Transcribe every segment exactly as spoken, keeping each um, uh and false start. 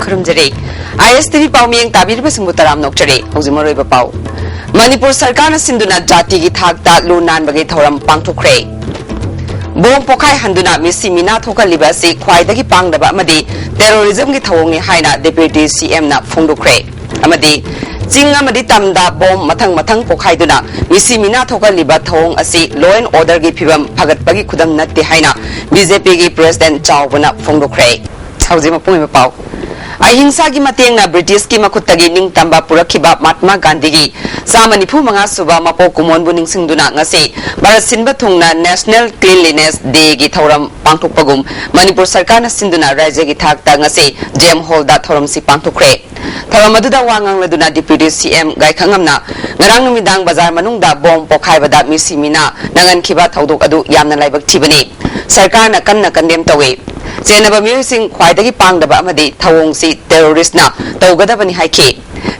ꯈꯨꯔꯨꯝꯖꯔꯤ꯫ ꯑꯥꯏ ꯑꯦꯁ T V ꯄꯥꯎꯃꯤꯌꯦꯡ ꯇꯥꯕꯤꯔꯤꯕꯁꯤꯡꯕꯨ ꯇꯔꯥꯝꯅ ꯑꯣꯛꯆꯔꯤ꯫ ꯍꯧꯖꯤꯛ ꯃꯔꯨꯑꯣꯏꯕ ꯄꯥꯎ꯫ ꯃꯅꯤꯄꯨꯔ ꯁꯔꯀꯥꯔꯅ ꯁꯤꯟꯗꯨꯅ ꯖꯥꯇꯤꯒꯤ ꯊꯥꯛꯇ ꯂꯨ ꯅꯥꯟꯕꯒꯤ ꯊꯧꯔꯝ ꯄꯥꯡꯊꯣꯛꯈ꯭ꯔꯦ꯫ ꯕꯣꯝ ꯄꯣꯈꯥꯏꯍꯟꯗꯨꯅ ꯃꯤꯁꯤ ꯃꯤꯅꯥ ꯊꯣꯛꯍꯜꯂꯤꯕ ꯑꯁꯤ ꯈ꯭ꯋꯥꯏꯗꯒꯤ ꯄꯥꯡꯗꯕ ꯑꯃꯗꯤ ꯇꯦꯔꯣꯔꯤꯖꯝꯒꯤ ꯊꯧꯑꯣꯡꯅꯤ ꯍꯥꯏꯅ ꯗꯦꯄ꯭ꯌꯨꯇꯤ ꯁꯤ ꯑꯦꯝꯅ ꯐꯣꯡꯗꯣꯛꯈ꯭ꯔꯦ꯫ ꯑꯃꯗꯤ ꯆꯤꯡ ꯑꯃꯗꯤ ꯇꯝꯗ ꯕꯣꯝ ꯃꯊꯪ ꯃꯊꯪ ꯄꯣꯈꯥꯏꯗꯨꯅ ꯃꯤꯁꯤ ꯃꯤꯅꯥ ꯊꯣꯛꯍꯜꯂꯤꯕ ꯊꯧꯑꯣꯡ ꯑꯁꯤ law and order ꯒꯤ ꯐꯤꯕꯝ ꯐꯒꯠꯄꯒꯤ ꯈꯨꯗꯝ ꯅꯠꯇꯦ ꯍꯥꯏꯅ ꯕꯤ ꯖꯦ ꯄꯤꯒꯤ ꯄ꯭ꯔꯦꯁꯤꯗꯦꯟꯠ ꯆꯥꯎꯕꯅ ꯐꯣꯡꯗꯣꯛꯈ꯭ꯔꯦ꯫ ꯍꯧꯖꯤꯛ ꯃꯄꯨꯡ ꯑꯣꯏꯕ ꯄꯥꯎ꯫ ꯑꯍꯤꯡꯁꯥꯒꯤ ꯃꯇꯦꯡꯅ ꯕ꯭ꯔꯤꯇꯤꯁꯀꯤ ꯃꯈꯨꯠꯇꯒꯤ ꯅꯤꯡꯇꯝꯕ ꯄꯨꯔꯛꯈꯤꯕ ꯃꯍꯥꯠꯃꯥ ꯒꯥꯟꯙꯤꯒꯤ ꯆꯥꯝꯃ ꯅꯤꯐꯨ ꯃꯉꯥ ꯁꯨꯕ ꯃꯄꯣꯛ ꯀꯨꯝꯑꯣꯟꯕꯨ ꯅꯤꯡꯁꯤꯡꯗꯨꯅ ꯉꯁꯤ ꯚꯥꯔꯠ ꯁꯤꯟꯕ ꯊꯨꯡꯅ National Cleanliness Day ꯒꯤ ꯊꯧꯔꯝ ꯄꯥꯡꯊꯣꯛꯄꯒꯨꯝ ꯃꯅꯤꯄꯨꯔ ꯁꯔꯀꯥꯔꯅ ꯁꯤꯟꯗꯨꯅ ꯔꯥꯖ꯭ꯌꯒꯤ ꯊꯥꯛꯇ ꯉꯁꯤ ꯖꯦ ꯑꯦꯝ ꯍꯣꯜꯗ ꯊꯧꯔꯝꯁꯤ ꯄꯥꯡꯊꯣꯛꯈ꯭ꯔꯦ꯫ ꯊꯧꯔꯝ ꯑꯗꯨꯗ ꯋꯥ ꯉꯥꯡꯂꯗꯨꯅ ꯗꯤꯄ꯭ꯌꯨꯇꯤ ꯁꯤ ꯑꯦꯝ ꯒꯥꯏꯈꯪꯉꯝꯅ ꯉꯔꯥꯡ ꯅꯨꯃꯤꯗꯥꯡ ꯕꯖꯥꯔ ꯃꯅꯨꯡꯗ ꯕꯣꯝ ꯄꯣꯈꯥꯏꯕꯗ ꯃꯤꯁꯤ ꯃꯤꯅꯥ ꯅꯪꯍꯟꯈꯤꯕ ꯊꯧꯗꯣꯛ ꯑꯗꯨ ꯌꯥꯝꯅ ꯂꯥꯏꯕꯛ ꯊꯤꯕꯅꯤ꯫ ꯁꯔꯀꯥꯔꯅ ꯀꯟꯅ ꯀꯟꯗꯦꯝ ꯇꯧꯏ꯫ ꯆꯦꯟꯅꯕ ꯃꯤꯑꯣꯏꯁꯤꯡ ꯈ꯭ꯋꯥꯏꯗꯒꯤ ꯄꯥꯡꯗꯕ ꯑꯃꯗꯤ ꯊꯧꯑꯣꯡꯁꯤ ꯇꯦꯔꯣꯔꯤꯁꯅ ꯇꯧꯒꯗꯕꯅꯤ ꯍꯥꯏꯈꯤ꯫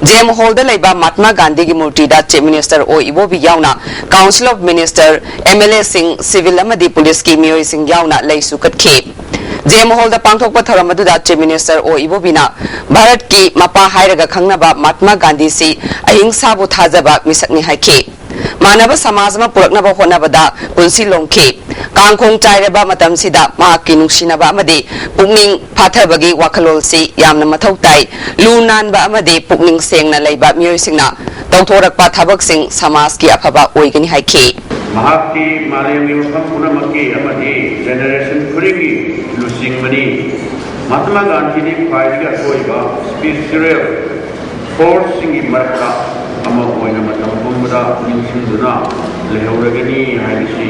ꯖꯦ ꯑꯦꯝ ꯍꯣꯜꯗ ꯂꯩꯕ ꯃꯍꯥꯠꯃꯥ ꯒꯥꯟꯙꯤꯒꯤ ꯃꯨꯔꯇꯤꯗ ꯆꯤꯐ ꯃꯤꯅꯤꯁꯇꯔ ꯑꯣ ꯏꯕꯣꯕꯤ ꯌꯥꯎꯅ council of minister, M L ꯑꯦꯁꯤꯡ, ꯁꯤꯚꯤꯜ ꯑꯃꯗꯤ ꯄꯨꯂꯤꯁꯀꯤ ꯃꯤꯑꯣꯏꯁꯤꯡ ꯌꯥꯎꯅ ꯂꯩꯁꯨ ꯀꯠꯈꯤ꯫ ꯖꯦ ꯑꯦꯝ ꯍꯣꯜꯗ ꯄꯥꯡꯊꯣꯛꯄ ꯊꯧꯔꯝ ꯑꯗꯨꯗ ꯆꯤꯐ ꯃꯤꯅꯤꯁꯇꯔ ꯑꯣ ꯏꯕꯣꯕꯤꯅ ꯚꯥꯔꯠꯀꯤ ꯃꯄꯥ ꯍꯥꯏꯔꯒ ꯈꯪꯅꯕ ꯃꯍꯥꯠꯃꯥ ꯒꯥꯟꯙꯤꯁꯤ ꯑꯍꯤꯡꯁꯥꯕꯨ ꯊꯥꯖꯕ ꯃꯤꯁꯛꯅꯤ ꯍꯥꯏꯈꯤ꯫ ꯃꯥꯟꯅꯕ ꯁꯃꯥꯖ ꯑꯃ ꯄꯨꯔꯛꯅꯕ ꯍꯣꯠꯅꯕꯗ ꯄꯨꯟꯁꯤ ꯂꯣꯝꯈꯤ꯫ ꯀꯥꯡꯈꯣꯡ ꯆꯥꯏꯔꯕ ꯃꯇꯝꯁꯤꯗ ꯃꯍꯥꯛꯀꯤ ꯅꯨꯡꯁꯤꯅꯕ ꯑꯃꯗꯤ ꯄꯨꯛꯅꯤꯡ ꯐꯥꯊꯕꯒꯤ ꯋꯥꯈꯜꯂꯣꯟꯁꯤ ꯌꯥꯝꯅ ꯃꯊꯧ ꯇꯥꯏ꯫ ꯂꯨ ꯅꯥꯟꯕ ꯑꯃꯗꯤ ꯄꯨꯛꯅꯤꯡ ꯁꯦꯡꯅ ꯂꯩꯕ ꯃꯤꯑꯣꯏꯁꯤꯡꯅ ꯇꯧꯊꯣꯔꯛꯄ ꯊꯕꯛꯁꯤꯡ ꯁꯃꯥꯖꯀꯤ ꯑꯐꯕ ꯑꯣꯏꯒꯅꯤ ꯍꯥꯏꯈꯤ꯫ ꯃꯍꯥꯛꯇꯤ ꯃꯥꯂꯦꯝꯒꯤ ꯃꯐꯝ ꯄꯨꯝꯅꯃꯛꯀꯤ ꯑꯃꯗꯤ ꯖꯦꯅꯦꯔꯦꯁꯟ ꯈꯨꯗꯤꯡꯒꯤ ꯂꯨꯆꯤꯡꯕꯅꯤ꯫ ꯃꯍꯥꯠꯃꯥ ꯒꯥꯟꯙꯤꯗꯤ ꯈ꯭ꯋꯥꯏꯗꯒꯤ ꯑꯊꯣꯏꯕ ꯁ꯭ꯄꯤꯔꯤꯆꯨꯋꯦꯜ ꯐꯣꯔꯁꯁꯤꯡꯒꯤ ꯃꯔꯛꯇ ꯑꯃ ꯑꯣꯏꯅ ꯃꯇꯝ ꯄꯨꯝꯕꯗ ꯅꯤꯡꯁꯤꯡꯗꯨꯅ ꯂꯩꯍꯧꯔꯒꯅꯤ ꯍꯥꯏꯕꯁꯤ,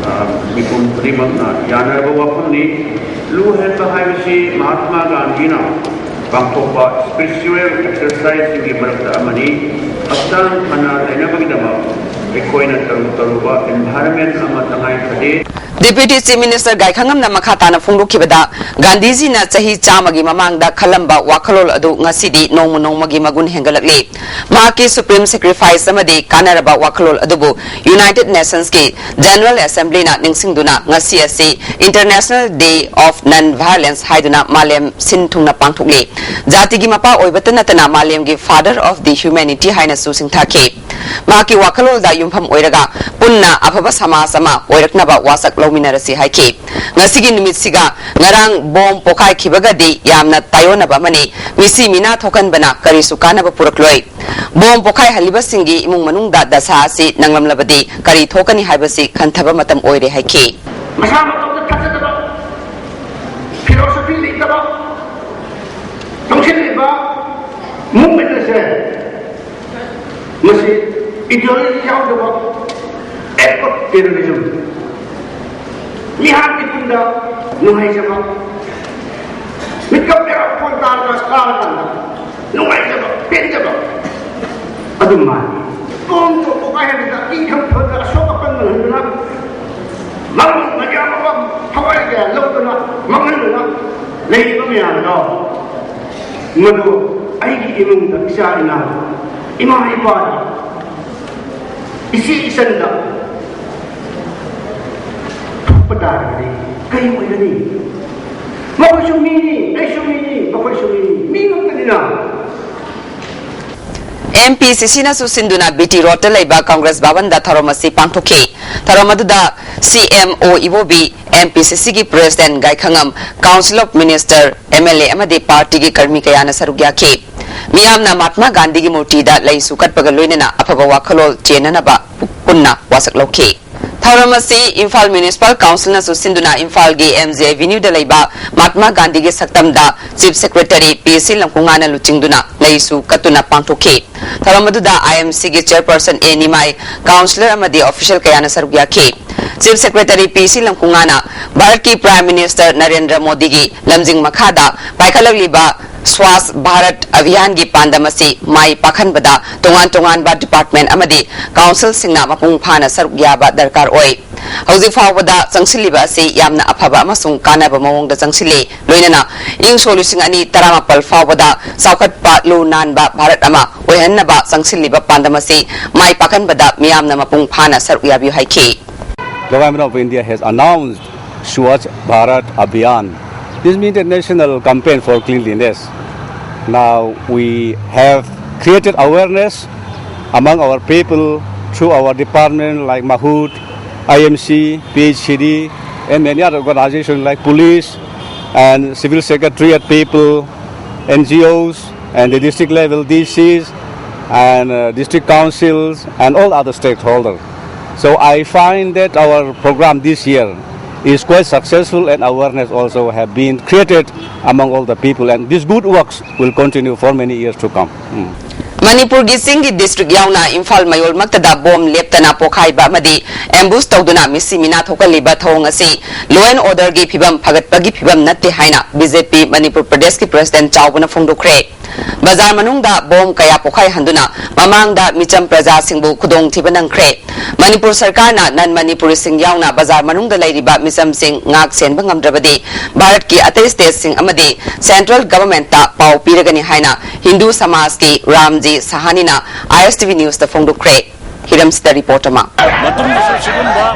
ꯑ, ꯃꯤꯄꯨꯝ ꯈꯨꯗꯤꯡꯃꯛꯅ ꯌꯥꯅꯔꯕ ꯋꯥꯐꯝꯅꯤ꯫ ꯂꯨ ꯍꯦꯟꯕ ꯍꯥꯏꯕꯁꯤ ꯃꯍꯥꯠꯃꯥ ꯒꯥꯟꯙꯤꯅ ꯄꯥꯡꯊꯣꯛꯄ ꯁ꯭ꯄꯤꯔꯤꯆꯨꯋꯦꯜ ꯑꯦꯛꯁꯔꯁꯥꯏꯖꯁꯤꯡꯒꯤ ꯃꯔꯛꯇ ꯑꯃꯅꯤ꯫ ꯍꯛꯆꯥꯡ ꯐꯅ ꯂꯩꯅꯕꯒꯤꯗꯃꯛ ꯑꯩꯈꯣꯏꯅ ꯇꯔꯨ ꯇꯔꯨꯕ ꯑꯦꯟꯚꯥꯏꯔꯟꯃꯦꯟ ꯑꯃ ꯇꯉꯥꯏ ꯐꯗꯦ꯫ Deputy Chief Minister ꯒꯥꯏꯈꯉꯝꯅ ꯃꯈꯥ ꯇꯥꯅ ꯐꯣꯡꯗꯣꯛꯈꯤꯕꯗ, ꯒꯥꯟꯙꯤꯖꯤꯅ ꯆꯍꯤ ꯆꯥꯝꯃꯒꯤ ꯃꯃꯥꯡꯗ ꯈꯜꯂꯝꯕ ꯋꯥꯈꯜꯂꯣꯟ ꯑꯗꯨ ꯉꯁꯤꯗꯤ ꯅꯣꯡꯃ ꯅꯣꯡꯃꯒꯤ ꯃꯒꯨꯟ ꯍꯦꯟꯒꯠꯂꯛꯂꯤ꯫ ꯃꯍꯥꯛꯀꯤ supreme sacrifice ꯑꯃꯗꯤ ꯀꯥꯟꯅꯔꯕ ꯋꯥꯈꯜꯂꯣꯟ ꯑꯗꯨꯕꯨ United Nations ꯀꯤ General Assembly ꯅ ꯅꯤꯡꯁꯤꯡꯗꯨꯅ ꯉꯁꯤ ꯑꯁꯤ International Day of Non-Violence ꯍꯥꯏꯗꯨꯅ ꯃꯥꯂꯦꯝ ꯁꯤꯟ ꯊꯨꯡꯅ ꯄꯥꯡꯊꯣꯛꯂꯤ꯫ ꯖꯥꯇꯤꯒꯤ ꯃꯄꯥ ꯑꯣꯏꯕꯇ ꯅꯠꯇꯅ ꯃꯥꯂꯦꯝꯒꯤ Father of the Humanity ꯍꯥꯏꯅꯁꯨ ꯁꯤꯡꯊꯥꯈꯤ꯫ ꯃꯍꯥꯛꯀꯤ ꯋꯥꯈꯜꯂꯣꯟꯗ ꯌꯨꯝꯐꯝ ꯑꯣꯏꯔꯒ ꯄꯨꯟꯅ ꯑꯐꯕ ꯁꯃꯥꯖ ꯑꯃ ꯑꯣꯏꯔꯛꯅꯕ ꯋꯥꯁꯛ ꯂꯧꯃꯤꯟꯅꯔꯁꯤ ꯍꯥꯏꯈꯤ꯫ ꯉꯁꯤꯒꯤ ꯅꯨꯃꯤꯠꯁꯤꯒ ꯉꯔꯥꯡ ꯕꯣꯝ ꯄꯣꯈꯥꯏꯈꯤꯕꯒꯗꯤ ꯌꯥꯝꯅ ꯇꯥꯏꯑꯣꯟꯅꯕ ꯑꯃꯅꯤ꯫ ꯃꯤꯁꯤ ꯃꯤꯅꯥ ꯊꯣꯛꯍꯟꯕꯅ ꯀꯔꯤꯁꯨ ꯀꯥꯟꯅꯕ ꯄꯨꯔꯛꯂꯣꯏ꯫ ꯕꯣꯝ ꯄꯣꯈꯥꯏꯍꯜꯂꯤꯕꯁꯤꯡꯒꯤ ꯏꯃꯨꯡ ꯃꯅꯨꯡꯗ ꯗꯁꯥ ꯑꯁꯤ ꯅꯪꯂꯝꯂꯕꯗꯤ ꯀꯔꯤ ꯊꯣꯛꯀꯅꯤ ꯍꯥꯏꯕꯁꯤ ꯈꯟꯊꯕ ꯃꯇꯝ ꯑꯣꯏꯔꯦ ꯍꯥꯏꯈꯤ꯫ ꯃꯁꯥ ꯃꯇꯣꯝꯇ ꯊꯥꯖꯗꯕ, philosophy ꯂꯩꯇꯕ, ꯆꯪꯁꯤꯜꯂꯤꯕ movement ꯑꯁꯦ, ꯃꯁꯤ ideology ꯌꯥꯎꯗꯕ act of terrorism꯫ ꯃꯤꯍꯥꯠꯀꯤ ꯇꯨꯡꯗ ꯅꯨꯡꯉꯥꯏꯖꯕ, ꯃꯤꯀꯞ ꯊꯣꯛꯂꯛꯄ ꯇꯥꯔꯒ ꯀꯥꯔꯀꯥꯟꯗ ꯅꯨꯡꯉꯥꯏꯖꯕ, ꯄꯦꯟꯖꯕ ꯑꯗꯨ ꯃꯥꯜꯂꯤ꯫ ꯇꯣꯝ ꯇꯣꯝꯕ ꯀꯥꯏ ꯍꯥꯏꯕꯗ ꯑꯀꯤ ꯈꯪ ꯐꯗ ꯑꯁꯣꯛ ꯑꯄꯟ ꯅꯪꯍꯟꯗꯨꯅ, ꯃꯔꯝ ꯃꯌꯥꯝ ꯑꯃ ꯊꯋꯥꯏ ꯀꯌꯥ ꯂꯧꯗꯅ ꯃꯥꯡꯍꯟꯗꯨꯅ ꯂꯩꯔꯤꯕ ꯃꯌꯥꯝꯗꯣ, ꯃꯗꯨ ꯑꯩꯒꯤ ꯏꯃꯨꯡꯗ ꯏꯆꯥ ꯏꯅꯥꯎ, ꯏꯃꯥ ꯏꯄꯥꯗ, ꯏꯆꯦ ꯏꯆꯟꯗ ꯊꯣꯛꯄ ꯇꯥꯔꯒꯗꯤ ꯀꯔꯤ ꯑꯣꯏꯒꯅꯤ? ꯃꯈꯣꯏꯁꯨ ꯃꯤꯅꯤ, ꯑꯩꯁꯨ ꯃꯤꯅꯤ, ꯃꯈꯣꯏꯁꯨ ꯃꯤꯅꯤ, ꯃꯤ ꯉꯥꯛꯇꯅꯤꯅ꯫ MPCC ꯅꯁꯨ ꯁꯤꯟꯗꯨꯅ BT Road ꯇ ꯂꯩꯕ Congress ꯚꯕꯟꯗ ꯊꯧꯔꯝ ꯑꯁꯤ ꯄꯥꯡꯊꯣꯛꯈꯤ꯫ ꯊꯧꯔꯝ ꯑꯗꯨꯗ CMO ꯏꯕꯣꯕꯤ, MPCC ꯒꯤ President ꯒꯥꯏꯈꯉꯝ, Council of Minister, MLA ꯑꯃꯗꯤ party ꯒꯤ ꯀꯔꯃꯤ ꯀꯌꯥꯅ ꯁꯔꯨꯛ ꯌꯥꯈꯤ꯫ ꯃꯤꯌꯥꯝꯅ ꯃꯍꯥꯠꯃꯥ ꯒꯥꯟꯙꯤꯒꯤ ꯃꯨꯔꯇꯤꯗ ꯂꯩꯁꯨ ꯀꯠꯄꯒ ꯂꯣꯏꯅꯅ ꯑꯐꯕ ꯋꯥꯈꯜꯂꯣꯟ ꯆꯦꯟꯅꯅꯕ ꯄꯨꯟꯅ ꯋꯥꯁꯛ ꯂꯧꯈꯤ꯫ ꯊꯧꯔꯝ ꯑꯁꯤ ꯏꯝꯐꯥꯜ Municipal Council ꯅꯁꯨ ꯁꯤꯟꯗꯨꯅ ꯏꯝꯐꯥꯜꯒꯤ MG Avenue ꯗ ꯂꯩꯕ ꯃꯍꯥꯠꯃꯥ ꯒꯥꯟꯙꯤꯒꯤ ꯁꯛꯇꯝꯗ Chief Secretary ꯄꯤ ꯁꯤ ꯂꯝꯈꯨꯉꯥꯅ ꯂꯨꯆꯤꯡꯗꯨꯅ ꯂꯩꯁꯨ ꯀꯠꯇꯨꯅ ꯄꯥꯡꯊꯣꯛꯈꯤ꯫ ꯊꯧꯔꯝ ꯑꯗꯨꯗ IMC ꯒꯤ Chairperson ꯑꯦ ꯅꯤꯃꯥꯏ, Councillor ꯑꯃꯗꯤ official ꯀꯌꯥꯅ ꯁꯔꯨꯛ ꯌꯥꯈꯤ꯫ Chief Secretary ꯄꯤ ꯁꯤ ꯂꯝꯈꯨꯉꯥꯅ ꯚꯥꯔꯠꯀꯤ Prime Minister ꯅꯔꯦꯟꯗ꯭ꯔ ꯃꯣꯗꯤꯒꯤ ꯂꯝꯖꯤꯡ ꯃꯈꯥꯗ ꯄꯥꯏꯈꯠꯂꯛꯂꯤꯕ ꯁ꯭ꯋꯥꯁ ꯚꯥꯔꯠ ꯑꯚꯤꯌꯥꯟꯒꯤ ꯄꯥꯟꯗꯝ ꯑꯁꯤ ꯃꯥꯏ ꯄꯥꯛꯍꯟꯕꯗ ꯇꯣꯉꯥꯟ ꯇꯣꯉꯥꯟꯕ ꯗꯤꯄꯥꯔꯠꯃꯦꯟꯠ ꯑꯃꯗꯤ ꯀꯥꯎꯟꯁꯤꯜꯁꯤꯡꯅ ꯃꯄꯨꯡ ꯐꯥꯅ ꯁꯔꯨꯛ ꯌꯥꯕ ꯗꯔꯀꯥꯔ ꯑꯣꯏ꯫ ꯍꯧꯖꯤꯛ ꯐꯥꯎꯕꯗ ꯆꯪꯁꯤꯜꯂꯤꯕ ꯑꯁꯤ ꯌꯥꯝꯅ ꯑꯐꯕ ꯑꯃꯁꯨꯡ ꯀꯥꯟꯅꯕ ꯃꯑꯣꯡꯗ ꯆꯪꯁꯤꯜꯂꯤ꯫ ꯂꯣꯏꯅꯅ ꯏꯪ ꯁꯣꯛ ꯂꯤꯁꯤꯡ ꯑꯅꯤ ꯇꯔꯥꯃꯥꯄꯜ ꯐꯥꯎꯕꯗ ꯆꯥꯎꯈꯠꯄ ꯂꯨ ꯅꯥꯟꯕ ꯚꯥꯔꯠ ꯑꯃ ꯑꯣꯏꯍꯟꯅꯕ ꯆꯪꯁꯤꯜꯂꯤꯕ ꯄꯥꯟꯗꯝ ꯑꯁꯤ ꯃꯥꯏ ꯄꯥꯛꯍꯟꯕꯗ ꯃꯤꯌꯥꯝꯅ ꯃꯄꯨꯡ ꯐꯥꯅ ꯁꯔꯨꯛ ꯌꯥꯕꯤꯌꯨ ꯍꯥꯏꯈꯤ꯫ Government of India has announced Swachh Bharat Abhiyan. This means a national campaign for cleanliness. Now we have created awareness among our people through our department like Mahut, I M C, P H C D, and many other organizations like police and civil secretariat people, N G Os, and the district level D Cs and uh, district councils and all other stakeholders. So I find that our program this year is quite successful and awareness also have been created among all the people, and these good works will continue for many years to come. Mm. ꯃꯅꯤꯄꯨꯔꯒꯤ ꯆꯤꯡꯒꯤ district ꯌꯥꯎꯅ Imphal ꯃꯌꯣꯜꯃꯛꯇꯗ bomb ꯂꯦꯞꯇꯅ ꯄꯣꯈꯥꯏꯕ ꯑꯃꯗꯤ ambush ꯇꯧꯗꯨꯅ ꯃꯤꯁꯤ ꯃꯤꯅꯥ ꯊꯣꯛꯍꯜꯂꯤꯕ ꯊꯧꯑꯣꯡ ꯑꯁꯤ law and order ꯒꯤ ꯐꯤꯕꯝ ꯐꯒꯠꯄꯒꯤ ꯐꯤꯕꯝ ꯅꯠꯇꯦ ꯍꯥꯏꯅ B J P ꯃꯅꯤꯄꯨꯔ ꯄ꯭ꯔꯗꯦꯁꯀꯤ ꯄ꯭ꯔꯁꯤꯗꯦꯟꯠ ꯆꯥꯎꯕꯅ ꯐꯣꯡꯗꯣꯛꯈ꯭ꯔꯦ꯫ ꯕꯖꯥꯔ ꯃꯅꯨꯡꯗ ꯕꯣꯝ ꯀꯌꯥ ꯄꯣꯈꯥꯏꯍꯟꯗꯨꯅ ꯃꯃꯥꯡꯗ ꯃꯤꯆꯝ ꯄ꯭ꯔꯖꯥꯁꯤꯡꯕꯨ ꯈꯨꯗꯣꯡꯊꯤꯕ ꯅꯪꯈ꯭ꯔꯦ꯫ ꯃꯅꯤꯄꯨꯔ ꯁꯔꯀꯥꯔꯅ ꯅꯟ ꯃꯅꯤꯄꯨꯔꯤꯁꯤꯡ ꯌꯥꯎꯅ ꯕꯖꯥꯔ ꯃꯅꯨꯡꯗ ꯂꯩꯔꯤꯕ ꯃꯤꯆꯝꯁꯤꯡ ꯉꯥꯛ ꯁꯦꯟꯕ ꯉꯝꯗ꯭ꯔꯕꯗꯤ ꯚꯥꯔꯠꯀꯤ ꯑꯇꯩ ꯁ꯭ꯇꯦꯠꯁꯤꯡ ꯑꯃꯗꯤ ꯁꯦꯟꯇ꯭ꯔꯦꯜ ꯒꯚꯔꯟꯃꯦꯟꯠꯇ ꯄꯥꯎ ꯄꯤꯔꯒꯅꯤ ꯍꯥꯏꯅ ꯍꯤꯟꯗꯨ ꯁꯃꯥꯖꯀꯤ ꯔꯥꯝꯖꯤ ꯁꯍꯥꯅꯤꯅ I S T V ꯅ꯭ꯌꯨꯁꯇ ꯐꯣꯡꯗꯣꯛꯈ꯭ꯔꯦ꯫ ꯍꯤꯔꯝꯁꯤꯗ ꯔꯤꯄꯣꯔꯠ ꯑꯃ꯫ ꯃꯇꯨꯡꯗꯁꯨ ꯁꯤꯒꯨꯝꯕ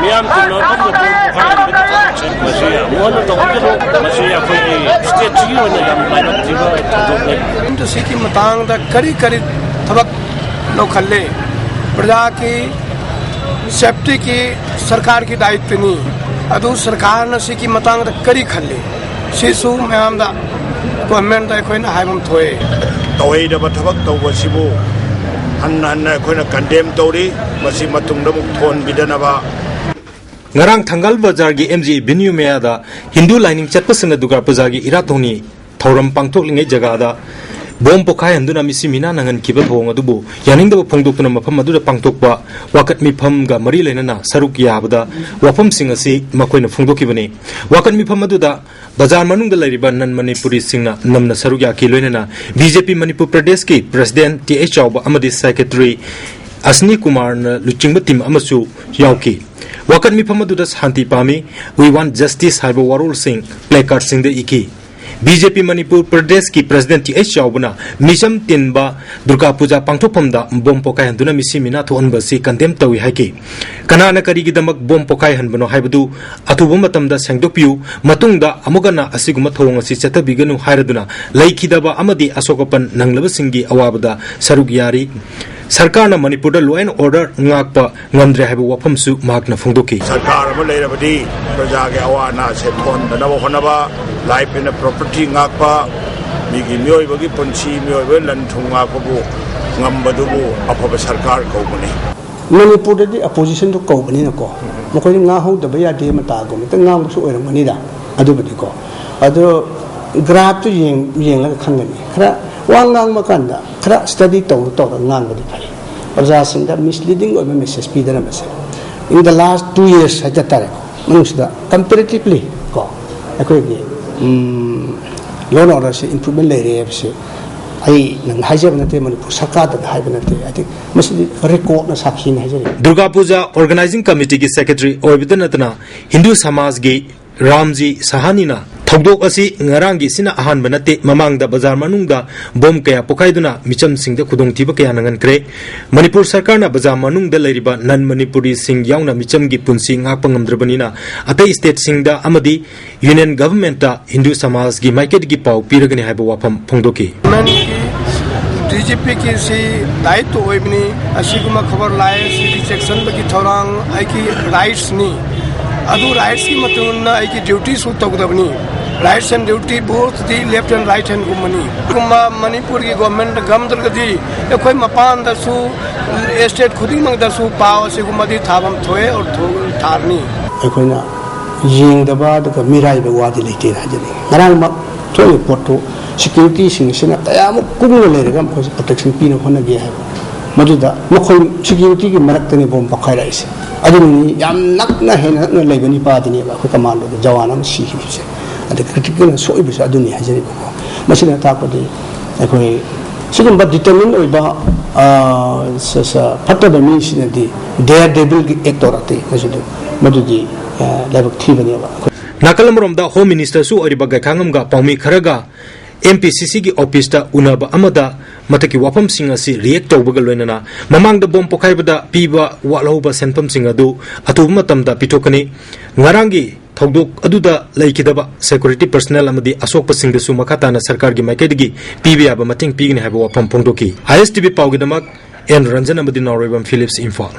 ꯃꯤꯌꯥꯝ ꯇꯤꯟꯅꯕ ꯃꯐꯝꯗ ꯕꯣꯝ ꯄꯣꯈꯥꯏꯍꯟꯕꯒꯤ ꯊꯕꯛꯁꯦ ꯃꯁꯤ ꯑꯃꯨꯛ ꯍꯟꯅ ꯇꯧꯕꯤꯒꯅꯨ꯫ ꯃꯁꯤ ꯑꯩꯈꯣꯏꯒꯤ ꯁ꯭ꯇꯦꯠꯁꯤꯒꯤ ꯑꯣꯏꯅ ꯌꯥꯝ ꯂꯥꯏꯕꯛ ꯊꯤꯕ ꯊꯧꯗꯣꯛꯅꯤ꯫ ꯃꯁꯤꯒꯤ ꯃꯇꯥꯡꯗ ꯀꯔꯤ ꯀꯔꯤ ꯊꯕꯛ ꯂꯧꯈꯠꯂꯦ? ꯄ꯭ꯔꯖꯥꯒꯤ ꯁꯦꯐꯇꯤꯒꯤ ꯁꯔꯀꯥꯔꯒꯤ ꯗꯥꯌꯤꯠꯇꯅꯤ꯫ ꯑꯗꯨ ꯁꯔꯀꯥꯔꯅ ꯁꯤꯒꯤ ꯃꯇꯥꯡꯗ ꯀꯔꯤ ꯈꯜꯂꯤ? ꯁꯤꯁꯨ ꯃꯌꯥꯝꯗ ꯒꯣꯔꯃꯦꯟꯗ ꯑꯩꯈꯣꯏꯅ ꯍꯥꯏꯐꯝ ꯊꯣꯛꯑꯦ꯫ ꯇꯧꯍꯩꯗꯕ ꯊꯕꯛ ꯇꯧꯕꯁꯤꯕꯨ ꯍꯟꯅ ꯍꯟꯅ ꯑꯩꯈꯣꯏꯅ ꯀꯟꯗꯦꯝ ꯇꯧꯔꯤ꯫ ꯃꯁꯤ ꯃꯇꯨꯡꯗ ꯑꯃꯨꯛ ꯊꯣꯟꯕꯤꯗꯅꯕ꯫ ꯉꯔꯥꯡ ꯊꯪꯒꯥꯜ ꯕꯖꯥꯔꯒꯤ M G Avenue ꯃꯌꯥꯗ ꯍꯤꯟꯗꯨ ꯂꯥꯏꯅꯤꯡ ꯆꯠꯄꯁꯤꯡꯅ ꯗꯨꯔꯒꯥ ꯄꯨꯖꯥꯒꯤ ꯏꯔꯥꯠ ꯊꯧꯅꯤ ꯊꯧꯔꯝ ꯄꯥꯡꯊꯣꯛꯂꯤꯉꯩ ꯖꯒꯥꯗ ꯕꯣꯝ ꯄꯣꯈꯥꯏꯍꯟꯗꯨꯅ ꯃꯤꯁꯤ ꯃꯤꯅꯥ ꯅꯪꯍꯟꯈꯤꯕ ꯊꯧꯑꯣꯡ ꯑꯗꯨꯕꯨ ꯌꯥꯅꯤꯡꯗꯕ ꯐꯣꯡꯗꯣꯛꯇꯨꯅ ꯃꯐꯝ ꯑꯗꯨꯗ ꯄꯥꯡꯊꯣꯛꯄ ꯋꯥꯀꯠ ꯃꯤꯐꯝꯒ ꯃꯔꯤ ꯂꯩꯅꯅ ꯁꯔꯨꯛ ꯌꯥꯕꯗ ꯋꯥꯐꯝꯁꯤꯡ ꯑꯁꯤ ꯃꯈꯣꯏꯅ ꯐꯣꯡꯗꯣꯛꯈꯤꯕꯅꯤ꯫ ꯋꯥꯀꯠ ꯃꯤꯐꯝ ꯑꯗꯨꯗ ꯕꯖꯥꯔ ꯃꯅꯨꯡꯗ ꯂꯩꯔꯤꯕ ꯅꯟ ꯃꯅꯤꯄꯨꯔꯤꯁꯤꯡꯅ ꯅꯝꯅ ꯁꯔꯨꯛ ꯌꯥꯈꯤ꯫ ꯂꯣꯏꯅꯅ ꯕꯤ ꯖꯦ ꯄꯤ ꯃꯅꯤꯄꯨꯔ ꯄ꯭ꯔꯗꯦꯁꯀꯤ ꯄ꯭ꯔꯁꯤꯗꯦꯟꯠ ꯇꯤ ꯑꯩꯆ ꯆꯥꯎꯕ ꯑꯃꯗꯤ ꯁꯦꯀ꯭ꯔꯦꯇꯔꯤ ꯑꯁꯅꯤ ꯀꯨꯃꯥꯔꯅ ꯂꯨꯆꯤꯡꯕ ꯇꯤꯝ ꯑꯃꯁꯨ ꯌꯥꯎꯈꯤ꯫ ꯋꯥꯀꯠ ꯃꯤꯐꯝ ꯑꯗꯨꯗ ꯁꯥꯟꯇꯤ ꯄꯥꯝꯃꯤ, "We want justice" ꯍꯥꯏꯕ ꯋꯥꯔꯣꯜꯁꯤꯡ ꯄ꯭ꯂꯦꯀꯥꯔꯗꯁꯤꯡꯗ ꯏꯈꯤ꯫ ꯕꯤ ꯖꯦ ꯄꯤ ꯃꯅꯤꯄꯨꯔ ꯄ꯭ꯔꯗꯦꯁꯀꯤ ꯄ꯭ꯔꯁꯤꯗꯦꯟꯠ ꯇꯤ ꯑꯩꯆ ꯆꯥꯎꯕꯅ ꯃꯤꯆꯝ ꯇꯤꯟꯕ ꯗꯨꯔꯒꯥ ꯄꯨꯖꯥ ꯄꯥꯡꯊꯣꯛꯐꯝꯗ ꯕꯣꯝ ꯄꯣꯈꯥꯏꯍꯟꯗꯨꯅ ꯃꯤꯁꯤ ꯃꯤꯅꯥ ꯊꯣꯛꯍꯟꯕ ꯑꯁꯤ ꯀꯟꯗꯦꯝ ꯇꯧꯏ ꯍꯥꯏꯈꯤ꯫ ꯀꯅꯥꯅ ꯀꯔꯤꯒꯤꯗꯃꯛ ꯕꯣꯝ ꯄꯣꯈꯥꯏꯍꯟꯕꯅꯣ ꯍꯥꯏꯕꯗꯨ ꯑꯊꯨꯕ ꯃꯇꯝꯗ ꯁꯦꯡꯗꯣꯛꯄꯤꯌꯨ, ꯃꯇꯨꯡꯗ ꯑꯃꯨꯛ ꯍꯟꯅ ꯑꯁꯤꯒꯨꯝꯕ ꯊꯧꯑꯣꯡ ꯑꯁꯤ ꯆꯠꯊꯕꯤꯒꯅꯨ ꯍꯥꯏꯔꯗꯨꯅ ꯂꯩꯈꯤꯗꯕ ꯑꯃꯗꯤ ꯑꯁꯣꯛ ꯑꯄꯟ ꯅꯪꯂꯕꯁꯤꯡꯒꯤ ꯑꯋꯥꯕꯗ ꯁꯔꯨꯛ ꯌꯥꯔꯤ꯫ ꯁꯔꯀꯥꯔꯅ ꯃꯅꯤꯄꯨꯔꯗ law and order ꯉꯥꯛꯄ ꯉꯝꯗ꯭ꯔꯦ ꯍꯥꯏꯕ ꯋꯥꯐꯝꯁꯨ ꯃꯍꯥꯛꯅ ꯐꯣꯡꯗꯣꯛꯈꯤ꯫ ꯁꯔꯀꯥꯔ ꯑꯃ ꯂꯩꯔꯕꯗꯤ ꯄ꯭ꯔꯖꯥꯒꯤ ꯑꯋꯥ ꯑꯅꯥ ꯁꯦꯟꯊꯣꯟꯗꯅꯕ ꯍꯣꯠꯅꯕ, life and property ꯉꯥꯛꯄ, ꯃꯤꯒꯤ ꯃꯤꯑꯣꯏꯕꯒꯤ ꯄꯨꯟꯁꯤ, ꯃꯤꯑꯣꯏꯕꯒꯤ ꯂꯟ ꯊꯨꯝ ꯉꯥꯛꯄꯕꯨ ꯉꯝꯕꯗꯨꯕꯨ ꯑꯐꯕ ꯁꯔꯀꯥꯔ ꯀꯧꯕꯅꯤ꯫ ꯃꯅꯤꯄꯨꯔꯗꯗꯤ oppositionꯗꯨ ꯀꯧꯕꯅꯤꯅꯀꯣ, ꯃꯈꯣꯏꯗꯤ ꯉꯥꯡꯍꯧꯗꯕ ꯌꯥꯗꯦ ꯃꯇꯥꯒꯨꯝꯕꯗ ꯉꯥꯡꯕꯁꯨ ꯑꯣꯏꯔꯝꯒꯅꯤꯗ꯫ ꯑꯗꯨꯕꯨꯗꯤꯀꯣ, ꯑꯗꯣ graphꯇꯨ ꯌꯦꯡ-, ꯌꯦꯡꯂꯒ ꯈꯪꯒꯅꯤ꯫ ꯈꯔ ꯋꯥ ꯉꯥꯡꯕ ꯀꯥꯟꯗ ꯈꯔ study ꯇꯧꯔ ꯇꯧꯔꯒ ꯉꯥꯡꯕꯗꯤ ꯐꯩ꯫ ꯄ꯭ꯔꯖꯥꯁꯤꯡꯗ misleading ꯑꯣꯏꯕ message ꯄꯤꯗꯅꯕꯁꯦ, in the last two years ꯍꯥꯏ ꯇꯥꯔꯦꯀꯣ, ꯃꯅꯨꯡꯁꯤꯗ comparatively ꯀꯣ, ꯑꯩꯈꯣꯏꯒꯤ, ꯎꯝ, law and orderꯁꯦ improvement ꯂꯩꯔꯦ ꯍꯥꯏꯕꯁꯦ ꯑꯩ ꯅꯪ ꯍꯥꯏꯖꯕ ꯅꯠꯇꯦ, ꯃꯅꯤꯄꯨꯔ ꯁꯔꯀꯥꯔꯗ ꯍꯥꯏꯕ ꯅꯠꯇꯦ꯫ I think ꯃꯁꯤꯗꯤ recordꯅ ꯁꯥꯈꯤꯅꯤ ꯍꯥꯏꯖꯔꯤ꯫ ꯗꯨꯔꯒꯥ ꯄꯨꯖꯥ organizing committeeꯒꯤ secretary ꯑꯣꯏꯕꯗ ꯅꯠꯇꯅ ꯍꯤꯟꯗꯨ ꯁꯃꯥꯖꯒꯤ ꯔꯥꯝꯖꯤ ꯁꯍꯥꯅꯤꯅ ꯊꯧꯗꯣꯛ ꯑꯁꯤ ꯉꯔꯥꯡꯒꯤ ꯑꯁꯤꯅ ꯑꯍꯥꯟꯕ ꯅꯠꯇꯦ, ꯃꯃꯥꯡꯗ ꯕꯖꯥꯔ ꯃꯅꯨꯡꯗ ꯕꯣꯝ ꯀꯌꯥ ꯄꯣꯈꯥꯏꯗꯨꯅ ꯃꯤꯆꯝꯁꯤꯡꯗ ꯈꯨꯗꯣꯡꯊꯤꯕ ꯀꯌꯥ ꯅꯪꯍꯟꯈ꯭ꯔꯦ꯫ ꯃꯅꯤꯄꯨꯔ ꯁꯔꯀꯥꯔꯅ ꯕꯖꯥꯔ ꯃꯅꯨꯡꯗ ꯂꯩꯔꯤꯕ ꯅꯟ ꯃꯅꯤꯄꯨꯔꯤꯁꯤꯡ ꯌꯥꯎꯅ ꯃꯤꯆꯝꯒꯤ ꯄꯨꯟꯁꯤ ꯉꯥꯛꯄ ꯉꯝꯗ꯭ꯔꯕꯅꯤꯅ ꯑꯇꯩ stateꯁꯤꯡꯗ ꯑꯃꯗꯤ Union Governmentꯇ ꯍꯤꯟꯗꯨ ꯁꯃꯥꯖꯒꯤ ꯃꯥꯏꯀꯩꯗꯒꯤ ꯄꯥꯎ ꯄꯤꯔꯒꯅꯤ ꯍꯥꯏꯕ ꯋꯥꯐꯝ ꯐꯣꯡꯗꯣꯛꯈꯤ꯫ ꯒꯤ ꯗꯤ ꯖꯤ ꯄꯤꯒꯤ ꯁꯤ ꯗꯥꯌꯤꯠꯇꯨ ꯑꯣꯏꯕꯅꯤ꯫ ꯑꯁꯤꯒꯨꯝꯕ ꯈꯕꯔ ꯂꯥꯛꯑꯦ, ꯁꯤꯗꯤ ꯆꯦꯛꯁꯤꯟꯕꯒꯤ ꯊꯧꯔꯥꯡ ꯑꯩꯒꯤ rightsꯅꯤ꯫ ꯑꯗꯨ rightsꯀꯤ ꯃꯇꯨꯡ ꯏꯟꯅ ꯑꯩꯒꯤ dutyꯁꯨ ꯇꯧꯒꯗꯕꯅꯤ꯫ Rights and duty bothꯗꯤ left and right handꯒꯨꯝꯕꯅꯤ꯫ ꯀꯨꯝꯕ ꯃꯅꯤꯄꯨꯔꯒꯤ governmentꯅ ꯉꯝꯗ꯭ꯔꯒꯗꯤ ꯑꯩꯈꯣꯏ ꯃꯄꯥꯟꯗꯁꯨ, state ꯈꯨꯗꯤꯡꯃꯛꯇꯁꯨ ꯄꯥꯎ ꯑꯁꯤꯒꯨꯝꯕꯗꯤ ꯊꯥꯐꯝ ꯊꯣꯛꯑꯦ, or ꯊꯣꯛ-, ꯊꯥꯔꯅꯤ꯫ ꯑꯩꯈꯣꯏꯅ ꯌꯦꯡꯗꯕ ꯑꯗꯨꯒ ꯃꯤꯔꯥꯏꯕ ꯋꯥꯗꯤ ꯂꯩꯇꯦꯅ ꯍꯥꯏꯖꯅꯤꯡꯉꯤ꯫ ꯉꯔꯥꯡꯃꯛ ꯊꯣꯛꯏꯕ ꯄꯣꯠꯇꯨ ꯁꯦꯀ꯭ꯌꯨꯔꯤꯇꯤꯁꯤꯡꯁꯤꯅ ꯀꯌꯥꯃꯨꯛ ꯀꯨꯡꯅ ꯂꯩꯔꯒ ꯃꯈꯣꯏꯁꯦ ꯄ꯭ꯔꯣꯇꯦꯛꯁꯟ ꯄꯤꯅꯕ ꯍꯣꯠꯅꯒꯦ ꯍꯥꯏꯕ, ꯃꯗꯨꯗ ꯃꯈꯣꯏ ꯁꯦꯀ꯭ꯌꯨꯔꯤꯇꯤꯒꯤ ꯃꯔꯛꯇꯅꯤ ꯕꯣꯝ ꯄꯣꯈꯥꯏꯔꯛꯏꯁꯦ꯫ ꯑꯗꯨꯅꯅꯤ ꯌꯥꯝ ꯅꯛꯅ, ꯍꯦꯟꯅ ꯅꯛꯅ ꯂꯩꯕ ꯅꯤꯄꯥꯗꯨꯅꯦꯕ ꯑꯩꯈꯣꯏ ꯀꯃꯥꯟꯗꯣꯒꯤ ꯖꯋꯥꯟ ꯑꯃ ꯁꯤꯈꯤꯕꯁꯦ꯫ ꯑꯗ ꯀ꯭ꯔꯤꯇꯤꯀꯦꯜꯅ ꯁꯣꯛꯏꯕꯁꯦ ꯑꯗꯨꯅꯤ ꯍꯥꯏꯖꯔꯤꯕꯀꯣ꯫ ꯃꯁꯤꯅ ꯇꯥꯛꯄꯗꯤ ꯑꯩꯈꯣꯏ ꯁꯤꯒꯨꯝꯕ ꯗꯤꯇꯔꯃꯤꯟ ꯑꯣꯏꯕ, ꯑ, ꯁ-, ꯁ-, ꯐꯠꯇꯕ ꯃꯤꯁꯤꯅꯗꯤ ꯗꯦꯌꯔ ꯗꯦꯚꯤꯜꯒꯤ ꯑꯦꯛ ꯇꯧꯔꯛꯇꯦ꯫ ꯃꯁꯤꯗꯤ, ꯃꯗꯨꯗꯤ, ꯑ, ꯂꯥꯏꯕꯛ ꯊꯤꯕꯅꯦꯕ꯫ ꯅꯥꯀꯜ ꯑꯃꯔꯣꯝꯗ ꯍꯣꯝ ꯃꯤꯅꯤꯁꯇꯔꯁꯨ ꯑꯣꯏꯔꯤꯕ ꯒꯥꯏꯈꯥꯉꯝꯒ ꯄꯥꯎꯃꯤ ꯈꯔꯒ ꯑꯦꯝ ꯄꯤ ꯁꯤ ꯁꯤꯒꯤ ꯑꯣꯐꯤꯁꯇ ꯎꯅꯕ ꯑꯃꯗ ꯃꯊꯛꯀꯤ ꯋꯥꯐꯝꯁꯤꯡ ꯑꯁꯤ ꯔꯤꯌꯦꯛ ꯇꯧꯕꯒ ꯂꯣꯏꯅꯅ ꯃꯃꯥꯡꯗ ꯕꯣꯝ ꯄꯣꯈꯥꯏꯕꯗ ꯄꯤꯕ ꯋꯥꯠꯍꯧꯕ ꯁꯦꯟꯐꯝꯁꯤꯡ ꯑꯗꯨ ꯑꯊꯨꯕ ꯃꯇꯝꯗ ꯄꯤꯊꯣꯛꯀꯅꯤ꯫ ꯉꯔꯥꯡꯒꯤ ꯊꯧꯗꯣꯛ ꯑꯗꯨꯗ ꯂꯩꯈꯤꯗꯕ ꯁꯦꯀ꯭ꯌꯨꯔꯤꯇꯤ ꯄꯔꯁꯅꯦꯜ ꯑꯃꯗꯤ ꯑꯁꯣꯛꯄꯁꯤꯡꯗꯁꯨ ꯃꯈꯥ ꯇꯥꯅ ꯁꯔꯀꯥꯔꯒꯤ ꯃꯥꯏꯀꯩꯗꯒꯤ ꯄꯤꯕ ꯌꯥꯕ ꯃꯇꯦꯡ ꯄꯤꯒꯅꯤ ꯍꯥꯏꯕ ꯋꯥꯐꯝ ꯐꯣꯡꯗꯣꯛꯈꯤ꯫ ꯑꯥꯏ ꯑꯦꯁ ꯇꯤ ꯚꯤ ꯄꯥꯎꯒꯤꯗꯃꯛ ꯑꯦꯟ ꯔꯟꯖꯟ ꯑꯃꯗꯤ ꯅꯥꯎꯔꯣꯏꯕꯝ ꯐꯤꯂꯤꯞꯁ, ꯏꯝꯐꯥꯜ꯫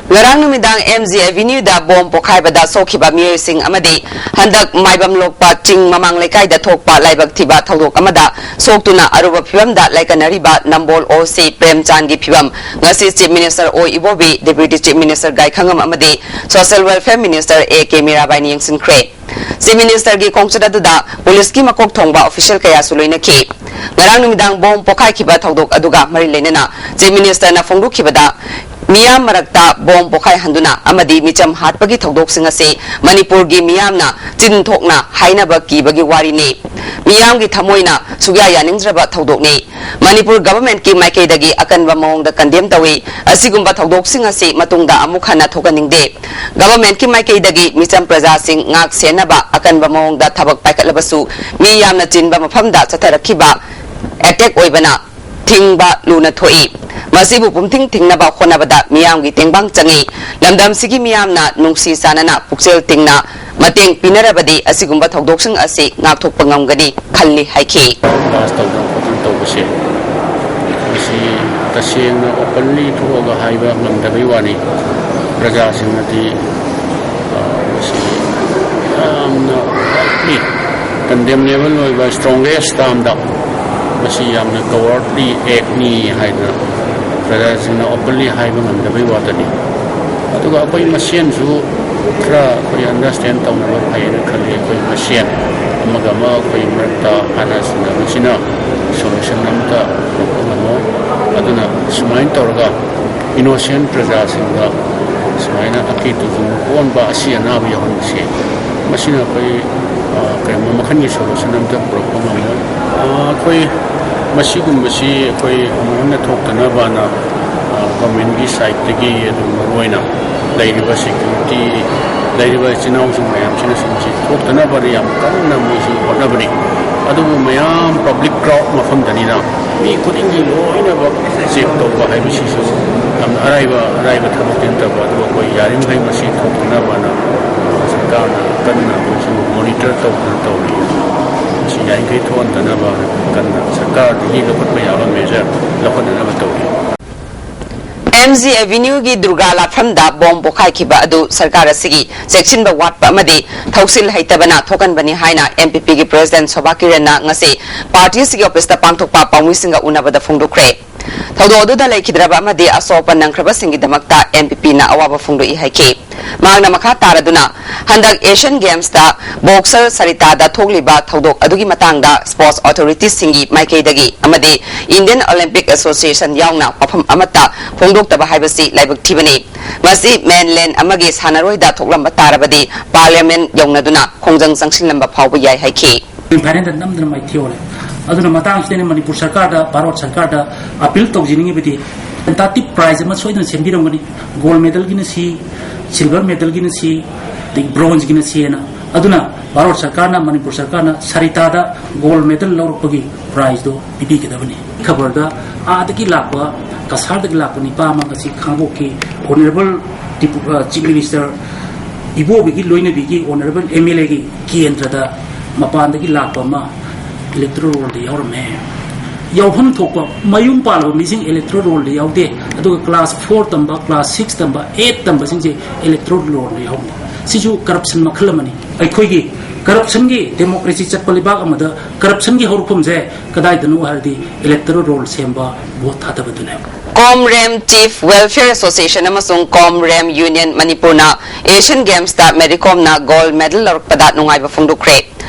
ꯉꯔꯥꯡ ꯅꯨꯃꯤꯗꯥꯡ ꯑꯦꯝ ꯖꯤ ꯑꯦꯚꯦꯅ꯭ꯌꯨꯗ ꯕꯣꯝ ꯄꯣꯈꯥꯏꯕꯗ ꯁꯣꯛꯈꯤꯕ ꯃꯤꯑꯣꯏꯁꯤꯡ ꯑꯃꯗꯤ ꯍꯟꯗꯛ ꯃꯥꯏꯕꯝ ꯂꯣꯛꯄ ꯆꯤꯡ ꯃꯃꯥꯡ ꯂꯩꯀꯥꯏꯗ ꯊꯣꯛꯄ ꯂꯥꯏꯕꯛ ꯊꯤꯕ ꯊꯧꯗꯣꯛ ꯑꯃꯗ ꯁꯣꯛꯇꯨꯅ ꯑꯔꯨꯕ ꯐꯤꯚꯝꯗ ꯂꯥꯏꯀꯠꯅꯔꯤꯕ ꯅꯝꯕꯣꯜ ꯑꯣ ꯁꯤ ꯄ꯭ꯔꯦꯝꯆꯥꯟꯒꯤ ꯐꯤꯚꯝ ꯉꯁꯤ ꯆꯤꯐ ꯃꯤꯅꯤꯁꯇꯔ ꯑꯣ ꯏꯕꯣꯕꯤ, ꯗꯦꯄ꯭ꯌꯨꯇꯤ ꯆꯤꯐ ꯃꯤꯅꯤꯁꯇꯔ ꯒꯥꯏꯈꯪꯉꯝ ꯑꯃꯗꯤ social welfare minister A K ꯃꯤꯔꯥꯕꯥꯏꯅ ꯌꯦꯡꯁꯤꯟꯈ꯭ꯔꯦ꯫ ꯆꯤꯐ ꯃꯤꯅꯤꯁꯇꯔꯒꯤ ꯈꯣꯡꯆꯠ ꯑꯗꯨꯗ ꯄꯨꯂꯤꯁꯀꯤ ꯃꯀꯣꯛ ꯊꯣꯡꯕ ꯑꯣꯐꯤꯁꯤꯌꯦꯜ ꯀꯌꯥꯁꯨ ꯂꯣꯏꯅꯈꯤ꯫ ꯉꯔꯥꯡ ꯅꯨꯃꯤꯗꯥꯡ ꯕꯣꯝ ꯄꯣꯈꯥꯏꯈꯤꯕ ꯊꯧꯗꯣꯛ ꯑꯗꯨꯒ ꯃꯔꯤ ꯂꯩꯅꯅ ꯆꯤꯐ ꯃꯤꯅꯤꯁꯇꯔꯅ ꯐꯣꯡꯗꯣꯛꯈꯤꯕꯗ, ꯃꯤꯌꯥꯝ ꯃꯔꯛꯇ ꯕꯣꯝ ꯄꯣꯈꯥꯏꯍꯟꯗꯨꯅ ꯑꯃꯗꯤ ꯃꯤꯆꯝ ꯍꯥꯠꯄꯒꯤ ꯊꯧꯗꯣꯛꯁꯤꯡ ꯑꯁꯤ ꯃꯅꯤꯄꯨꯔꯒꯤ ꯃꯤꯌꯥꯝꯅ ꯆꯤꯟ ꯊꯣꯛꯅ ꯍꯥꯏꯅꯕ ꯀꯤꯕꯒꯤ ꯋꯥꯔꯤꯅꯤ꯫ ꯃꯤꯌꯥꯝꯒꯤ ꯊꯃꯣꯏꯅ ꯁꯨꯛꯌꯥ ꯌꯥꯅꯤꯡꯗ꯭ꯔꯕ ꯊꯧꯗꯣꯛꯅꯤ꯫ ꯃꯅꯤꯄꯨꯔ ꯒꯚꯔꯟꯃꯦꯟꯠꯀꯤ ꯃꯥꯏꯀꯩꯗꯒꯤ ꯑꯀꯟꯕ ꯃꯑꯣꯡꯗ ꯀꯟꯗꯦꯝ ꯇꯧꯏ꯫ ꯑꯁꯤꯒꯨꯝꯕ ꯊꯧꯗꯣꯛꯁꯤꯡ ꯑꯁꯤ ꯃꯇꯨꯡꯗ ꯑꯃꯨꯛ ꯍꯟꯅ ꯊꯣꯛꯍꯟꯅꯤꯡꯗꯦ꯫ ꯒꯚꯔꯟꯃꯦꯟꯠꯀꯤ ꯃꯥꯏꯀꯩꯗꯒꯤ ꯃꯤꯆꯝ ꯄ꯭ꯔꯖꯥꯁꯤꯡ ꯉꯥꯛ ꯁꯦꯟꯅꯕ ꯑꯀꯟꯕ ꯃꯑꯣꯡꯗ ꯊꯕꯛ ꯄꯥꯏꯈꯠꯂꯕꯁꯨ ꯃꯤ ꯌꯥꯝꯅ ꯆꯤꯟꯕ ꯃꯐꯝꯗ ꯆꯠꯊꯔꯛꯈꯤꯕ ꯑꯦꯇꯦꯛ ꯑꯣꯏꯕꯅ ꯊꯤꯡꯕ ꯂꯨꯅ ꯊꯣꯛꯏ꯫ ꯃꯁꯤꯕꯨ ꯄꯨꯝꯊꯤꯡ ꯊꯤꯡꯅꯕ ꯍꯣꯠꯅꯕꯗ ꯃꯤꯌꯥꯝꯒꯤ ꯇꯦꯡꯕꯥꯡ ꯆꯪꯏ꯫ ꯂꯝꯗꯝꯁꯤꯒꯤ ꯃꯤꯌꯥꯝꯅ ꯅꯨꯡꯁꯤ ꯆꯥꯟꯅꯅ ꯄꯨꯛꯆꯦꯜ ꯇꯤꯡꯅ ꯃꯇꯦꯡ ꯄꯤꯅꯔꯕꯗꯤ ꯑꯁꯤꯒꯨꯝꯕ ꯊꯧꯗꯣꯛꯁꯤꯡ ꯑꯁꯤ ꯉꯥꯛꯊꯣꯛꯄ ꯉꯝꯒꯅꯤ ꯈꯜꯂꯤ ꯍꯥꯏꯈꯤ꯫ ꯄꯥꯁ ꯇꯧꯗꯅ ꯈꯣꯠꯇꯅ ꯇꯧꯕꯁꯦ, ꯃꯁꯤ ꯇꯁꯦꯡꯅ ꯑꯣꯄꯟꯂꯤ ꯊꯣꯛꯑꯒ ꯍꯥꯏꯕ ꯉꯝꯗꯕꯩ ꯋꯥꯅꯤ꯫ ꯄ꯭ꯔꯖꯥꯁꯤꯡꯅꯗꯤ, ꯑ, ꯃꯁꯤ ꯌꯥꯝꯅ ꯀꯟꯗꯦꯝꯅꯦꯕꯜ ꯑꯣꯏꯕ ꯁ꯭ꯇꯔꯣꯡꯒꯦꯁ ꯇꯥꯝꯗ ꯃꯁꯤ ꯌꯥꯝꯅ ꯀꯋꯥꯔꯗꯂꯤ ꯑꯦꯛꯅꯤ ꯍꯥꯏꯗꯅ ꯄ꯭ꯔꯖꯥꯁꯤꯡꯅ ꯑꯣꯄꯟꯂꯤ ꯍꯥꯏꯕ ꯉꯝꯗꯕꯩ ꯋꯥꯇꯅꯤ꯫ ꯑꯗꯨꯒ ꯑꯩꯈꯣꯏ ꯃꯁꯦꯟꯁꯨ ꯈꯔ ꯑꯩꯈꯣꯏ ꯑꯟꯗꯔꯁꯇꯦꯟ ꯇꯧꯅꯕ ꯐꯩꯅ ꯈꯜꯂꯤ꯫ ꯑꯩꯈꯣꯏ ꯃꯁꯦꯟ ꯑꯃꯒ ꯑꯃꯒ ꯑꯩꯈꯣꯏ ꯃꯔꯛꯇ ꯍꯥꯟꯅ ꯁꯤꯟꯅꯕꯁꯤꯅ ꯁꯣꯂꯨꯁꯟ ꯑꯃꯇ ꯄꯨꯔꯛꯄ ꯉꯝꯃꯣꯏ꯫ ꯑꯗꯨꯅ ꯁꯨꯃꯥꯏꯅ ꯇꯧꯔꯒ ꯏꯅꯣꯁꯦꯟ ꯄ꯭ꯔꯖꯥꯁꯤꯡꯗ ꯁꯨꯃꯥꯏꯅ ꯑꯀꯤ ꯇꯨꯖꯨꯡ ꯑꯣꯟꯕ, ꯑꯁꯤ ꯑꯅꯥꯕ ꯌꯥꯎꯍꯟꯕꯁꯦ, ꯃꯁꯤꯅ ꯑꯩꯈꯣꯏ, ꯑ, ꯀꯔꯤꯒꯨꯝꯕ ꯃꯈꯜꯒꯤ ꯁꯣꯂꯨꯁꯟ ꯑꯃꯇ ꯄꯨꯔꯛꯄ ꯉꯝꯃꯣꯏ꯫ ꯑ, ꯑꯩꯈꯣꯏ ꯃꯁꯤꯒꯨꯝꯕꯁꯤ ꯑꯩꯈꯣꯏ ꯑꯃꯨꯛ ꯍꯟꯅ ꯊꯣꯛꯇꯅꯕꯅ, ꯑ, ꯒꯚꯔꯟꯃꯦꯟꯠꯀꯤ ꯁꯥꯏꯠꯇꯒꯤ ꯑꯗꯨꯝ ꯃꯔꯨꯑꯣꯏꯅ ꯂꯩꯔꯤꯕ ꯁꯦꯀ꯭ꯌꯨꯔꯤꯇꯤ, ꯂꯩꯔꯤꯕ ꯏꯆꯤꯟ ꯏꯅꯥꯎꯁꯤꯡ ꯃꯌꯥꯝꯁꯤꯅꯁꯨ ꯃꯁꯤ ꯊꯣꯛꯇꯅꯕꯗ ꯌꯥꯝ ꯀꯟꯅ ꯃꯣꯏꯁꯨ ꯍꯣꯠꯅꯕꯅꯤ꯫ ꯑꯗꯨꯕꯨ ꯃꯌꯥꯝ ꯄꯕ꯭ꯂꯤꯛ ꯀ꯭ꯔꯥꯎꯗ ꯃꯐꯝꯗꯅꯤꯅ ꯃꯤ ꯈꯨꯗꯤꯡꯒꯤ ꯂꯣꯏꯅꯃꯛ ꯆꯦꯛ ꯇꯧꯕ ꯍꯥꯏꯕꯁꯤꯁꯨ ꯌꯥꯝꯅ ꯑꯔꯥꯏꯕ, ꯑꯔꯥꯏꯕ ꯊꯕꯛꯇꯤ ꯅꯠꯇꯕ꯫ ꯑꯗꯨꯒ ꯑꯩꯈꯣꯏ ꯌꯥꯔꯤꯃꯈꯩ ꯃꯁꯤ ꯊꯣꯛꯇꯅꯕꯅ ꯁꯔꯀꯥꯔꯅ ꯀꯟꯅ ꯑꯩꯈꯣꯏꯁꯨ ꯃꯣꯅꯤꯇꯔ ꯇꯧꯗꯅ ꯇꯧꯔꯤ꯫ ꯃꯁꯤ ꯌꯥꯔꯤꯃꯈꯩ ꯊꯣꯛꯍꯟꯗꯅꯕ ꯀꯟꯅ ꯁꯔꯀꯥꯔꯗꯒꯤ ꯂꯧꯈꯠꯄ ꯌꯥꯕ ꯃꯦꯖꯔ ꯂꯧꯈꯠꯅꯅꯕ ꯇꯧꯔꯤ꯫ ꯑꯦꯝ ꯖꯤ ꯑꯦꯚꯦꯅ꯭ꯌꯨꯒꯤ ꯗꯨꯔꯒꯥ ꯂꯥꯠꯐꯝꯗ ꯕꯣꯝ ꯄꯣꯈꯥꯏꯈꯤꯕ ꯑꯗꯨ ꯁꯔꯀꯥꯔ ꯑꯁꯤꯒꯤ ꯆꯦꯛꯁꯤꯟꯕ ꯋꯥꯠꯄ ꯑꯃꯗꯤ ꯊꯧꯁꯤꯜ ꯍꯩꯇꯕꯅ ꯊꯣꯛꯍꯟꯕꯅꯤ ꯍꯥꯏꯅ ꯑꯦꯝ ꯄꯤ ꯄꯤꯒꯤ ꯄ꯭ꯔꯦꯁꯤꯗꯦꯟꯠ ꯁꯣꯚꯥ ꯀꯤꯔꯟꯅ ꯉꯁꯤ ꯄꯥꯔꯇꯤ ꯑꯁꯤꯒꯤ ꯑꯣꯐꯤꯁꯇ ꯄꯥꯡꯊꯣꯛꯄ ꯄꯥꯎꯃꯤꯁꯤꯡꯒ ꯎꯅꯕꯗ ꯐꯣꯡꯗꯣꯛꯈ꯭ꯔꯦ꯫ ꯊꯧꯗꯣꯛ ꯑꯗꯨꯗ ꯂꯩꯈꯤꯗ꯭ꯔꯕ ꯑꯃꯗꯤ ꯑꯁꯣꯛ ꯑꯄꯟ ꯅꯪꯈ꯭ꯔꯕꯁꯤꯡꯒꯤꯗꯃꯛꯇ ꯑꯦꯝ ꯄꯤ ꯄꯤꯅ ꯑꯋꯥꯕ ꯐꯣꯡꯗꯣꯛꯏ ꯍꯥꯏꯈꯤ꯫ ꯃꯍꯥꯛꯅ ꯃꯈꯥ ꯇꯥꯔꯗꯨꯅ, ꯍꯟꯗꯛ ꯑꯦꯁꯤꯌꯟ ꯒꯦꯝꯁꯇ ꯕꯣꯛꯁꯔ ꯁꯔꯤꯇꯥꯗ ꯊꯣꯛꯂꯤꯕ ꯊꯧꯗꯣꯛ ꯑꯗꯨꯒꯤ ꯃꯇꯥꯡꯗ ꯁ꯭ꯄꯣꯔꯠꯁ ꯑꯣꯊꯣꯔꯤꯇꯤꯁꯤꯡꯒꯤ ꯃꯥꯏꯀꯩꯗꯒꯤ ꯑꯃꯗꯤ ꯏꯟꯗꯤꯌꯟ ꯑꯣꯂꯤꯝꯄꯤꯛ ꯑꯦꯁꯣꯁꯤꯌꯦꯁꯟ ꯌꯥꯎꯅ ꯋꯥꯐꯝ ꯑꯃꯠꯇ ꯐꯣꯡꯗꯣꯛꯇꯕ ꯍꯥꯏꯕꯁꯤ ꯂꯥꯏꯕꯛ ꯊꯤꯕꯅꯤ꯫ ꯃꯁꯤ ꯃꯦꯟꯂꯦꯟ ꯑꯃꯒꯤ ꯁꯥꯟꯅꯔꯣꯏꯗ ꯊꯣꯛꯂꯝꯕ ꯇꯥꯔꯕꯗꯤ ꯄꯥꯔꯂꯤꯌꯥꯃꯦꯟꯠ ꯌꯧꯅꯗꯨꯅ ꯈꯣꯡꯖꯪ ꯆꯪꯁꯤꯜꯂꯝꯕ ꯐꯥꯎꯕ ꯌꯥꯏ ꯍꯥꯏꯈꯤ꯫ ꯐꯥꯏꯅꯦꯜꯗ ꯅꯝꯗꯅ ꯃꯥꯏꯊꯤꯍꯧꯔꯦ꯫ ꯑꯗꯨꯅ ꯃꯇꯥꯡꯁꯤꯗꯅꯤ ꯃꯅꯤꯄꯨꯔ ꯁꯔꯀꯥꯔꯗ, ꯚꯥꯔꯠ ꯁꯔꯀꯥꯔꯗ ꯑꯄꯤꯜ ꯇꯧꯖꯅꯤꯡꯉꯤꯕꯗꯤ, ꯇꯦꯟꯇꯥꯇꯤꯞ ꯄ꯭ꯔꯥꯏꯖ ꯑꯃ ꯁꯣꯏꯗꯅ ꯁꯦꯝꯕꯤꯔꯝꯒꯅꯤ꯫ ꯒꯣꯜ ꯃꯦꯗꯜꯒꯤꯅ ꯁꯤ, ꯁꯤꯜꯚꯔ ꯃꯦꯗꯜꯒꯤꯅ ꯁꯤ, ꯑꯗꯒꯤ ꯕ꯭ꯔꯣꯟꯖꯒꯤꯅ ꯁꯤꯅ꯫ ꯑꯗꯨꯅ ꯚꯥꯔꯠ ꯁꯔꯀꯥꯔꯅ, ꯃꯅꯤꯄꯨꯔ ꯁꯔꯀꯥꯔꯅ ꯁꯔꯤꯇꯥꯗ ꯒꯣꯜ ꯃꯦꯗꯜ ꯂꯧꯔꯛꯄꯒꯤ ꯄ꯭ꯔꯥꯏꯖꯇꯣ ꯄꯤꯕꯤꯒꯗꯕꯅꯤ꯫ ꯈꯕꯔꯗ ꯑꯥꯗꯒꯤ ꯂꯥꯛꯄ, ꯀꯁꯥꯔꯗꯒꯤ ꯂꯥꯛꯄ ꯅꯤꯄꯥ ꯑꯃ ꯉꯁꯤ ꯈꯥꯡꯕꯣꯛꯀꯤ ꯑꯣꯅꯔꯦꯕꯜ ꯗꯤꯄꯨ-, ꯑ, ꯆꯤꯐ ꯃꯤꯅꯤꯁꯇꯔ ꯏꯕꯣꯕꯤꯒꯤ ꯂꯣꯏꯅꯕꯤꯒꯤ ꯑꯣꯅꯔꯦꯕꯜ ꯑꯦꯝ ꯑꯦꯜ ꯑꯦꯒꯤ ꯀꯦꯟꯗ꯭ꯔꯗ ꯃꯄꯥꯟꯗꯒꯤ ꯂꯥꯛꯄ ꯑꯃ ꯏꯂꯦꯛꯇꯣꯔꯦꯜ ꯔꯣꯜꯗ ꯌꯥꯎꯔꯝꯃꯦ꯫ ꯌꯥꯎꯐꯝ ꯊꯣꯛꯄ ꯃꯌꯨꯝ ꯄꯥꯜꯂꯕ ꯃꯤꯁꯤꯡ ꯏꯂꯦꯛꯇꯣꯔꯦꯜ ꯔꯣꯜꯗ ꯌꯥꯎꯗꯦ, ꯑꯗꯨꯒ ꯀ꯭ꯂꯥꯁ ꯐꯣꯔ ꯇꯝꯕ, ꯀ꯭ꯂꯥꯁ ꯁꯤꯛꯁ ꯇꯝꯕ, ꯑꯩꯠ ꯇꯝꯕꯁꯤꯡꯁꯦ ꯏꯂꯦꯛꯇꯣꯔꯦꯜ ꯔꯣꯜꯗ ꯌꯥꯎꯔꯝꯃꯦ꯫ ꯁꯤꯁꯨ ꯀꯔꯞꯁꯟ ꯃꯈꯜ ꯑꯃꯅꯤ꯫ ꯑꯩꯈꯣꯏꯒꯤ ꯀꯔꯞꯁꯟꯒꯤ ꯗꯦꯃꯣꯀ꯭ꯔꯦꯁꯤ ꯆꯠꯄ ꯂꯩꯕꯥꯛ ꯑꯃꯗ ꯀꯔꯞꯁꯟꯒꯤ ꯍꯧꯔꯛꯐꯝꯁꯦ ꯀꯗꯥꯏꯗꯅꯣ ꯍꯥꯏꯔꯗꯤ ꯏꯂꯦꯛꯇꯣꯔꯦꯜ ꯔꯣꯜ ꯁꯦꯝꯕ, ꯚꯣꯠ ꯊꯥꯗꯕꯗꯨꯅꯦꯕ꯫ ꯀꯣꯝꯔꯦꯝ ꯆꯤꯐ ꯋꯦꯜꯐꯤꯌꯔ ꯑꯦꯁꯣꯁꯤꯌꯦꯁꯟ ꯑꯃꯁꯨꯡ ꯀꯣꯝꯔꯦꯝ ꯌꯨꯅꯤꯌꯟ ꯃꯅꯤꯄꯨꯔꯅ ꯑꯦꯁꯤꯌꯟ ꯒꯦꯝꯁꯇ ꯃꯦꯔꯤ ꯀꯣꯝꯅ ꯒꯣꯜꯗ ꯃꯦꯗꯜ ꯂꯧꯔꯛꯄꯗ ꯅꯨꯡꯉꯥꯏꯕ ꯐꯣꯡꯗꯣꯛꯈ꯭ꯔꯦ꯫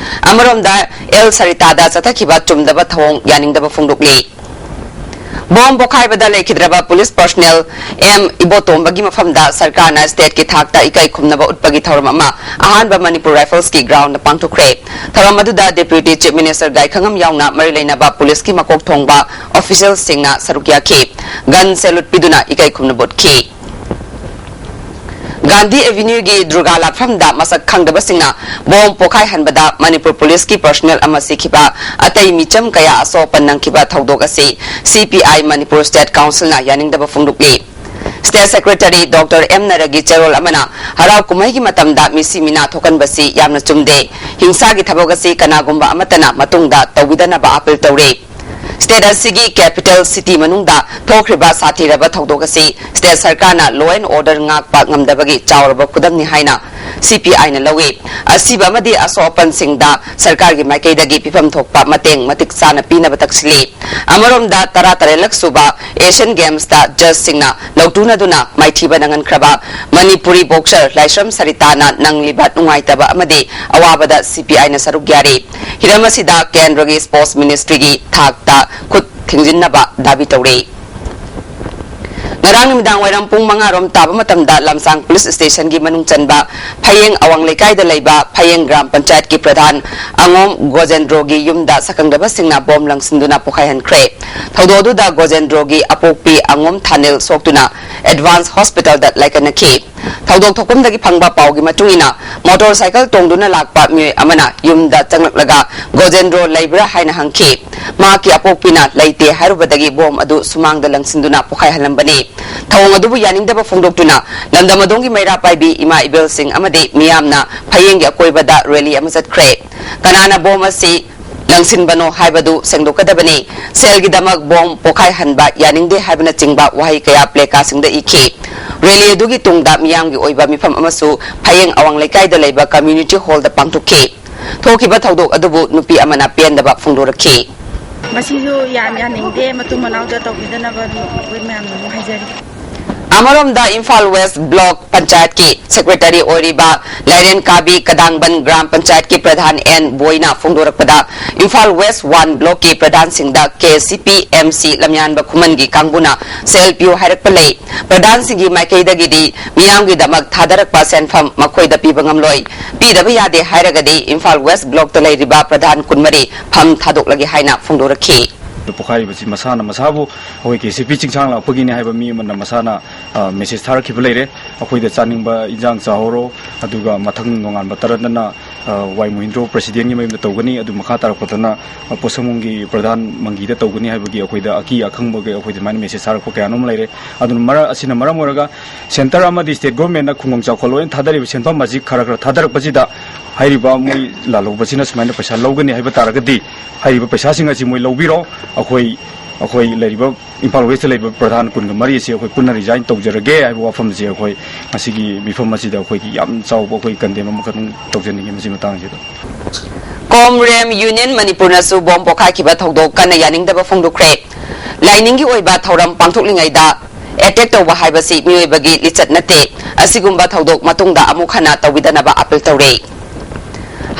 ꯑꯃꯔꯣꯝꯗ, ꯑꯦꯜ ꯁꯔꯤꯇꯥꯗ ꯆꯠꯊꯈꯤꯕ ꯆꯨꯝꯗꯕ ꯊꯧꯑꯣꯡ ꯌꯥꯅꯤꯡꯗꯕ ꯐꯣꯡꯗꯣꯛꯂꯤ꯫ ꯕꯣꯝ ꯄꯣꯈꯥꯏꯕꯗ ꯂꯩꯈꯤꯗ꯭ꯔꯕ ꯄꯨꯂꯤꯁ ꯄꯔꯁꯅꯦꯜ ꯑꯦꯝ ꯏꯕꯣꯇꯣꯝꯕꯒꯤ ꯃꯐꯝꯗ ꯁꯔꯀꯥꯔꯅ ꯁ꯭ꯇꯦꯠꯀꯤ ꯊꯥꯛꯇ ꯏꯀꯥꯏ ꯈꯨꯝꯅꯕ ꯎꯠꯄꯒꯤ ꯊꯧꯔꯝ ꯑꯃ ꯑꯍꯥꯟꯕ ꯃꯅꯤꯄꯨꯔ ꯔꯥꯏꯐꯜꯁꯀꯤ ꯒ꯭ꯔꯥꯎꯟꯗ ꯄꯥꯡꯊꯣꯛꯈ꯭ꯔꯦ꯫ ꯊꯧꯔꯝ ꯑꯗꯨꯗ ꯗꯦꯄ꯭ꯌꯨꯇꯤ ꯆꯤꯐ ꯃꯤꯅꯤꯁꯇꯔ ꯒꯥꯏꯈꯉꯝ ꯌꯥꯎꯅ ꯃꯔꯤ ꯂꯩꯅꯕ ꯄꯨꯂꯤꯁꯀꯤ ꯃꯀꯣꯛ ꯊꯣꯡꯕ ꯑꯣꯐꯤꯁꯤꯌꯦꯜꯁꯤꯡꯅ ꯁꯔꯨꯛ ꯌꯥꯈꯤ꯫ ꯒꯟ ꯁꯦꯂꯨꯠ ꯄꯤꯗꯨꯅ ꯏꯀꯥꯏ ꯈꯨꯝꯅꯕ ꯎꯠꯈꯤ꯫ ꯒꯥꯟꯙꯤ ꯑꯦꯚꯤꯅ꯭ꯌꯨꯒꯤ ꯗꯨꯔꯒꯥ ꯂꯥꯠꯐꯝꯗ ꯃꯁꯛ ꯈꯪꯗꯕꯁꯤꯡꯅ ꯕꯣꯝ ꯄꯣꯈꯥꯏꯍꯟꯕꯗ ꯃꯅꯤꯄꯨꯔ ꯄꯨꯂꯤꯁꯀꯤ ꯄꯔꯁꯅꯦꯜ ꯑꯃ ꯁꯤꯈꯤꯕ, ꯑꯇꯩ ꯃꯤꯆꯝ ꯀꯌꯥ ꯑꯁꯣꯛ ꯑꯄꯟ ꯅꯪꯈꯤꯕ ꯊꯧꯗꯣꯛ ꯑꯁꯤ ꯁꯤ ꯄꯤ ꯑꯥꯏ ꯃꯅꯤꯄꯨꯔ ꯁ꯭ꯇꯦꯠ ꯀꯥꯎꯟꯁꯤꯜꯅ ꯌꯥꯅꯤꯡꯗꯕ ꯐꯣꯡꯗꯣꯛꯂꯤ꯫ ꯁ꯭ꯇꯦꯠ ꯁꯦꯀ꯭ꯔꯦꯇꯔꯤ ꯗꯣꯛꯇꯔ ꯑꯦꯝ ꯅꯔꯒꯤ ꯆꯦꯔꯣꯜ ꯑꯃꯅ ꯍꯔꯥꯎ ꯀꯨꯝꯍꯩꯒꯤ ꯃꯇꯝꯗ ꯃꯤꯁꯤ ꯃꯤꯅꯥ ꯊꯣꯛꯍꯟꯕꯁꯤ ꯌꯥꯝꯅ ꯆꯨꯝꯗꯦ, ꯍꯤꯡꯁꯥꯒꯤ ꯊꯕꯛ ꯑꯁꯤ ꯀꯅꯥꯒꯨꯝꯕ ꯑꯃꯠꯇꯅ ꯃꯇꯨꯡꯗ ꯇꯧꯕꯤꯗꯅꯕ ꯑꯥꯄꯤꯜ ꯇꯧꯔꯤ꯫ ꯁ꯭ꯇꯦꯠ ꯑꯁꯤꯒꯤ ꯀꯦꯄꯤꯇꯦꯜ ꯁꯤꯇꯤ ꯃꯅꯨꯡꯗ ꯊꯣꯛꯈ꯭ꯔꯤꯕ ꯁꯥꯊꯤꯔꯕ ꯊꯧꯗꯣꯛ ꯑꯁꯤ ꯁ꯭ꯇꯦꯠ ꯁꯔꯀꯥꯔꯅ law and order ꯉꯥꯛꯄ ꯉꯝꯗꯕꯒꯤ ꯆꯥꯎꯔꯕ ꯈꯨꯗꯝꯅꯤ ꯍꯥꯏꯅ ꯁꯤ ꯄꯤ ꯑꯥꯏꯅ ꯂꯧꯏ꯫ ꯑꯁꯤꯕ ꯑꯃꯗꯤ ꯑꯁꯣꯛ ꯑꯄꯟꯁꯤꯡꯗ ꯁꯔꯀꯥꯔꯒꯤ ꯃꯥꯏꯀꯩꯗꯒꯤ ꯄꯤꯐꯝ ꯊꯣꯛꯄ ꯃꯇꯦꯡ ꯃꯇꯤꯛ ꯆꯥꯅ ꯄꯤꯅꯕ ꯇꯛꯁꯤꯜꯂꯤ꯫ ꯑꯃꯔꯣꯝꯗ, ꯇꯔꯥꯇꯔꯦꯠꯂꯛ ꯁꯨꯕ ꯑꯦꯁꯤꯌꯟ ꯒꯦꯝꯁꯇ ꯖꯖꯁꯤꯡꯅ ꯂꯧꯇꯨꯅꯗꯨꯅ ꯃꯥꯏꯊꯤꯕ ꯅꯪꯍꯟꯈ꯭ꯔꯕ ꯃꯅꯤꯄꯨꯔꯤ ꯕꯣꯛꯁꯔ ꯂꯥꯏꯁ꯭ꯔꯝ ꯁꯔꯤꯇꯥꯅ ꯅꯪꯂꯤꯕ ꯅꯨꯡꯉꯥꯏꯇꯕ ꯑꯃꯗꯤ ꯑꯋꯥꯕꯗ ꯁꯤ ꯄꯤ ꯑꯥꯏꯅ ꯁꯔꯨꯛ ꯌꯥꯔꯤ꯫ ꯍꯤꯔꯝ ꯑꯁꯤꯗ ꯀꯦꯟꯗ꯭ꯔꯒꯤ ꯁ꯭ꯄꯣꯔꯠꯁ ꯃꯤꯅꯤꯁꯇ꯭ꯔꯤꯒꯤ ꯊꯥꯛꯇ ꯈꯨꯠ ꯊꯤꯡꯖꯤꯟꯅꯕ ꯗꯥꯕꯤ ꯇꯧꯔꯤ꯫ ꯉꯔꯥꯡ ꯅꯨꯃꯤꯗꯥꯡ ꯋꯥꯏꯔꯝ ꯄꯨꯡ ꯃꯉꯥ ꯔꯣꯝ ꯇꯥꯕ ꯃꯇꯝꯗ ꯂꯝꯁꯥꯡ ꯄꯨꯂꯤꯁ ꯁ꯭ꯇꯦꯁꯟꯒꯤ ꯃꯅꯨꯡ ꯆꯟꯕ ꯐꯌꯦꯡ ꯑꯋꯥꯡ ꯂꯩꯀꯥꯏꯗ ꯂꯩꯕ ꯐꯌꯦꯡ ꯒ꯭ꯔꯥꯝ ꯄꯟꯆꯥꯌꯠꯀꯤ ꯄ꯭ꯔꯙꯥꯟ ꯑꯉꯣꯝ ꯒꯣꯖꯦꯟꯗ꯭ꯔꯣꯒꯤ ꯌꯨꯝꯗ ꯁꯛꯈꯪꯗꯕꯁꯤꯡꯅ ꯕꯣꯝ ꯂꯪꯁꯤꯟꯗꯨꯅ ꯄꯣꯈꯥꯏꯍꯟꯈ꯭ꯔꯦ꯫ ꯊꯧꯗꯣꯛ ꯑꯗꯨꯗ ꯒꯣꯖꯦꯟꯗ꯭ꯔꯣꯒꯤ ꯑꯄꯣꯛꯄꯤ ꯑꯉꯣꯝ ꯊꯥꯅꯤꯜ ꯁꯣꯛꯇꯨꯅ ꯑꯦꯗꯚꯥꯟꯁ ꯍꯣꯁꯄꯤꯇꯥꯜꯗ ꯂꯥꯏꯀꯠꯅꯈꯤ꯫ ꯊꯧꯗꯣꯛ ꯊꯣꯛꯐꯝꯗꯒꯤ ꯐꯪꯕ ꯄꯥꯎꯒꯤ ꯃꯇꯨꯡ ꯏꯟꯅ, ꯃꯣꯇꯣꯔ ꯁꯥꯏꯀꯜ ꯇꯣꯡꯗꯨꯅ ꯂꯥꯛꯄ ꯃꯤꯑꯣꯏ ꯑꯃꯅ ꯌꯨꯝꯗ ꯆꯪꯂꯛꯂꯒ ꯒꯣꯖꯦꯟꯗ꯭ꯔꯣ ꯂꯩꯕ꯭ꯔꯥ ꯍꯥꯏꯅ ꯍꯪꯈꯤ꯫ ꯃꯍꯥꯛꯀꯤ ꯑꯄꯣꯛꯄꯤꯅ ꯂꯩꯇꯦ ꯍꯥꯏꯔꯨꯕꯗꯒꯤ ꯕꯣꯝ ꯑꯗꯨ ꯁꯨꯃꯥꯡꯗ ꯂꯪꯁꯤꯟꯗꯨꯅ ꯄꯣꯈꯥꯏꯍꯜꯂꯝꯕꯅꯤ꯫ ꯊꯧꯑꯣꯡ ꯑꯗꯨꯕꯨ ꯌꯥꯅꯤꯡꯗꯕ ꯐꯣꯡꯗꯣꯛꯇꯨꯅ ꯂꯝꯗꯝ ꯑꯗꯣꯝꯒꯤ ꯃꯩꯔꯥ ꯄꯥꯏꯕꯤ ꯏꯃꯥ ꯏꯕꯦꯜꯁꯤꯡ ꯑꯃꯗꯤ ꯃꯤꯌꯥꯝꯅ ꯐꯌꯦꯡꯒꯤ ꯑꯀꯣꯏꯕꯗ ꯔꯦꯂꯤ ꯑꯃ ꯆꯠꯈ꯭ꯔꯦ꯫ ꯀꯅꯥꯅ ꯕꯣꯝ ꯑꯁꯤ ꯂꯪꯁꯤꯟꯕꯅꯣ ꯍꯥꯏꯕꯗꯨ ꯁꯦꯡꯗꯣꯛꯀꯗꯕꯅꯤ꯫ ꯁꯦꯜꯒꯤꯗꯃꯛ ꯕꯣꯝ ꯄꯣꯈꯥꯏꯍꯟꯕ ꯌꯥꯅꯤꯡꯗꯦ ꯍꯥꯏꯕꯅꯆꯤꯡꯕ ꯋꯥꯍꯩ ꯀꯌꯥ ꯄ꯭ꯂꯦꯀꯥꯔꯗꯁꯤꯡꯗ ꯏꯈꯤ꯫ ꯔꯦꯂꯤ ꯑꯗꯨꯒꯤ ꯇꯨꯡꯗ ꯃꯤꯌꯥꯝꯒꯤ ꯑꯣꯏꯕ ꯃꯤꯐꯝ ꯑꯃꯁꯨ ꯐꯌꯦꯡ ꯑꯋꯥꯡ ꯂꯩꯀꯥꯏꯗ ꯂꯩꯕ ꯀꯝꯃ꯭ꯌꯨꯅꯤꯇꯤ ꯍꯣꯜꯗ ꯄꯥꯡꯊꯣꯛꯈꯤ꯫ ꯊꯣꯛꯈꯤꯕ ꯊꯧꯗꯣꯛ ꯑꯗꯨꯕꯨ ꯅꯨꯄꯤ ꯑꯃꯅ ꯄꯦꯟꯗꯕ ꯐꯣꯡꯗꯣꯔꯛꯈꯤ꯫ ꯃꯁꯤꯁꯨ ꯌꯥꯝ ꯌꯥꯅꯤꯡꯗꯦ꯫ ꯃꯇꯨꯡ ꯃꯅꯥꯎꯗ ꯇꯧꯕꯤꯗꯅꯕ ꯑꯗꯨꯝ ꯑꯩꯈꯣꯏ ꯃꯌꯥꯝꯅ ꯑꯗꯨꯝ ꯍꯥꯏꯖꯔꯤ꯫ ꯑꯃꯔꯣꯝꯗ ꯏꯝꯐꯥꯜ ꯋꯦꯁ ꯕ꯭ꯂꯣꯛ ꯄꯟꯆꯥꯌꯠꯀꯤ ꯁꯦꯀ꯭ꯔꯦꯇꯔꯤ ꯑꯣꯏꯔꯤꯕ ꯂꯥꯏꯔꯦꯟ ꯀꯥꯕꯤ ꯀꯗꯥꯡꯕꯟ ꯒ꯭ꯔꯥꯝ ꯄꯟꯆꯥꯌꯠꯀꯤ ꯄ꯭ꯔꯙꯥꯟ ꯑꯦꯟ ꯕꯣꯏꯅ ꯐꯣꯡꯗꯣꯔꯛꯄꯗ, ꯏꯝꯐꯥꯜ ꯋꯦꯁ ꯋꯥꯟ ꯕ꯭ꯂꯣꯛꯀꯤ ꯄ꯭ꯔꯙꯥꯟꯁꯤꯡꯗ K C P M C ꯂꯝꯌꯥꯟꯕ ꯈꯨꯃꯟꯒꯤ ꯀꯥꯡꯕꯨꯅ ꯁꯦꯜ ꯄꯤꯌꯨ ꯍꯥꯏꯔꯛꯄ ꯂꯩ꯫ ꯄ꯭ꯔꯙꯥꯟꯁꯤꯡꯒꯤ ꯃꯥꯏꯀꯩꯗꯒꯤꯗꯤ ꯃꯤꯌꯥꯝꯒꯤꯗꯃꯛ ꯊꯥꯗꯔꯛꯄ ꯁꯦꯟꯐꯝ ꯃꯈꯣꯏꯗ ꯄꯤꯕ ꯉꯝꯂꯣꯏ꯫ ꯄꯤꯗꯕ ꯌꯥꯗꯦ ꯍꯥꯏꯔꯒꯗꯤ ꯏꯝꯐꯥꯜ ꯋꯦꯁ ꯕ꯭ꯂꯣꯛꯇ ꯂꯩꯔꯤꯕ ꯄ꯭ꯔꯙꯥꯟ ꯀꯨꯟꯃꯔꯤ ꯐꯝ ꯊꯥꯗꯣꯛꯂꯒꯦ ꯍꯥꯏꯅ ꯐꯣꯡꯗꯣꯔꯛꯈꯤ꯫ ꯄꯣꯈꯥꯏꯔꯤꯕꯁꯤ ꯃꯁꯥꯅ ꯃꯁꯥꯕꯨ ꯑꯩꯈꯣꯏ ꯀꯦ ꯁꯤ ꯄꯤ ꯆꯤꯡꯁꯥꯡ ꯂꯥꯛꯄꯒꯤꯅꯤ ꯍꯥꯏꯕ ꯃꯤ ꯑꯃꯅ ꯃꯁꯥꯅ, ꯑ, ꯃꯦꯁꯦꯖ ꯊꯥꯔꯛꯈꯤꯕ ꯂꯩꯔꯦ꯫ ꯑꯩꯈꯣꯏꯗ ꯆꯥꯅꯤꯡꯕ ꯏꯟꯖꯥꯡ ꯆꯥꯍꯧꯔꯣ, ꯑꯗꯨꯒ ꯃꯊꯪ ꯅꯣꯡꯉꯥꯟꯕ ꯇꯔꯟꯗꯅ, ꯑ, ꯋꯥꯏ ꯃꯣꯍꯤꯟꯗ꯭ꯔꯣ ꯄ꯭ꯔꯦꯁꯤꯗꯦꯟꯒꯤ ꯃꯌꯨꯝꯗ ꯇꯧꯒꯅꯤ, ꯑꯗꯨ ꯃꯈꯥ ꯇꯥꯔꯛꯄꯗꯅ, ꯑ, ꯄꯣꯠꯁꯪꯕꯝꯒꯤ ꯄ꯭ꯔꯙꯥꯟ ꯃꯪꯒꯤꯗ ꯇꯧꯒꯅꯤ ꯍꯥꯏꯕꯒꯤ ꯑꯩꯈꯣꯏꯗ ꯑꯀꯤ ꯑꯈꯪꯕꯒꯤ ꯑꯩꯈꯣꯏꯗ ꯑꯗꯨꯃꯥꯏꯅ ꯃꯦꯁꯦꯖ ꯊꯥꯔꯛꯄ ꯀꯌꯥ ꯑꯃ ꯂꯩꯔꯦ꯫ ꯑꯗꯨꯅ ꯃꯔ-, ꯑꯁꯤꯅ ꯃꯔꯝ ꯑꯣꯏꯔꯒ ꯁꯦꯟꯇꯔ ꯑꯃꯗꯤ ꯁ꯭ꯇꯦꯠ ꯒꯣꯔꯃꯦꯟꯅ ꯈꯨꯡꯒꯪ ꯆꯥꯎꯈꯠꯂꯣꯏꯅ ꯊꯥꯗꯔꯤꯕ ꯁꯦꯟꯐꯝ ꯑꯁꯤ ꯈꯔ ꯈꯔ ꯊꯥꯗꯔꯛꯄꯁꯤꯗ ꯍꯥꯏꯔꯤꯕ ꯃꯣꯏ ꯂꯥꯜꯍꯧꯕꯁꯤꯅ ꯁꯨꯃꯥꯏꯅ ꯄꯩꯁꯥ ꯂꯧꯒꯅꯤ ꯍꯥꯏꯕ ꯇꯥꯔꯒꯗꯤ ꯍꯥꯏꯔꯤꯕ ꯄꯩꯁꯥꯁꯤꯡ ꯑꯁꯤ ꯃꯣꯏ ꯂꯧꯕꯤꯔꯣ꯫ ꯑꯩꯈꯣꯏ, ꯑꯩꯈꯣꯏ ꯂꯩꯔꯤꯕ ꯏꯝꯐꯥꯜ ꯋꯦꯁꯇ ꯂꯩꯕ ꯄ꯭ꯔꯙꯥꯟ ꯀꯨꯟꯒ ꯃꯔꯤ ꯑꯁꯤ ꯑꯩꯈꯣꯏ ꯄꯨꯟꯅ ꯔꯤꯖꯥꯏꯟ ꯇꯧꯖꯔꯒꯦ ꯍꯥꯏꯕ ꯋꯥꯐꯝꯁꯤ ꯑꯩꯈꯣꯏ ꯉꯁꯤꯒꯤ ꯃꯤꯐꯝ ꯑꯁꯤꯗ ꯑꯩꯈꯣꯏꯒꯤ ꯌꯥꯝ ꯆꯥꯎꯕ ꯑꯩꯈꯣꯏ ꯀꯟꯗꯦꯝ ꯑꯃꯈꯛꯇꯪ ꯇꯧꯖꯅꯤꯡꯉꯤ ꯃꯁꯤ ꯃꯇꯥꯡꯁꯤꯗ꯫ ꯀꯣꯝꯔꯦꯝ ꯌꯨꯅꯤꯌꯟ ꯃꯅꯤꯄꯨꯔꯅꯁꯨ ꯕꯣꯝ ꯄꯣꯈꯥꯏꯈꯤꯕ ꯊꯧꯗꯣꯛ ꯀꯟꯅ ꯌꯥꯅꯤꯡꯗꯕ ꯐꯣꯡꯗꯣꯛꯈ꯭ꯔꯦ꯫ ꯂꯥꯏꯅꯤꯡꯒꯤ ꯑꯣꯏꯕ ꯊꯧꯔꯝ ꯄꯥꯡꯊꯣꯛꯂꯤꯉꯩꯗ ꯑꯦꯇꯦꯛ ꯇꯧꯕ ꯍꯥꯏꯕꯁꯤ ꯃꯤꯑꯣꯏꯕꯒꯤ ꯂꯤꯆꯠ ꯅꯠꯇꯦ꯫ ꯑꯁꯤꯒꯨꯝꯕ ꯊꯧꯗꯣꯛ ꯃꯇꯨꯡꯗ ꯑꯃꯨꯛ ꯍꯟꯅ ꯇꯧꯕꯤꯗꯅꯕ ꯑꯄꯤꯜ ꯇꯧꯔꯦ꯫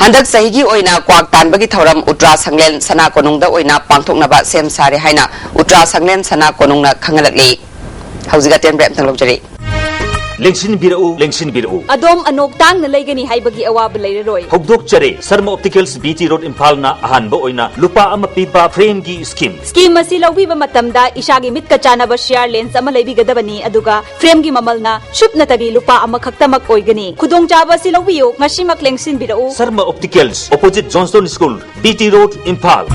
ꯍꯟꯗꯛ ꯆꯍꯤꯒꯤ ꯑꯣꯏꯅ ꯀ꯭ꯋꯥꯛ ꯇꯥꯟꯕꯒꯤ ꯊꯧꯔꯝ ꯎꯇ꯭ꯔꯥ ꯁꯪꯂꯦꯟ ꯁꯅꯥ ꯀꯣꯅꯨꯡꯗ ꯑꯣꯏꯅ ꯄꯥꯡꯊꯣꯛꯅꯕ ꯁꯦꯝ ꯁꯥꯔꯦ ꯍꯥꯏꯅ ꯎꯇ꯭ꯔꯥ ꯁꯪꯂꯦꯟ ꯁꯅꯥ ꯀꯣꯅꯨꯡꯅ ꯈꯪꯍꯜꯂꯛꯂꯤ꯫ ꯍꯧꯖꯤꯛ ꯑꯇꯦꯟꯕ ꯑꯝꯇꯪ ꯂꯧꯖꯔꯤ꯫ ꯂꯦꯡꯁꯤꯟꯕꯤꯔꯛꯎ, ꯂꯦꯡꯁꯤꯟꯕꯤꯔꯛꯎ꯫ ꯑꯗꯣꯝ ꯑꯅꯣꯛ ꯇꯥꯡꯅ ꯂꯩꯒꯅꯤ ꯍꯥꯏꯕꯒꯤ ꯑꯋꯥꯕ ꯂꯩꯔꯔꯣꯏ꯫ ꯍꯧꯗꯣꯛꯆꯔꯦ, ꯁꯔꯃ ꯑꯣꯞꯇꯤꯀꯦꯜꯁ ꯕꯤ ꯇꯤ ꯔꯣꯗ ꯏꯝꯐꯥꯜꯅ ꯑꯍꯥꯟꯕ ꯑꯣꯏꯅ ꯂꯨꯄꯥ ꯑꯃ ꯄꯤꯕ ꯐ꯭ꯔꯦꯝꯒꯤ ꯁ꯭ꯀꯤꯝ꯫ ꯁ꯭ꯀꯤꯝ ꯑꯁꯤ ꯂꯧꯕꯤꯕ ꯃꯇꯝꯗ ꯏꯁꯥꯒꯤ ꯃꯤꯠꯀ ꯆꯥꯟꯅꯕ ꯁꯤꯌꯥꯔ ꯂꯦꯟꯁ ꯑꯃ ꯂꯩꯕꯤꯒꯗꯕꯅꯤ, ꯑꯗꯨꯒ ꯐ꯭ꯔꯦꯝꯒꯤ ꯃꯃꯜꯅ ꯁꯨꯞꯅꯇꯒꯤ ꯂꯨꯄꯥ ꯑꯃꯈꯛꯇꯃꯛ ꯑꯣꯏꯒꯅꯤ꯫ ꯈꯨꯗꯣꯡꯆꯥꯕ ꯑꯁꯤ ꯂꯧꯕꯤꯌꯨ, ꯉꯁꯤꯃꯛ ꯂꯦꯡꯁꯤꯟꯕꯤꯔꯛꯎ꯫ Sharma opticals, opposite Johnstone school, B T road, Imphal.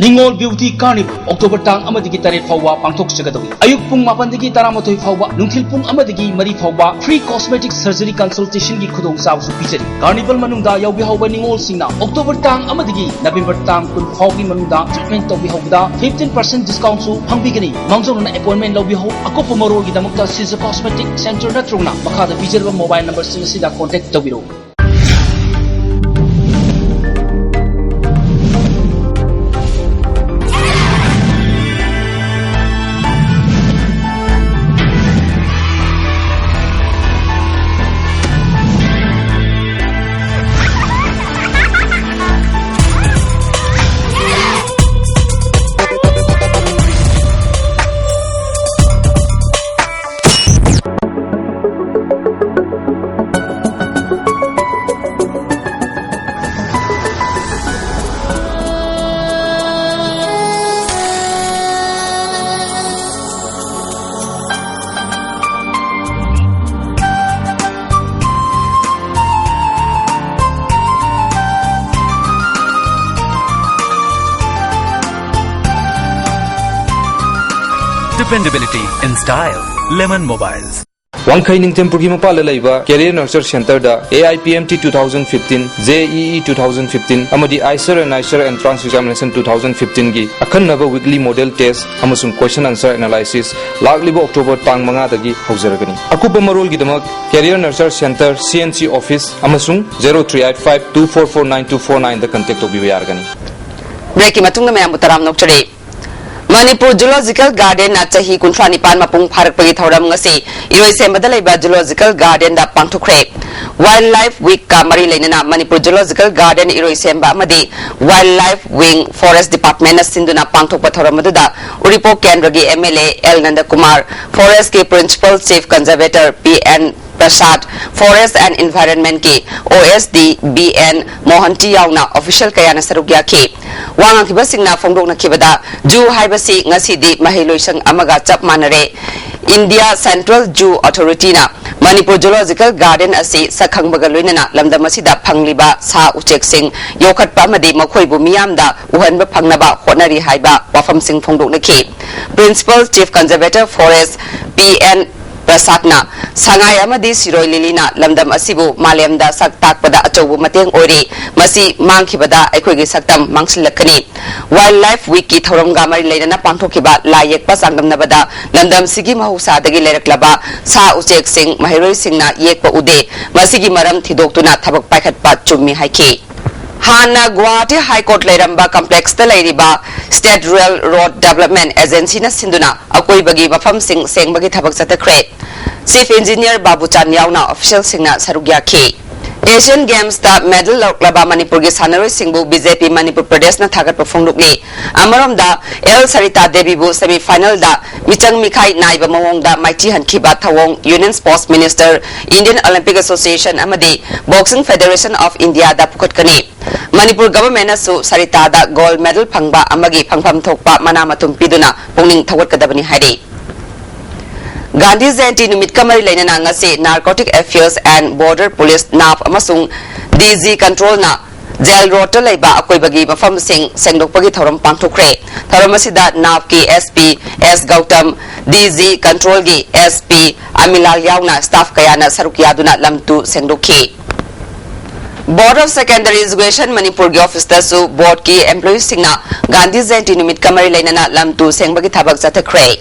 ꯅꯤꯉꯣꯜ ꯕ꯭ꯌꯨꯇꯤ ꯀꯥꯔꯅꯤꯚꯜ ꯑꯣꯛꯇꯣꯕꯔ ꯇꯥꯡ ꯑꯃꯗꯒꯤ ꯇꯔꯦꯠ ꯐꯥꯎꯕ ꯄꯥꯡꯊꯣꯛꯆꯒꯗꯧꯔꯤ꯫ ꯑꯌꯨꯛ ꯄꯨꯡ ꯃꯥꯄꯟꯗꯒꯤ ꯇꯔꯥꯃꯥꯊꯣꯏ ꯐꯥꯎꯕ, ꯅꯨꯡꯊꯤꯜ ꯄꯨꯡ ꯑꯃꯗꯒꯤ ꯃꯔꯤ ꯐꯥꯎꯕ ꯐ꯭ꯔꯤ ꯀꯣꯁꯃꯦꯇꯤꯛ ꯁꯔꯖꯔꯤ ꯀꯟꯁꯜꯇꯦꯁꯟꯒꯤ ꯈꯨꯗꯣꯡꯆꯥꯕꯁꯨ ꯄꯤꯖꯔꯤ꯫ ꯀꯥꯔꯅꯤꯚꯜ ꯃꯅꯨꯡꯗ ꯌꯥꯎꯕꯤꯍꯧꯕ ꯅꯤꯉꯣꯜꯁꯤꯡꯅ ꯑꯣꯛꯇꯣꯕꯔ ꯇꯥꯡ ꯑꯃꯗꯒꯤ ꯅꯕꯦꯝꯕꯔ ꯇꯥꯡ ꯀꯨꯟ ꯐꯥꯎꯒꯤ ꯃꯅꯨꯡꯗ ꯇ꯭ꯔꯤꯠꯃꯦꯟ ꯇꯧꯕꯤꯍꯧꯕꯗ ꯐꯤꯐꯇꯤꯟ ꯄꯥꯔꯁꯦꯟ ꯗꯤꯁꯀꯥꯎꯟꯁꯨ ꯐꯪꯕꯤꯒꯅꯤ꯫ ꯃꯥꯡꯖꯧꯅꯅ ꯑꯦꯄꯣꯏꯟꯃꯦꯟ ꯂꯧꯕꯤꯍꯧ꯫ ꯑꯀꯨꯞꯄ ꯃꯔꯣꯜꯒꯤꯗꯃꯛꯇ ꯁꯤꯖ ꯀꯣꯁꯃꯦꯇꯤꯛ ꯁꯦꯟꯇꯔ ꯅꯠꯇ꯭ꯔꯒꯅ ꯃꯈꯥꯗ ꯄꯤꯖꯔꯤꯕ ꯃꯣꯕꯥꯏꯜ ꯅꯝꯕꯔꯁꯤꯡ ꯑꯁꯤꯗ ꯀꯣꯟꯇꯦꯛ ꯇꯧꯕꯤꯔꯛꯎ꯫ Dependability in style. Lemon Mobiles. ꯋꯥꯡꯈꯩ ꯅꯤꯡꯊꯦꯝꯄꯨꯔꯒꯤ ꯃꯄꯥꯜꯗ ꯂꯩꯕ Career Nurture Centreꯗ A I P M T two thousand fifteen, J E E two thousand fifteen ꯑꯃꯗꯤ ICER and ICER Entrance Examination two thousand fifteenꯒꯤ ꯑꯈꯟꯅꯕ weekly model test ꯑꯃꯁꯨꯡ question answer analysis ꯂꯥꯛꯂꯤꯕ October ꯇꯥꯡ ꯃꯉꯥꯗꯒꯤ ꯍꯧꯖꯔꯒꯅꯤ꯫ ꯑꯀꯨꯞꯄ ꯃꯔꯣꯜꯒꯤꯗꯃꯛ Career Nurture Centre C N C office ꯑꯃꯁꯨꯡ zero three eight five two four four nine two four nineꯗ contact ꯇꯧꯕꯤꯕ ꯌꯥꯔꯒꯅꯤ꯫ Breakꯀꯤ ꯃꯇꯨꯡꯗ ꯃꯌꯥꯝꯕꯨ ꯇꯔꯥꯝꯅ ꯑꯣꯛꯆꯔꯤ꯫ ꯃꯅꯤꯄꯨꯔ ꯖꯨꯂꯣꯖꯤꯀꯦꯜ ꯒꯥꯔꯗꯦꯟꯅ ꯆꯍꯤ ꯀꯨꯟꯊ꯭ꯔꯥ ꯅꯤꯄꯥꯟ ꯃꯄꯨꯡ ꯐꯥꯔꯛꯄꯒꯤ ꯊꯧꯔꯝ ꯉꯁꯤ ꯏꯔꯣꯏꯁꯦꯝꯕꯗ ꯂꯩꯕ ꯖꯨꯂꯣꯖꯤꯀꯦꯜ ꯒꯥꯔꯗꯦꯟꯗ ꯄꯥꯡꯊꯣꯛꯈ꯭ꯔꯦ꯫ Wildlife Weekꯀ ꯃꯔꯤ ꯂꯩꯅꯅ ꯃꯅꯤꯄꯨꯔ ꯖꯨꯂꯣꯖꯤꯀꯦꯜ ꯒꯥꯔꯗꯦꯟ ꯏꯔꯣꯏꯁꯦꯝꯕ ꯑꯃꯗꯤ Wildlife Wing Forest Departmentꯅ ꯁꯤꯟꯗꯨꯅ ꯄꯥꯡꯊꯣꯛꯄ ꯊꯧꯔꯝ ꯑꯗꯨꯗ ꯎꯔꯤꯄꯣꯛ ꯀꯦꯟꯗ꯭ꯔꯒꯤ M L A L ꯅꯟꯗꯀꯨꯃꯥꯔ, Forestꯀꯤ Principal Chief Conservator P N Prasad, Forest and Environmentꯀꯤ O S D B N ꯃꯣꯍꯟꯇꯤ ꯌꯥꯎꯅ official ꯀꯌꯥꯅ ꯁꯔꯨꯛ ꯌꯥꯈꯤ꯫ ꯋꯥ ꯉꯥꯡꯈꯤꯕꯁꯤꯡꯅ ꯐꯣꯡꯗꯣꯛꯅꯈꯤꯕꯗ, ꯖꯨ ꯍꯥꯏꯕꯁꯤ ꯉꯁꯤꯗꯤ ꯃꯍꯩꯂꯣꯏꯁꯪ ꯑꯃꯒ ꯆꯞ ꯃꯥꯟꯅꯔꯦ꯫ India Central Zoo Authorityꯅ ꯃꯅꯤꯄꯨꯔ ꯖꯨꯂꯣꯖꯤꯀꯦꯜ ꯒꯥꯔꯗꯦꯟ ꯑꯁꯤ ꯁꯛꯈꯪꯕꯒ ꯂꯣꯏꯅꯅ ꯂꯝꯗꯝ ꯑꯁꯤꯗ ꯐꯪꯂꯤꯕ ꯁꯥ ꯎꯆꯦꯛꯁꯤꯡ ꯌꯣꯛꯈꯠꯄ ꯑꯃꯗꯤ ꯃꯈꯣꯏꯕꯨ ꯃꯤꯌꯥꯝꯗ ꯎꯍꯟꯕ ꯐꯪꯅꯕ ꯍꯣꯠꯅꯔꯤ ꯍꯥꯏꯕ ꯋꯥꯐꯝꯁꯤꯡ ꯐꯣꯡꯗꯣꯛꯅꯈꯤ꯫ Principal Chief Conservator Forest P N ꯄ꯭ꯔꯁꯥꯗꯅ ꯁꯉꯥꯏ ꯑꯃꯗꯤ ꯁꯤꯔꯣꯏ ꯂꯤꯂꯤꯅ ꯂꯝꯗꯝ ꯑꯁꯤꯕꯨ ꯃꯥꯂꯦꯝꯗ ꯁꯛ ꯇꯥꯛꯄꯗ ꯑꯆꯧꯕ ꯃꯇꯦꯡ ꯑꯣꯏꯔꯤ꯫ ꯃꯁꯤ ꯃꯥꯡꯈꯤꯕꯗ ꯑꯩꯈꯣꯏꯒꯤ ꯁꯛꯇꯝ ꯃꯥꯡꯁꯤꯜꯂꯛꯀꯅꯤ꯫ Wildlife Weekꯀꯤ ꯊꯧꯔꯝꯒ ꯃꯔꯤ ꯂꯩꯅꯅ ꯄꯥꯡꯊꯣꯛꯈꯤꯕ ꯂꯥꯏ ꯌꯦꯛꯄ ꯆꯥꯡꯗꯝꯅꯕꯗ ꯂꯝꯗꯝꯁꯤꯒꯤ ꯃꯍꯧꯁꯥꯗꯒꯤ ꯂꯩꯔꯛꯂꯕ ꯁꯥ ꯎꯆꯦꯛꯁꯤꯡ ꯃꯍꯩꯔꯣꯏꯁꯤꯡꯅ ꯌꯦꯛꯄ ꯎꯗꯦ꯫ ꯃꯁꯤꯒꯤ ꯃꯔꯝ ꯊꯤꯗꯣꯛꯇꯨꯅ ꯊꯕꯛ ꯄꯥꯏꯈꯠꯄ ꯆꯨꯝꯃꯤ ꯍꯥꯏꯈꯤ꯫ ꯍꯥꯟꯅ ꯒꯨꯋꯥꯍꯥꯇꯤ High Court ꯂꯩꯔꯝꯕ complexꯇ ꯂꯩꯔꯤꯕ State Rural Road Development Agencyꯅ ꯁꯤꯟꯗꯨꯅ ꯑꯀꯣꯏꯕꯒꯤ ꯃꯐꯝꯁꯤꯡ ꯁꯦꯡꯕꯒꯤ ꯊꯕꯛ ꯆꯠꯊꯈ꯭ꯔꯦ꯫ Chief Engineer ꯕꯥꯕꯨꯆꯥꯟ ꯌꯥꯎꯅ officialꯁꯤꯡꯅ ꯁꯔꯨꯛ ꯌꯥꯈꯤ꯫ Asian Gamesꯇ medal ꯂꯧꯔꯛꯂꯕ ꯃꯅꯤꯄꯨꯔꯒꯤ ꯁꯥꯟꯅꯔꯣꯏꯁꯤꯡꯕꯨ B J P ꯃꯅꯤꯄꯨꯔ ꯄ꯭ꯔꯗꯦꯁꯅ ꯊꯥꯒꯠꯄ ꯐꯣꯡꯗꯣꯛꯂꯤ꯫ ꯑꯃꯔꯣꯝꯗ, L ꯁꯔꯤꯇꯥ ꯗꯦꯕꯤꯕꯨ semi finalꯗ ꯃꯤꯆꯪ ꯃꯤꯈꯥꯏ ꯅꯥꯏꯕ ꯃꯑꯣꯡꯗ ꯃꯥꯏꯊꯤꯍꯟꯈꯤꯕ ꯊꯧꯑꯣꯡ Union Sports Minister, Indian Olympic Association ꯑꯃꯗꯤ Boxing Federation of Indiaꯗ ꯄꯨꯈꯠꯀꯅꯤ꯫ Manipur governmentꯅꯁꯨ ꯁꯔꯤꯇꯥꯗ gold medal ꯐꯪꯕ ꯑꯃꯒꯤ ꯐꯪꯐꯝ ꯊꯣꯛꯄ ꯃꯅꯥ ꯃꯊꯨꯝ ꯄꯤꯗꯨꯅ ꯄꯨꯛꯅꯤꯡ ꯊꯧꯒꯠꯀꯗꯕꯅꯤ ꯍꯥꯏꯔꯤ꯫ ꯒꯥꯟꯙꯤ ꯖꯌꯟꯇꯤ ꯅꯨꯃꯤꯠꯀ ꯃꯔꯤ ꯂꯩꯅꯅ ꯉꯁꯤ Narcotic Affairs and Border Police, NAB, ꯑꯃꯁꯨꯡ D G Controlꯅ ꯖꯦꯜ ꯔꯣꯗꯇ ꯂꯩꯕ ꯑꯀꯣꯏꯕꯒꯤ ꯃꯐꯝꯁꯤꯡ ꯁꯦꯡꯗꯣꯛꯄꯒꯤ ꯊꯧꯔꯝ ꯄꯥꯡꯊꯣꯛꯈ꯭ꯔꯦ꯫ ꯊꯧꯔꯝ ꯑꯁꯤꯗ ꯅꯥꯞꯀꯤ S P S Gautam, D G Control ꯒꯤ S P ꯑꯃꯤꯂꯥꯜ ꯌꯥꯎꯅ staff ꯀꯌꯥꯅ ꯁꯔꯨꯛ ꯌꯥꯗꯨꯅ ꯂꯝ two ꯁꯦꯡꯗꯣꯛꯈꯤ꯫ Board of Secondary Education ꯃꯅꯤꯄꯨꯔꯒꯤ office ꯇꯁꯨ board ꯀꯤ employee ꯁꯤꯡꯅ ꯒꯥꯟꯙꯤ ꯖꯌꯟꯇꯤ ꯅꯨꯃꯤꯠꯀ ꯃꯔꯤ ꯂꯩꯅꯅ ꯂꯝ ꯇꯨ ꯁꯦꯡꯕꯒꯤ ꯊꯕꯛ ꯆꯠꯊꯈ꯭ꯔꯦ꯫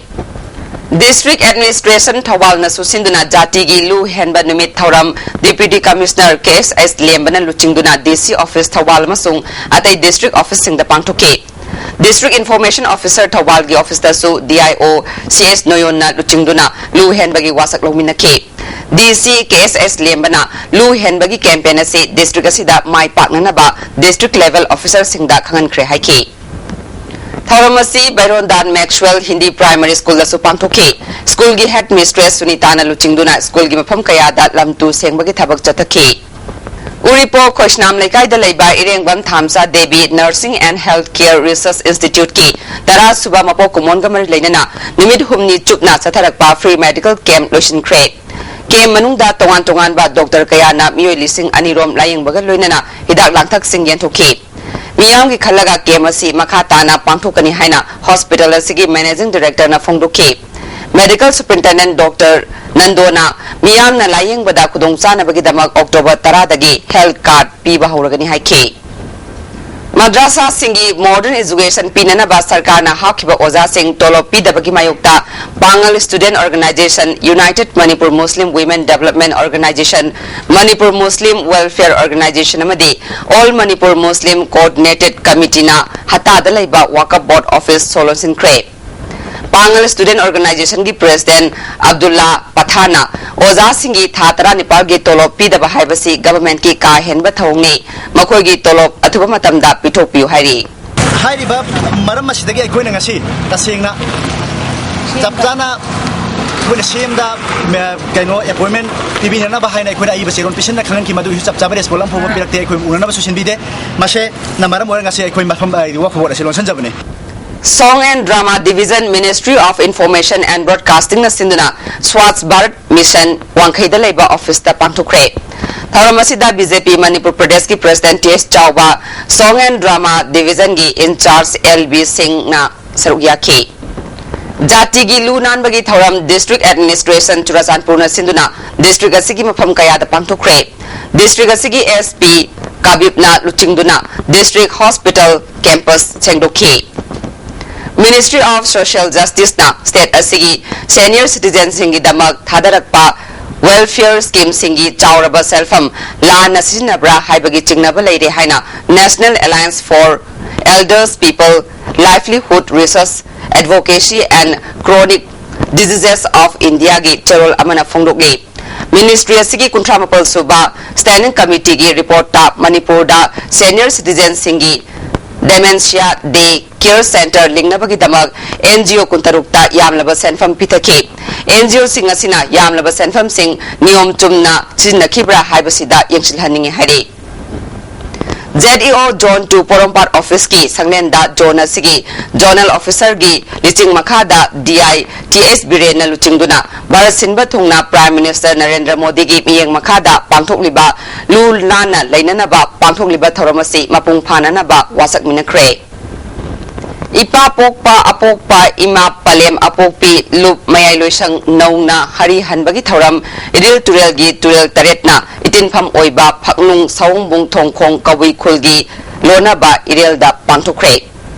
District Administration ꯊꯧꯕꯥꯜꯅꯁꯨ ꯁꯤꯟꯗꯨꯅ ꯖꯥꯇꯤꯒꯤ ꯂꯨ ꯍꯦꯟꯕ ꯅꯨꯃꯤꯠ ꯊꯧꯔꯝ Deputy Commissioner K S S ꯂꯦꯝꯕꯅ ꯂꯨꯆꯤꯡꯗꯨꯅ D C office ꯊꯧꯕꯥꯜ ꯑꯃꯁꯨꯡ ꯑꯇꯩ district office ꯁꯤꯡꯗ ꯄꯥꯡꯊꯣꯛꯈꯤ꯫ District Information Officer ꯊꯧꯕꯥꯜꯒꯤ office ꯇꯁꯨ D I O C S ꯅꯣꯌꯣꯟꯅ ꯂꯨꯆꯤꯡꯗꯨꯅ ꯂꯨ ꯍꯦꯟꯕꯒꯤ ꯋꯥꯁꯛ ꯂꯧꯃꯤꯟꯅꯈꯤ꯫ D C K S S ꯂꯦꯝꯕꯅ ꯂꯨ ꯍꯦꯟꯕꯒꯤ campaign ꯑꯁꯤ district ꯑꯁꯤꯗ ꯃꯥꯏ ꯄꯥꯛꯅꯅꯕ district level officer ꯁꯤꯡꯗ ꯈꯪꯍꯟꯈ꯭ꯔꯦ ꯍꯥꯏꯈꯤ꯫ ꯊꯧꯔꯝ ꯑꯁꯤ ꯕꯩꯔꯣꯟꯗꯥꯟ Maxwell Hindi Primary School ꯗꯁꯨ ꯄꯥꯡꯊꯣꯛꯈꯤ꯫ School ꯒꯤ headmistress ꯁꯨꯅꯤꯇꯥꯅ ꯂꯨꯆꯤꯡꯗꯨꯅ school ꯒꯤ ꯃꯐꯝ ꯀꯌꯥꯗ ꯂꯝ ꯇꯨ ꯁꯦꯡꯕꯒꯤ ꯊꯕꯛ ꯆꯠꯊꯈꯤ꯫ ꯎꯔꯤꯄꯣꯛ ꯈꯣꯏꯁꯅꯥꯝ ꯂꯩꯀꯥꯏꯗ ꯂꯩꯕ ꯏꯔꯦꯡꯕꯝ ꯊꯥꯝꯆꯥ Devi Nursing and Health Care Research Institute ꯀꯤ ꯇꯔꯥ ꯁꯨꯕ ꯃꯄꯣꯛ ꯀꯨꯝꯑꯣꯟꯒ ꯃꯔꯤ ꯂꯩꯅꯅ ꯅꯨꯃꯤꯠ ꯍꯨꯝꯅꯤ ꯆꯨꯞꯅ ꯆꯠꯊꯔꯛꯄ free medical camp ꯂꯣꯏꯁꯤꯟꯈ꯭ꯔꯦ꯫ Camp ꯃꯅꯨꯡꯗ ꯇꯣꯉꯥꯟ ꯇꯣꯉꯥꯟꯕ doctor ꯀꯌꯥꯅ ꯃꯤꯑꯣꯏ ꯂꯤꯁꯤꯡ ꯑꯅꯤ ꯔꯣꯝ ꯂꯥꯌꯦꯡꯕꯒ ꯂꯣꯏꯅꯅ ꯍꯤꯗꯥꯛ ꯂꯥꯡꯊꯛꯁꯤꯡ ꯌꯦꯟꯊꯣꯛꯈꯤ꯫ ꯃꯤꯌꯥꯝꯒꯤ ꯈꯜꯂꯒ camp ꯑꯁꯤ ꯃꯈꯥ ꯇꯥꯅ ꯄꯥꯡꯊꯣꯛꯀꯅꯤ ꯍꯥꯏꯅ hospital ꯑꯁꯤꯒꯤ Managing Director ꯅ ꯐꯣꯡꯗꯣꯛꯈꯤ꯫ Medical Superintendent Doctor ꯅꯟꯗꯣꯅ ꯃꯤꯌꯥꯝꯅ ꯂꯥꯌꯦꯡꯕꯗ ꯈꯨꯗꯣꯡꯆꯥꯅꯕꯒꯤꯗꯃꯛ October ꯇꯔꯥꯗꯒꯤ health card ꯄꯤꯕ ꯍꯧꯔꯒꯅꯤ ꯍꯥꯏꯈꯤ꯫ ꯃꯗ꯭ꯔꯁꯥꯁꯤꯡꯒꯤ modern education ꯄꯤꯅꯅꯕ ꯁꯔꯀꯥꯔꯅ ꯍꯥꯞꯈꯤꯕ ꯑꯣꯖꯥꯁꯤꯡ ꯇꯣꯂꯣꯞ ꯄꯤꯗꯕꯒꯤ ꯃꯥꯌꯣꯛꯇ ꯄꯥꯡꯒꯜ Student Organisation, United Manipur Muslim Women Development Organisation, Manipur Muslim Welfare Organisation ꯑꯃꯗꯤ All Manipur Muslim Coordinated Committee ꯅ ꯍꯠꯇꯥꯗ ꯂꯩꯕ Waqf Board office ꯁꯣ ꯂꯣꯟꯁꯤꯟꯈ꯭ꯔꯦ꯫ ꯄꯥꯡꯒꯜ Student Organisation ꯒꯤ President ꯑꯕꯗꯨꯜꯂꯥ ꯄꯊꯥꯟꯅ ꯑꯣꯖꯥꯁꯤꯡꯒꯤ ꯊꯥ ꯇꯔꯥꯅꯤꯄꯥꯜꯒꯤ ꯇꯣꯂꯣꯞ ꯄꯤꯗꯕ ꯍꯥꯏꯕꯁꯤ government ꯀꯤ ꯀꯥ ꯍꯦꯟꯕ ꯊꯧꯑꯣꯡꯅꯤ, ꯃꯈꯣꯏꯒꯤ ꯇꯣꯂꯣꯞ ꯑꯊꯨꯕ ꯃꯇꯝꯗ ꯄꯤꯊꯣꯛꯄꯤꯌꯨ ꯍꯥꯏꯔꯤ꯫ ꯍꯥꯏꯔꯤꯕ ꯃꯔꯝ ꯑꯁꯤꯗꯒꯤ ꯑꯩꯈꯣꯏꯅ ꯉꯁꯤ ꯇꯁꯦꯡꯅ ꯆꯞ ꯆꯥꯅ ꯑꯩꯈꯣꯏꯅ ꯁꯦꯝꯗ, ꯃ-, ꯀꯩꯅꯣ, appointment ꯄꯤꯕꯤꯅꯅꯕ ꯍꯥꯏꯅ ꯑꯩꯈꯣꯏꯅ ꯑꯏꯕ ꯆꯦꯔꯣꯜ ꯄꯤꯁꯤꯟꯅ ꯈꯪꯍꯟꯈꯤ, ꯃꯗꯨꯒꯤꯁꯨ ꯆꯞ ꯆꯥꯕ response ꯑꯃꯐꯥꯎꯕ ꯄꯤꯔꯛꯇꯦ, ꯑꯩꯈꯣꯏ ꯎꯅꯅꯕꯁꯨ ꯁꯤꯟꯕꯤꯗꯦ꯫ ꯃꯁꯤꯅ ꯃꯔꯝ ꯑꯣꯏꯔꯒ ꯉꯁꯤ ꯑꯩꯈꯣꯏ ꯃꯐꯝ, ꯑ, Waqf Board ꯑꯁꯤ ꯂꯣꯟꯁꯤꯟꯖꯕꯅꯤ꯫ Song and Drama Division, Ministry of Information and Broadcasting ꯅ ꯁꯤꯟꯗꯨꯅ Swachh Bharat Mission ꯋꯥꯡꯈꯩꯗ ꯂꯩꯕ office ꯇ ꯄꯥꯡꯊꯣꯛꯈ꯭ꯔꯦ꯫ ꯊꯧꯔꯝ ꯑꯁꯤꯗ ꯕꯤ ꯖꯦ ꯄꯤ ꯃꯅꯤꯄꯨꯔ ꯄ꯭ꯔꯗꯦꯁꯀꯤ ꯄ꯭ꯔꯁꯤꯗꯦꯟꯠ ꯇꯤ ꯑꯦꯁ ꯆꯥꯎꯕ, Song and Drama Division ꯒꯤ in charge ꯑꯦꯜ ꯕꯤ ꯁꯤꯡꯅ ꯁꯔꯨꯛ ꯌꯥꯈꯤ꯫ ꯖꯥꯇꯤꯒꯤ ꯂꯨ ꯅꯥꯟꯕꯒꯤ ꯊꯧꯔꯝ ꯗꯤꯁꯇ꯭ꯔꯤꯛ ꯑꯦꯗꯃꯤꯅꯤꯁꯇ꯭ꯔꯦꯁꯟ ꯆꯨꯔꯥꯆꯥꯟꯄꯨꯔꯅ ꯁꯤꯟꯗꯨꯅ ꯗꯤꯁꯇ꯭ꯔꯤꯛ ꯑꯁꯤꯒꯤ ꯃꯐꯝ ꯀꯌꯥꯗ ꯄꯥꯡꯊꯣꯛꯈ꯭ꯔꯦ꯫ ꯗꯤꯁꯇ꯭ꯔꯤꯛ ꯑꯁꯤꯒꯤ ꯑꯦꯁ ꯄꯤ ꯀꯥꯕꯤꯕꯅ ꯂꯨꯆꯤꯡꯗꯨꯅ ꯗꯤꯁꯇ꯭ꯔꯤꯛ ꯍꯣꯁꯄꯤꯇꯥꯜ ꯀꯦꯝꯄꯁ ꯁꯦꯡꯗꯣꯛꯈꯤ꯫ Ministry of Social Justice ꯅ ꯁ꯭ꯇꯦꯠ ꯑꯁꯤꯒꯤ ꯁꯦꯅꯤꯌꯔ ꯁꯤꯇꯤꯖꯦꯟꯁꯤꯡꯒꯤꯗꯃꯛ ꯊꯥꯗꯔꯛꯄ ꯋꯦꯜꯐꯤꯌꯔ ꯁ꯭ꯀꯤꯝꯁꯤꯡꯒꯤ ꯆꯥꯎꯔꯕ ꯁꯦꯜꯐꯝ ꯂꯥꯟꯅ ꯁꯤꯖꯤꯟꯅꯕ꯭ꯔꯥ ꯍꯥꯏꯕꯒꯤ ꯆꯤꯡꯅꯕ ꯂꯩꯔꯦ ꯍꯥꯏꯅ National Alliance for Elders People, Livelihood Research, Advocacy and Chronic Diseases of India ꯒꯤ ꯆꯦꯔꯣꯜ ꯑꯃꯅ ꯐꯣꯡꯗꯣꯛꯂꯤ꯫ ꯃꯤꯅꯤꯁꯇ꯭ꯔꯤ ꯑꯁꯤꯒꯤ ꯀꯨꯟꯊ꯭ꯔꯥ ꯃꯥꯄꯜ ꯁꯨꯕ ꯁ꯭ꯇꯦꯟꯗꯤꯡ ꯀꯃꯤꯇꯤꯒꯤ ꯔꯤꯄꯣꯔꯠꯇ ꯃꯅꯤꯄꯨꯔꯗ ꯁꯦꯅꯤꯌꯔ ꯁꯤꯇꯤꯖꯦꯟꯁꯤꯡꯒꯤ ꯗꯦꯃꯦꯟꯁꯤꯌꯥ ꯗꯦ ꯀꯦꯌꯔ ꯁꯦꯟꯇꯔ ꯂꯤꯡꯅꯕꯒꯤꯗꯃꯛ ꯑꯦꯟ ꯖꯤ ꯑꯣ ꯀꯨꯟꯇꯔꯨꯛꯇ ꯌꯥꯝꯂꯕ ꯁꯦꯟꯐꯝ ꯄꯤꯊꯈꯤ꯫ ꯑꯦꯟ ꯖꯤ ꯑꯣꯁꯤꯡ ꯑꯁꯤꯅ ꯌꯥꯝꯂꯕ ꯁꯦꯟꯐꯝꯁꯤꯡ ꯅꯤꯌꯣꯝ ꯆꯨꯝꯅ ꯁꯤꯖꯤꯟꯅꯈꯤꯕ꯭ꯔꯥ ꯍꯥꯏꯕꯁꯤꯗ ꯌꯦꯡꯁꯤꯜꯍꯟꯅꯤꯡꯏ ꯍꯥꯏꯔꯤ꯫ ꯖꯦꯗ ꯏ ꯑꯣ ꯖꯣꯟ ꯇꯨ ꯄꯣꯔꯣꯝꯄꯥꯠ ꯑꯣꯐꯤꯁꯀꯤ ꯁꯪꯂꯦꯟꯗ ꯖꯣꯟ ꯑꯁꯤꯒꯤ ꯖꯣꯅꯦꯜ ꯑꯣꯐꯤꯁꯔꯒꯤ ꯂꯤꯆꯤꯡ ꯃꯈꯥꯗ ꯗꯤ ꯑꯥꯏ ꯇꯤ ꯑꯦꯁ ꯕꯤꯔꯦꯟꯅ ꯂꯨꯆꯤꯡꯗꯨꯅ ꯚꯥꯔꯠ ꯁꯤꯟꯕ ꯊꯨꯡꯅ ꯄ꯭ꯔꯥꯏꯝ ꯃꯤꯅꯤꯁꯇꯔ ꯅꯔꯦꯟꯗ꯭ꯔ ꯃꯣꯗꯤꯒꯤ ꯃꯤꯠꯌꯦꯡ ꯃꯈꯥꯗ ꯄꯥꯡꯊꯣꯛꯂꯤꯕ ꯂꯨ ꯅꯥꯟꯅ ꯂꯩꯅꯅꯕ ꯄꯥꯡꯊꯣꯛꯂꯤꯕ ꯊꯧꯔꯝ ꯑꯁꯤ ꯃꯄꯨꯡ ꯐꯥꯅꯅꯕ ꯋꯥꯁꯛꯃꯤꯟꯅꯈ꯭ꯔꯦ꯫ ꯏꯄꯥ ꯄꯣꯛꯄ ꯑꯄꯣꯛꯄ ꯏꯃꯥ ꯄꯂꯦꯝ ꯑꯄꯣꯛꯄꯤ ꯂꯨꯞ ꯃꯌꯥꯏ ꯂꯣꯏꯁꯪ ꯅꯧꯅ ꯍꯔꯤ ꯍꯟꯕꯒꯤ ꯊꯧꯔꯝ ꯏꯔꯤꯜ ꯇꯨꯔꯦꯜꯒꯤ ꯇꯨꯔꯦꯜ ꯇꯔꯦꯠꯅ ꯏꯇꯤꯟꯐꯝ ꯑꯣꯏꯕ ꯐꯛꯅꯨꯡ ꯁꯑꯣꯡꯕꯨꯡ ꯊꯣꯡꯈꯣꯡ ꯀꯕꯨꯏ ꯈꯨꯜꯒꯤ ꯂꯣꯟꯅꯕ ꯏꯔꯦꯜꯗ ꯄꯥꯡꯊꯣꯛꯈ꯭ꯔꯦ꯫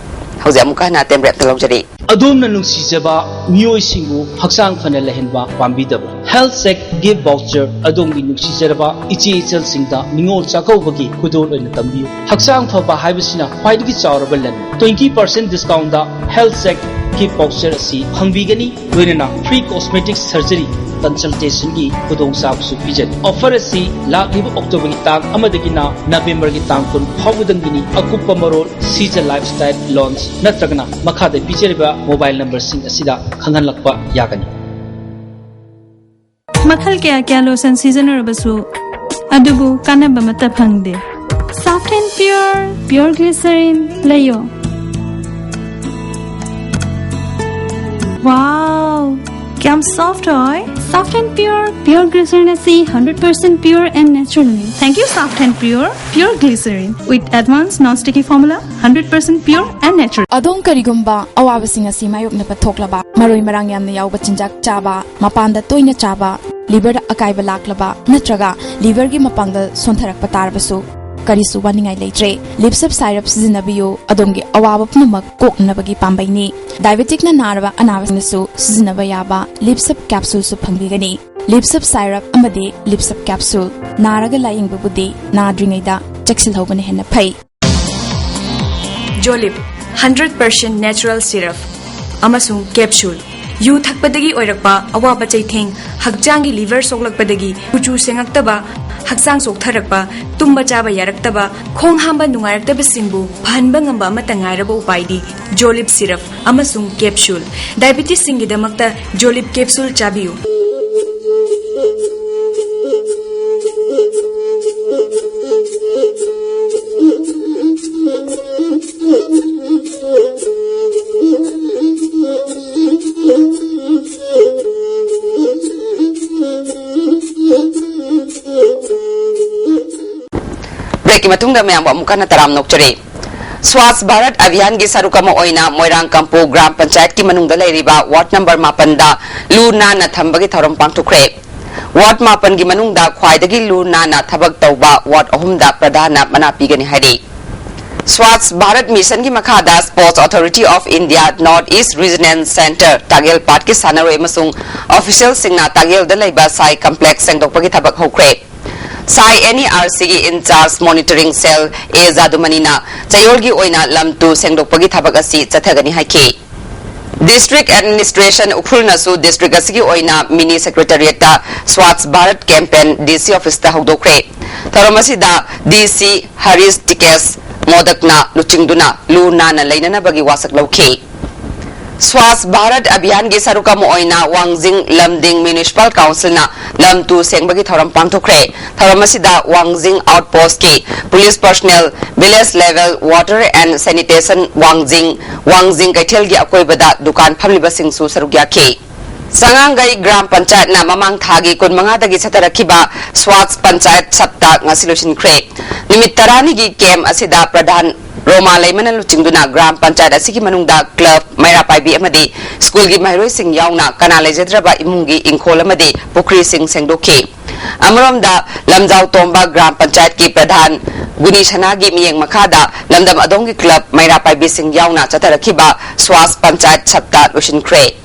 ꯍꯧꯖꯤꯛ ꯑꯃꯨꯛꯀ ꯍꯟꯅ ꯑꯇꯦꯝꯕ ꯔꯦꯞꯇ ꯂꯧꯖꯔꯤ꯫ ꯑꯗꯣꯝꯅ ꯅꯨꯡꯁꯤꯖꯕ ꯃꯤꯑꯣꯏꯁꯤꯡꯕꯨ ꯍꯛꯆꯥꯡ ꯐꯅ ꯂꯩꯍꯟꯕ ꯄꯥꯝꯕꯤꯗꯕ꯭ꯔꯥ? Health Check Gift Voucher ꯑꯗꯣꯝꯒꯤ ꯅꯨꯡꯁꯤꯖꯔꯕ ꯏꯆꯦ ꯏꯆꯜꯁꯤꯡꯗ ꯅꯤꯉꯣꯜ ꯆꯥꯛꯀꯧꯕꯒꯤ ꯈꯨꯗꯣꯜ ꯑꯣꯏꯅ ꯇꯝꯕꯤꯌꯨ꯫ ꯍꯛꯆꯥꯡ ꯐꯕ ꯍꯥꯏꯕꯁꯤꯅ ꯈ꯭ꯋꯥꯏꯗꯒꯤ ꯆꯥꯎꯔꯕ ꯂꯟꯅꯤ꯫ Twenty percent discount ꯗ Health Check Gift Voucher ꯑꯁꯤ ꯐꯪꯕꯤꯒꯅꯤ꯫ ꯂꯣꯏꯅꯅ free cosmetic surgery consultation ꯒꯤ ꯈꯨꯗꯣꯡꯆꯥꯕꯁꯨ ꯄꯤꯖꯔꯤ꯫ Offer ꯑꯁꯤ ꯂꯥꯛꯂꯤꯕ October ꯒꯤ ꯇꯥꯡ ꯑꯃꯗꯒꯤꯅ November ꯒꯤ ꯇꯥꯡ ꯀꯨꯟ ꯐꯥꯎꯕꯗꯪꯒꯤꯅꯤ꯫ ꯑꯀꯨꯞꯄ ꯃꯔꯣꯜ Sija Lifestyle Lounge ꯅꯠꯇ꯭ꯔꯒꯅ ꯃꯈꯥꯗ ꯄꯤꯖꯔꯤꯕ mobile number ꯁꯤꯡ ꯑꯁꯤꯗ ꯈꯪꯍꯜꯂꯛꯄ ꯌꯥꯒꯅꯤ꯫ ꯃꯈꯜ ꯀꯌꯥ ꯀꯌꯥ ꯂꯣꯁꯟ ꯁꯤꯖꯤꯟꯅꯔꯕꯁꯨ ꯑꯗꯨꯕꯨ ꯀꯥꯟꯅꯕ ꯑꯃꯠꯇ ꯐꯪꯗꯦ꯫ Soft and Pure, Pure Glycerin ꯂꯩꯌꯣ꯫ Wow! क्या हम सॉफ्ट है? Soft and pure. Pure glycerine ऐसी hundred percent pure and natural. Thank you, Soft and Pure, pure glycerin with advanced non-sticky formula, hundred percent pure and natural. ꯑꯗꯣꯝ ꯀꯔꯤꯒꯨꯝꯕ ꯑꯋꯥꯕꯁꯤꯡ ꯑꯁꯤ ꯃꯥꯌꯣꯛꯅꯕ ꯊꯣꯛꯂꯕ, ꯃꯔꯣꯏ ꯃꯔꯥꯡ ꯌꯥꯝꯅ ꯌꯥꯎꯕ ꯆꯤꯟꯖꯥꯛ ꯆꯥꯕ, ꯃꯄꯥꯟꯗ ꯇꯣꯏꯅ ꯆꯥꯕ, ꯂꯤꯚꯔꯗ ꯑꯀꯥꯏꯕ ꯂꯥꯛꯂꯕ ꯅꯠꯇ꯭ꯔꯒ ꯂꯤꯚꯔꯒꯤ ꯃꯄꯥꯡꯒꯜ ꯁꯣꯟꯊꯔꯛꯄ ꯇꯥꯔꯕꯁꯨ, ꯀꯔꯤꯁꯨ ꯋꯥꯅꯤꯡꯉꯥꯏ ꯂꯩꯇ꯭ꯔꯦ꯫ ꯂꯤꯞꯁꯞ ꯁꯥꯏꯔꯞ ꯁꯤꯖꯤꯟꯅꯕꯤꯌꯨ, ꯑꯗꯣꯝꯒꯤ ꯑꯋꯥꯕ ꯄꯨꯝꯅꯃꯛ ꯀꯣꯛꯅꯕꯒꯤ ꯄꯥꯝꯕꯩꯅꯤ꯫ ꯗꯥꯏꯕꯦꯇꯤꯛꯅ ꯅꯥꯔꯕ ꯑꯅꯥꯕꯁꯤꯡꯅꯁꯨ ꯁꯤꯖꯤꯟꯅꯕ ꯌꯥꯕ ꯂꯤꯞꯁꯞ ꯀꯦꯞꯁꯨꯜꯁꯨ ꯐꯪꯕꯤꯒꯅꯤ꯫ ꯂꯤꯞꯁꯞ ꯁꯥꯏꯔꯞ ꯑꯃꯗꯤ ꯂꯤꯞꯁꯞ ꯀꯦꯞꯁꯨꯜ꯫ ꯅꯥꯔꯒ ꯂꯥꯌꯦꯡꯕꯕꯨꯗꯤ ꯅꯥꯗ꯭ꯔꯤꯉꯩꯗ ꯆꯦꯛꯁꯤꯜꯍꯧꯕꯅ ꯍꯦꯟꯅ ꯐꯩ꯫ ꯖꯣꯂꯤꯞ, ꯍꯟꯗ꯭ꯔꯦꯠ ꯄꯥꯔꯁꯦꯟ ꯅꯦꯆꯔꯦꯜ ꯁꯤꯔꯞ ꯑꯃꯁꯨꯡ ꯀꯦꯞꯁꯨꯜ꯫ ꯌꯨ ꯊꯛꯄꯗꯒꯤ ꯑꯣꯏꯔꯛꯄ ꯑꯋꯥꯕ ꯆꯩꯊꯦꯡ, ꯍꯛꯆꯥꯡꯒꯤ ꯂꯤꯚꯔ ꯁꯣꯛꯂꯛꯄꯗꯒꯤ ꯀꯨꯆꯨ ꯁꯦꯡꯉꯛꯇꯕ, ꯍꯛꯆꯥꯡ ꯆꯣꯛꯊꯔꯛꯄ, ꯇꯨꯝꯕ ꯆꯥꯕ ꯌꯥꯔꯛꯇꯕ, ꯈꯣꯡ ꯍꯥꯝꯕ ꯅꯨꯡꯉꯥꯏꯔꯛꯇꯕꯁꯤꯡꯕꯨ ꯐꯍꯟꯕ ꯉꯝꯕ ꯑꯃꯠꯇ ꯉꯥꯏꯔꯕ ꯎꯄꯥꯏꯗꯤ ꯖꯣꯂꯤꯞ ꯁꯤꯔꯞ ꯑꯃꯁꯨꯡ ꯀꯦꯞꯁꯨꯜ꯫ ꯗꯥꯏꯕꯦꯇꯤꯁꯁꯤꯡꯒꯤꯗꯃꯛꯇ ꯖꯣꯂꯤꯞ ꯀꯦꯞꯁꯨꯜ ꯆꯥꯕꯤꯌꯨ꯫ ꯕ꯭ꯔꯦꯛꯀꯤ ꯃꯇꯨꯡꯗ ꯃꯌꯥꯝꯕꯨ ꯑꯃꯨꯛ ꯍꯟꯅ ꯇꯔꯥꯝꯅ ꯑꯣꯛꯆꯔꯤ꯫ ꯁ꯭ꯋꯥꯁ ꯚꯥꯔꯠ ꯑꯚꯤꯌꯥꯟꯒꯤ ꯁꯔꯨꯛ ꯑꯃ ꯑꯣꯏꯅ ꯃꯣꯏꯔꯥꯡ ꯀꯝꯄꯨ ꯒ꯭ꯔꯥꯝ ꯄꯟꯆꯥꯌꯠꯀꯤ ꯃꯅꯨꯡꯗ ꯂꯩꯔꯤꯕ ꯋꯥꯔꯗ ꯅꯝꯕꯔ ꯃꯥꯄꯟꯗ ꯂꯨ ꯅꯥꯟꯅ ꯊꯝꯕꯒꯤ ꯊꯧꯔꯝ ꯄꯥꯡꯊꯣꯛꯈ꯭ꯔꯦ꯫ ꯋꯥꯔꯗ ꯃꯥꯄꯟꯒꯤ ꯃꯅꯨꯡꯗ ꯈ꯭ꯋꯥꯏꯗꯒꯤ ꯂꯨ ꯅꯥꯟꯅ ꯊꯕꯛ ꯇꯧꯕ ꯋꯥꯔꯗ ꯑꯍꯨꯝꯗ ꯄ꯭ꯔꯙꯥꯟꯅ ꯃꯅꯥ ꯄꯤꯒꯅꯤ ꯍꯥꯏꯔꯤ꯫ ꯁ꯭ꯋꯥꯁ ꯚꯥꯔꯠ ꯃꯤꯁꯟꯒꯤ ꯃꯈꯥꯗ Sports Authority of India North East Regional Centre ꯇꯥꯒꯦꯜ ꯄꯥꯠꯀꯤ ꯁꯥꯟꯅꯔꯣꯏ ꯑꯃꯁꯨꯡ ꯑꯣꯐꯤꯁꯤꯌꯦꯜꯁꯤꯡꯅ ꯇꯥꯒꯦꯜꯗ ꯂꯩꯕ ꯁꯥꯏ ꯀꯝꯄ꯭ꯂꯦꯛꯁ ꯁꯦꯡꯗꯣꯛꯄꯒꯤ ꯊꯕꯛ ꯍꯧꯈ꯭ꯔꯦ꯫ ꯁꯥꯏ ꯑꯦꯟ ꯏ ꯑꯥꯔ ꯁꯤꯒꯤ ꯏꯟꯆꯥꯔꯖ ꯃꯣꯅꯤꯇꯔꯤꯡ ꯁꯦꯜ ꯑꯦ ꯖꯥꯗꯨꯃꯅꯤꯅ ꯆꯌꯣꯜꯒꯤ ꯑꯣꯏꯅ ꯂꯝ ꯇꯨ ꯁꯦꯡꯗꯣꯛꯄꯒꯤ ꯊꯕꯛ ꯑꯁꯤ ꯆꯠꯊꯒꯅꯤ ꯍꯥꯏꯈꯤ꯫ ꯗꯤꯁꯇ꯭ꯔꯤꯛ ꯑꯦꯗꯃꯤꯅꯤꯁꯇ꯭ꯔꯦꯁꯟ ꯎꯈ꯭ꯔꯨꯜꯅꯁꯨ ꯗꯤꯁꯇ꯭ꯔꯤꯛ ꯑꯁꯤꯒꯤ ꯑꯣꯏꯅ ꯃꯤꯅꯤ ꯁꯦꯀ꯭ꯔꯦꯇꯔꯤꯌꯦꯠꯇ ꯁ꯭ꯋꯥꯁ ꯚꯥꯔꯠ ꯀꯦꯝꯄꯦꯟ ꯗꯤ ꯁꯤ ꯑꯣꯐꯤꯁꯇ ꯍꯧꯗꯣꯛꯈ꯭ꯔꯦ꯫ ꯊꯧꯔꯝ ꯑꯁꯤꯗ ꯗꯤ ꯁꯤ ꯍꯔꯤꯁ ꯇꯤꯀꯦꯁ ꯃꯣꯗꯛꯅ ꯂꯨꯆꯤꯡꯗꯨꯅ ꯂꯨ ꯅꯥꯟꯅ ꯂꯩꯅꯅꯕꯒꯤ ꯋꯥꯁꯛ ꯂꯧꯈꯤ꯫ ꯁ꯭ꯋꯥꯁ ꯚꯥꯔꯠ ꯑꯚꯤꯌꯥꯟꯒꯤ ꯁꯔꯨꯛ ꯑꯃ ꯑꯣꯏꯅ ꯋꯥꯡꯖꯤꯡ ꯂꯝꯗꯤꯡ ꯃ꯭ꯌꯨꯅꯤꯁꯤꯄꯥꯜ ꯀꯥꯎꯟꯁꯤꯜꯅ ꯂꯝ ꯇꯨ ꯁꯦꯡꯕꯒꯤ ꯊꯧꯔꯝ ꯄꯥꯡꯊꯣꯛꯈ꯭ꯔꯦ꯫ ꯊꯧꯔꯝ ꯑꯁꯤꯗ ꯋꯥꯡꯖꯤꯡ ꯑꯥꯎꯠꯄꯣꯁꯀꯤ police personnel, village level water and sanitation ꯋꯥꯡꯖꯤꯡ, ꯋꯥꯡꯖꯤꯡ ꯀꯩꯊꯦꯜꯒꯤ ꯑꯀꯣꯏꯕꯗ ꯗꯨꯀꯥꯟ ꯐꯝꯂꯤꯕꯁꯤꯡꯁꯨ ꯁꯔꯨꯛ ꯌꯥꯈꯤ꯫ ꯁꯉꯥꯡꯒꯩ ꯒ꯭ꯔꯥꯝ ꯄꯟꯆꯥꯌꯠꯅ ꯃꯃꯥꯡ ꯊꯥꯒꯤ ꯀꯨꯟꯃꯉꯥꯗꯒꯤ ꯆꯠꯊꯔꯛꯈꯤꯕ ꯁ꯭ꯋꯥꯁ ꯄꯟꯆꯥꯌꯠ ꯁꯞꯇꯥ ꯉꯁꯤ ꯂꯣꯏꯁꯤꯟꯈ꯭ꯔꯦ꯫ ꯅꯨꯃꯤꯠ ꯇꯔꯥꯅꯤꯒꯤ ꯀꯦꯝ ꯑꯁꯤꯗ ꯄ꯭ꯔꯙꯥꯟ ꯔꯣꯃꯥ ꯂꯩꯃꯅ ꯂꯨꯆꯤꯡꯗꯨꯅ ꯒ꯭ꯔꯥꯝ ꯄꯟꯆꯥꯌꯠ ꯑꯁꯤꯒꯤ ꯃꯅꯨꯡꯗ ꯀ꯭ꯂꯕ, ꯃꯩꯔꯥ ꯄꯥꯏꯕꯤ ꯑꯃꯗꯤ ꯁ꯭ꯀꯨꯜꯒꯤ ꯃꯍꯩꯔꯣꯏꯁꯤꯡ ꯌꯥꯎꯅ ꯀꯅꯥ ꯂꯩꯖꯗ꯭ꯔꯕ ꯏꯃꯨꯡꯒꯤ ꯏꯪꯈꯣꯜ ꯑꯃꯗꯤ ꯄꯨꯈ꯭ꯔꯤꯁꯤꯡ ꯁꯦꯡꯗꯣꯛꯈꯤ꯫ ꯑꯃꯔꯣꯝꯗ ꯂꯝꯖꯥꯎ ꯇꯣꯝꯕ ꯒ꯭ꯔꯥꯝ ꯄꯟꯆꯥꯌꯠꯀꯤ ꯄ꯭ꯔꯙꯥꯟ ꯒꯨꯅꯤ ꯁꯅꯥꯒꯤ ꯃꯤꯠꯌꯦꯡ ꯃꯈꯥꯗ ꯂꯝꯗꯝ ꯑꯗꯣꯝꯒꯤ ꯀ꯭ꯂꯕ, ꯃꯩꯔꯥ ꯄꯥꯏꯕꯤꯁꯤꯡ ꯌꯥꯎꯅ ꯆꯠꯊꯔꯛꯈꯤꯕ ꯁ꯭ꯋꯥꯁ ꯄꯟꯆꯥꯌꯠ ꯁꯞꯇꯥ ꯂꯣꯏꯁꯤꯟꯈ꯭ꯔꯦ꯫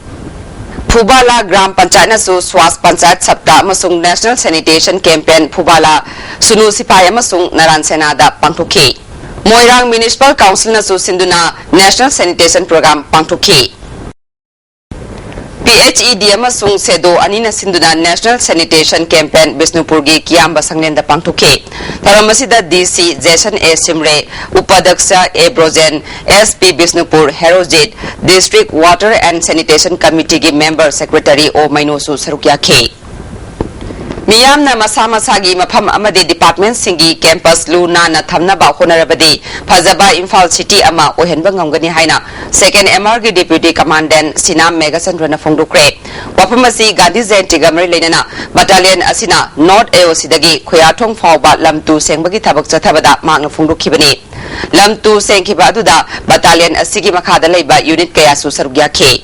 ꯐꯨꯕꯥꯂꯥ ꯒ꯭ꯔꯥꯝ ꯄꯟꯆꯥꯌꯠꯅꯁꯨ ꯁ꯭ꯋꯥꯁ ꯄꯟꯆꯥꯌꯠ ꯁꯞꯇꯥ ꯑꯃꯁꯨꯡ ꯅꯦꯁꯅꯦꯜ ꯁꯦꯅꯤꯇꯦꯁꯟ ꯀꯦꯝꯄꯦꯟ ꯐꯨꯕꯥꯂꯥ, ꯁꯨꯅꯨ ꯁꯤꯐꯥꯏ ꯑꯃꯁꯨꯡ ꯅꯔꯥꯟ ꯁꯦꯅꯥꯗ ꯄꯥꯡꯊꯣꯛꯈꯤ꯫ ꯃꯣꯏꯔꯥꯡ ꯃ꯭ꯌꯨꯅꯤꯁꯤꯄꯥꯜ ꯀꯥꯎꯟꯁꯤꯜꯅꯁꯨ ꯁꯤꯟꯗꯨꯅ ꯅꯦꯁꯅꯦꯜ ꯁꯦꯅꯤꯇꯦꯁꯟ ꯄ꯭ꯔꯣꯒ꯭ꯔꯥꯝ ꯄꯥꯡꯊꯣꯛꯈꯤ꯫ ꯄꯤ ꯑꯩꯆ ꯏ ꯗꯤ ꯑꯃꯁꯨꯡ ꯁꯦꯗꯣ ꯑꯅꯤꯅ ꯁꯤꯟꯗꯨꯅ ꯅꯦꯁꯅꯦꯜ ꯁꯦꯅꯤꯇꯦꯁꯟ ꯀꯦꯝꯄꯦꯟ ꯕꯤꯁꯅꯨꯄꯨꯔꯒꯤ ꯀꯤꯌꯥꯝꯕ ꯁꯪꯂꯦꯟꯗ ꯄꯥꯡꯊꯣꯛꯈꯤ꯫ ꯊꯧꯔꯝ ꯑꯁꯤꯗ D C Jason A Shimray, ꯎꯄꯥꯙ꯭ꯌꯛꯁ A Brojen, S P Bishnupur Herojit, district water and sanitation ꯀꯃꯤꯇꯤꯒꯤ ꯃꯦꯝꯕꯔ ꯁꯦꯀ꯭ꯔꯦꯇꯔꯤ ꯑꯣ ꯃꯩꯅꯣꯁꯨ ꯁꯔꯨꯛ ꯌꯥꯈꯤ꯫ ꯃꯤꯌꯥꯝꯅ ꯃꯁꯥ ꯃꯁꯥꯒꯤ ꯃꯐꯝ ꯑꯃꯗꯤ ꯗꯤꯄꯥꯔꯠꯃꯦꯟꯠꯁꯤꯡꯒꯤ ꯀꯦꯝꯄꯁ ꯂꯨ ꯅꯥꯟꯅ ꯊꯝꯅꯕ ꯍꯣꯠꯅꯔꯕꯗꯤ ꯐꯖꯕ ꯏꯝꯐꯥꯜ ꯁꯤꯇꯤ ꯑꯃ ꯑꯣꯏꯍꯟꯕ ꯉꯝꯒꯅꯤ ꯍꯥꯏꯅ ꯁꯦꯀꯦꯟ ꯑꯦꯝ ꯑꯥꯔꯒꯤ ꯗꯤꯄ꯭ꯌꯨꯇꯤ ꯀꯃꯥꯟꯗꯦꯟꯠ ꯁꯤꯅꯥꯝ ꯃꯦꯘꯆꯟꯗ꯭ꯔꯅ ꯐꯣꯡꯗꯣꯛꯈ꯭ꯔꯦ꯫ ꯋꯥꯐꯝ ꯑꯁꯤ ꯒꯥꯟꯙꯤ ꯖꯌꯟꯇꯤꯒ ꯃꯔꯤ ꯂꯩꯅꯅ ꯕꯠꯇꯥꯂꯤꯌꯟ ꯑꯁꯤꯅ ꯅꯣꯔꯠ ꯑꯦ ꯑꯣ ꯁꯤꯗꯒꯤ ꯈꯨꯌꯥꯊꯣꯡ ꯐꯥꯎꯕ ꯂꯝ ꯇꯨ ꯁꯦꯡꯕꯒꯤ ꯊꯕꯛ ꯆꯠꯊꯕꯗ ꯃꯍꯥꯛꯅ ꯐꯣꯡꯗꯣꯛꯈꯤꯕꯅꯤ꯫ ꯂꯝ ꯇꯨ ꯁꯦꯡꯈꯤꯕ ꯑꯗꯨꯗ ꯕꯠꯇꯥꯂꯤꯌꯟ ꯑꯁꯤꯒꯤ ꯃꯈꯥꯗ ꯂꯩꯕ ꯌꯨꯅꯤꯠ ꯀꯌꯥꯁꯨ ꯁꯔꯨꯛ ꯌꯥꯈꯤ꯫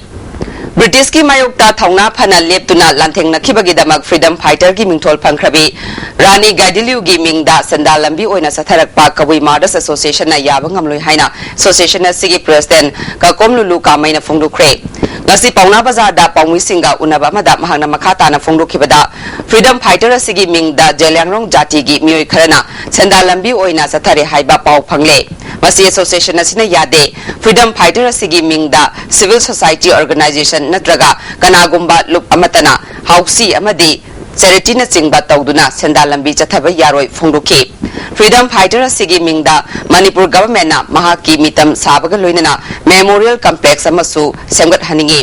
ꯕ꯭ꯔꯤꯇꯤꯁꯀꯤ ꯃꯥꯌꯣꯛꯇ ꯊꯧꯅꯥ ꯐꯅ ꯂꯦꯞꯇꯨꯅ ꯂꯥꯟꯊꯦꯡꯅꯈꯤꯕꯒꯤꯗꯃꯛ ꯐ꯭ꯔꯤꯗꯝ ꯐꯥꯏꯇꯔꯒꯤ ꯃꯤꯡꯊꯣꯜ ꯐꯪꯈ꯭ꯔꯕꯤ ꯔꯥꯅꯤ ꯒꯥꯏꯗꯤꯟꯂꯤꯌꯨꯒꯤ ꯃꯤꯡꯗ ꯁꯦꯟꯗꯥꯜ ꯂꯝꯕꯤ ꯑꯣꯏꯅ ꯆꯠꯊꯔꯛꯄ ꯀꯕꯨꯏ ꯃꯥꯔꯇꯔꯁ ꯑꯦꯁꯣꯁꯤꯌꯦꯁꯟꯅ ꯌꯥꯕ ꯉꯝꯂꯣꯏ ꯍꯥꯏꯅ ꯑꯦꯁꯣꯁꯤꯌꯦꯁꯟ ꯑꯁꯤꯒꯤ ꯄ꯭ꯔꯦꯁꯤꯗꯦꯟꯠ ꯀꯀꯣꯝ ꯂꯨꯂꯨ ꯀꯥꯃꯩꯅ ꯐꯣꯡꯗꯣꯛꯈ꯭ꯔꯦ꯫ ꯉꯁꯤ ꯄꯥꯎꯅꯥ ꯕꯖꯥꯔꯗ ꯄꯥꯎꯃꯤꯁꯤꯡꯒ ꯎꯅꯕ ꯑꯃꯗ ꯃꯍꯥꯛꯅ ꯃꯈꯥ ꯇꯥꯅ ꯐꯣꯡꯗꯣꯛꯈꯤꯕꯗ, ꯐ꯭ꯔꯤꯗꯝ ꯐꯥꯏꯇꯔ ꯑꯁꯤꯒꯤ ꯃꯤꯡꯗ ꯖꯦꯂꯤꯌꯥꯡꯔꯣꯡ ꯖꯥꯇꯤꯒꯤ ꯃꯤꯑꯣꯏ ꯈꯔꯅ ꯁꯦꯟꯗꯥꯜ ꯂꯝꯕꯤ ꯑꯣꯏꯅ ꯆꯠꯊꯔꯦ ꯍꯥꯏꯕ ꯄꯥꯎ ꯐꯪꯂꯦ꯫ ꯃꯁꯤ ꯑꯦꯁꯣꯁꯤꯌꯦꯁꯟ ꯑꯁꯤꯅ ꯌꯥꯗꯦ꯫ ꯐ꯭ꯔꯤꯗꯝ ꯐꯥꯏꯇꯔ ꯑꯁꯤꯒꯤ ꯃꯤꯡꯗ ꯁꯤꯚꯤꯜ ꯁꯣꯁꯥꯏꯇꯤ ꯑꯣꯔꯒꯅꯥꯏꯖꯦꯁꯟ ꯅꯠꯇ꯭ꯔꯒ ꯀꯅꯥꯒꯨꯝꯕ ꯂꯨꯞ ꯑꯃꯠꯇꯅ ꯍꯥꯎꯁꯤ ꯑꯃꯗꯤ ꯆꯦꯔꯤꯇꯤꯅꯆꯤꯡꯕ ꯇꯧꯗꯨꯅ ꯁꯦꯟꯗꯥꯜ ꯂꯝꯕꯤ ꯆꯠꯊꯕ ꯌꯥꯔꯣꯏ ꯐꯣꯡꯗꯣꯛꯈꯤ꯫ ꯐ꯭ꯔꯤꯗꯝ ꯐꯥꯏꯇꯔ ꯑꯁꯤꯒꯤ ꯃꯤꯡꯗ ꯃꯅꯤꯄꯨꯔ ꯒꯚꯔꯟꯃꯦꯟꯠꯅ ꯃꯍꯥꯛꯀꯤ ꯃꯤꯇꯝ ꯁꯥꯕꯒ ꯂꯣꯏꯅꯅ ꯃꯦꯃꯣꯔꯤꯌꯦꯜ ꯀꯝꯄ꯭ꯂꯦꯛꯁ ꯑꯃꯁꯨ ꯁꯦꯝꯒꯠꯍꯟꯅꯤꯡꯏ꯫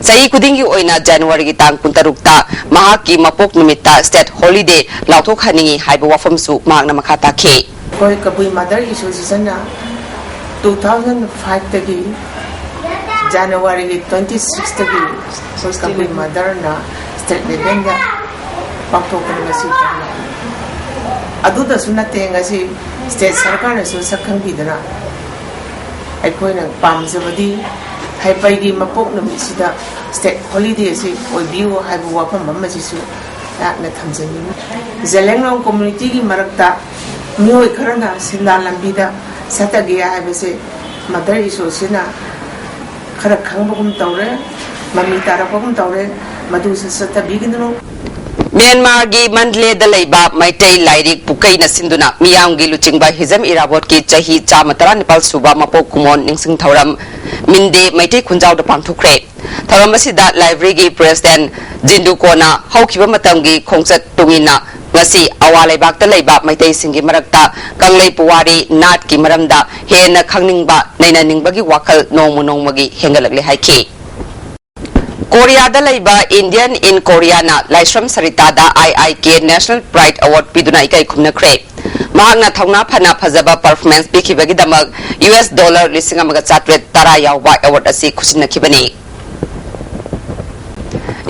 ꯆꯍꯤ ꯈꯨꯗꯤꯡꯒꯤ ꯑꯣꯏꯅ ꯖꯅꯋꯥꯔꯤꯒꯤ ꯇꯥꯡ ꯀꯨꯟꯇꯔꯨꯛꯇ ꯃꯍꯥꯛꯀꯤ ꯃꯄꯣꯛ ꯅꯨꯃꯤꯠꯇ ꯁ꯭ꯇꯦꯠ ꯍꯣꯂꯤꯗꯦ ꯂꯥꯎꯊꯣꯛꯍꯟꯅꯤꯡꯏ ꯍꯥꯏꯕ ꯋꯥꯐꯝꯁꯨ ꯃꯍꯥꯛꯅ ꯃꯈꯥ ꯇꯥꯈꯤ꯫ ꯑꯩꯈꯣꯏ ꯀꯕꯨꯏ ꯃꯥꯗꯔ ꯑꯦꯁꯣꯁꯤꯌꯦꯁꯟꯅ ꯇꯨ ꯊꯥꯎꯖꯟ ꯐꯥꯏꯚꯇꯒꯤ ꯖꯅꯋꯥꯔꯤꯒꯤ ꯇ꯭ꯋꯦꯟꯇꯤ ꯁꯤꯛꯁꯇꯒꯤ ꯀꯕꯨꯏ ꯃꯗꯔꯅ ꯁ꯭ꯇꯦꯠ ꯂꯦꯚꯦꯜꯗ ꯄꯥꯡꯊꯣꯛꯄꯅꯤ ꯉꯁꯤ꯫ ꯑꯗꯨꯗꯁꯨ ꯅꯠꯇꯦ, ꯉꯁꯤ ꯁ꯭ꯇꯦꯠ ꯁꯔꯀꯥꯔꯅꯁꯨ ꯁꯛ ꯈꯪꯕꯤꯗꯨꯅ ꯑꯩꯈꯣꯏꯅ ꯄꯥꯝꯖꯕꯗꯤ ꯍꯩꯄꯩꯒꯤ ꯃꯄꯣꯛ ꯅꯨꯃꯤꯠꯁꯤꯗ ꯁ꯭ꯇꯦꯠ ꯍꯣꯂꯤꯗꯦ ꯑꯁꯤ ꯑꯣꯏꯕꯤꯌꯨ ꯍꯥꯏꯕ ꯋꯥꯐꯝ ꯑꯃꯁꯤꯁꯨ ꯑꯩꯍꯥꯛꯅ ꯊꯝꯖꯅꯤꯡꯏ꯫ ꯖꯦꯂꯦꯡꯔꯣꯡ ꯀꯝꯃ꯭ꯌꯨꯅꯤꯇꯤꯒꯤ ꯃꯔꯛꯇ ꯃꯤꯑꯣꯏ ꯈꯔꯅ ꯁꯦꯟꯗꯥꯟ ꯂꯝꯕꯤꯗ ꯁꯠꯇꯒꯦ ꯍꯥꯏꯕꯁꯦ ꯃꯗꯔ ꯏꯁꯣꯔꯁꯤꯅ ꯈꯔ ꯈꯪꯕꯒꯨꯝ ꯇꯧꯔꯦ, ꯃꯃꯤ ꯇꯥꯔꯛꯄꯒꯨꯝ ꯇꯧꯔꯦ, ꯃꯗꯨ ꯁꯠ ꯁꯠꯇꯕꯤꯒꯅꯨ꯫ ꯃ꯭ꯌꯥꯟꯃꯥꯔꯒꯤ ꯃꯟꯗꯂꯦꯗ ꯂꯩꯕ ꯃꯩꯇꯩ ꯂꯥꯏꯔꯤꯛ ꯄꯨꯀꯩꯅ ꯁꯤꯟꯗꯨꯅ ꯃꯤꯌꯥꯝꯒꯤ ꯂꯨꯆꯤꯡꯕ ꯍꯤꯖꯝ ꯏꯔꯥꯕꯣꯠꯀꯤ ꯆꯍꯤ ꯆꯥꯝꯃ ꯇꯔꯥꯅꯤꯄꯥꯜ ꯁꯨꯕ ꯃꯄꯣꯛ ꯀꯨꯝꯑꯣꯟ ꯅꯤꯡꯁꯤꯡ ꯊꯧꯔꯝ ꯃꯤꯟꯗꯦ ꯃꯩꯇꯩ ꯈꯨꯟꯖꯥꯎꯗ ꯄꯥꯡꯊꯣꯛꯈ꯭ꯔꯦ꯫ ꯊꯧꯔꯝ ꯑꯁꯤꯗ ꯂꯥꯏꯕ꯭ꯔꯦꯔꯤꯒꯤ ꯄ꯭ꯔꯦꯁꯤꯗꯦꯟꯠ ꯖꯤꯟꯗꯨ ꯀꯣꯅ ꯍꯧꯈꯤꯕ ꯃꯇꯝꯒꯤ ꯈꯣꯡꯆꯠ ꯇꯨꯡꯏꯟꯅ ꯉꯁꯤ ꯑꯋꯥ ꯂꯩꯕꯥꯛꯇ ꯂꯩꯕ ꯃꯩꯇꯩꯁꯤꯡꯒꯤ ꯃꯔꯛꯇ ꯀꯪꯂꯩ ꯄꯨꯋꯥꯔꯤ ꯅꯥꯠꯀꯤ ꯃꯔꯝꯗ ꯍꯦꯟꯅ ꯈꯪꯅꯤꯡꯕ, ꯅꯩꯅꯅꯤꯡꯕꯒꯤ ꯋꯥꯈꯜ ꯅꯣꯡꯃ ꯅꯣꯡꯃꯒꯤ ꯍꯦꯟꯒꯠꯂꯛꯂꯦ ꯍꯥꯏꯈꯤ꯫ ꯀꯣꯔꯤꯌꯥꯗ ꯂꯩꯕ Indian in Koreaꯅ Laishram ꯁꯔꯤꯇꯥꯗ I I K National Pride Award ꯄꯤꯗꯨꯅ ꯏꯀꯥꯏ ꯈꯨꯝꯅꯈ꯭ꯔꯦ꯫ ꯃꯍꯥꯛꯅ ꯊꯧꯅꯥ ꯐꯅ ꯐꯖꯕ performance ꯄꯤꯈꯤꯕꯒꯤꯗꯃꯛ U S dollar ꯂꯤꯁꯤꯡ ꯑꯃꯒ ꯆꯥꯇ꯭ꯔꯦꯠ ꯇꯔꯥ ꯌꯥꯎꯕ award ꯑꯁꯤ ꯈꯨꯠꯁꯤꯟꯅꯈꯤꯕꯅꯤ꯫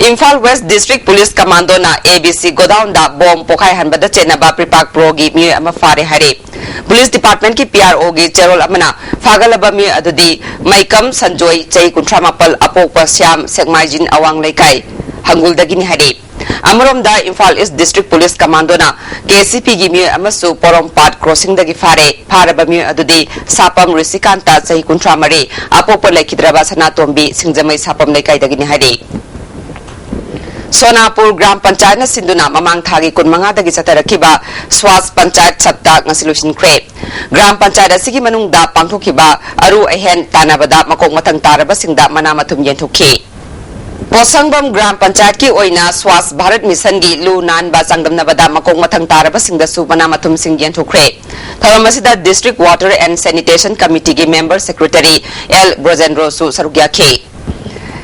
ꯏꯝꯐꯥꯜ West District Police Commandoꯅ A B C godownꯗ ꯕꯣꯝ ꯄꯣꯈꯥꯏꯍꯟꯕꯗ ꯆꯦꯟꯅꯕ ꯄ꯭ꯔꯤꯄꯥꯛ ꯄ꯭ꯔꯣꯒꯤ ꯃꯤꯑꯣꯏ ꯑꯃ ꯐꯥꯔꯦ ꯍꯥꯏꯔꯦ꯫ Police Departmentꯀꯤ P R Oꯒꯤ ꯆꯦꯔꯣꯜ ꯑꯃꯅ ꯐꯥꯒꯠꯂꯕ ꯃꯤꯑꯣꯏ ꯑꯗꯨꯗꯤ ꯃꯩꯀꯝ ꯁꯟꯖꯣꯏ, ꯆꯍꯤ ꯀꯨꯟꯊ꯭ꯔꯥ ꯃꯥꯄꯜ, ꯑꯄꯣꯛꯄ ꯁ꯭ꯌꯥꯝ, ꯁꯦꯛꯃꯥꯏꯖꯤꯟ ꯑꯋꯥꯡ ꯂꯩꯀꯥꯏ, ꯍꯪꯒꯨꯜꯗꯒꯤꯅꯤ ꯍꯥꯏꯔꯦ꯫ ꯑꯃꯔꯣꯝꯗ Imphal East District Police Commandoꯅ K C Pꯒꯤ ꯃꯤꯑꯣꯏ ꯑꯃꯁꯨ ꯄꯣꯔꯣꯝꯄꯥꯠ crossingꯗꯒꯤ ꯐꯥꯔꯦ꯫ ꯐꯥꯔꯕ ꯃꯤꯑꯣꯏ ꯑꯗꯨꯗꯤ ꯁꯥꯄꯝ ꯔꯤꯁꯤꯀꯥꯟꯇ, ꯆꯍꯤ ꯀꯨꯟꯊ꯭ꯔꯥ ꯃꯔꯤ, ꯑꯄꯣꯛꯄ ꯂꯩꯈꯤꯗ꯭ꯔꯕ ꯁꯅꯥꯇꯣꯝꯕꯤ, ꯁꯤꯡꯖꯃꯩ ꯁꯥꯄꯝ ꯂꯩꯀꯥꯏꯗꯒꯤꯅꯤ ꯍꯥꯏꯔꯤ꯫ ꯁꯣꯅꯥꯄꯨꯔ ꯒ꯭ꯔꯥꯝ ꯄꯟꯆꯥꯌꯠꯅ ꯁꯤꯟꯗꯨꯅ ꯃꯃꯥꯡ ꯊꯥꯒꯤ ꯀꯨꯟꯃꯉꯥꯗꯒꯤ ꯆꯠꯊꯔꯛꯈꯤꯕ ꯁ꯭ꯋꯥꯁ ꯄꯟꯆꯥꯌꯠ ꯁꯞꯇꯥ ꯉꯁꯤ ꯂꯣꯏꯁꯤꯟꯈ꯭ꯔꯦ꯫ ꯒ꯭ꯔꯥꯝ ꯄꯟꯆꯥꯌꯠ ꯑꯁꯤꯒꯤ ꯃꯅꯨꯡꯗ ꯄꯥꯡꯊꯣꯛꯈꯤꯕ ꯑꯔꯨ ꯑꯍꯦꯟ ꯇꯥꯟꯅꯕꯗ ꯃꯀꯣꯛ ꯃꯊꯪ ꯇꯥꯔꯕꯁꯤꯡꯗ ꯃꯅꯥ ꯃꯊꯨꯝ ꯌꯦꯟꯊꯣꯛꯈꯤ꯫ ꯄꯣꯠꯁꯪꯕꯝ ꯒ꯭ꯔꯥꯝ ꯄꯟꯆꯥꯌꯠꯀꯤ ꯑꯣꯏꯅ ꯁ꯭ꯋꯥꯁ ꯚꯥꯔꯠ ꯃꯤꯁꯟꯒꯤ ꯂꯨ ꯅꯥꯟꯕ ꯆꯥꯡꯗꯝꯅꯕꯗ ꯃꯀꯣꯛ ꯃꯊꯪ ꯇꯥꯔꯕꯁꯤꯡꯗꯁꯨ ꯃꯅꯥ ꯃꯊꯨꯝꯁꯤꯡ ꯌꯦꯟꯊꯣꯛꯈ꯭ꯔꯦ꯫ ꯊꯧꯔꯝ ꯑꯁꯤꯗ District Water and Sanitation Committeeꯒꯤ member secretary L ꯕ꯭ꯔꯣꯖꯦꯟꯗ꯭ꯔꯣꯁꯨ ꯁꯔꯨꯛ ꯌꯥꯈꯤ꯫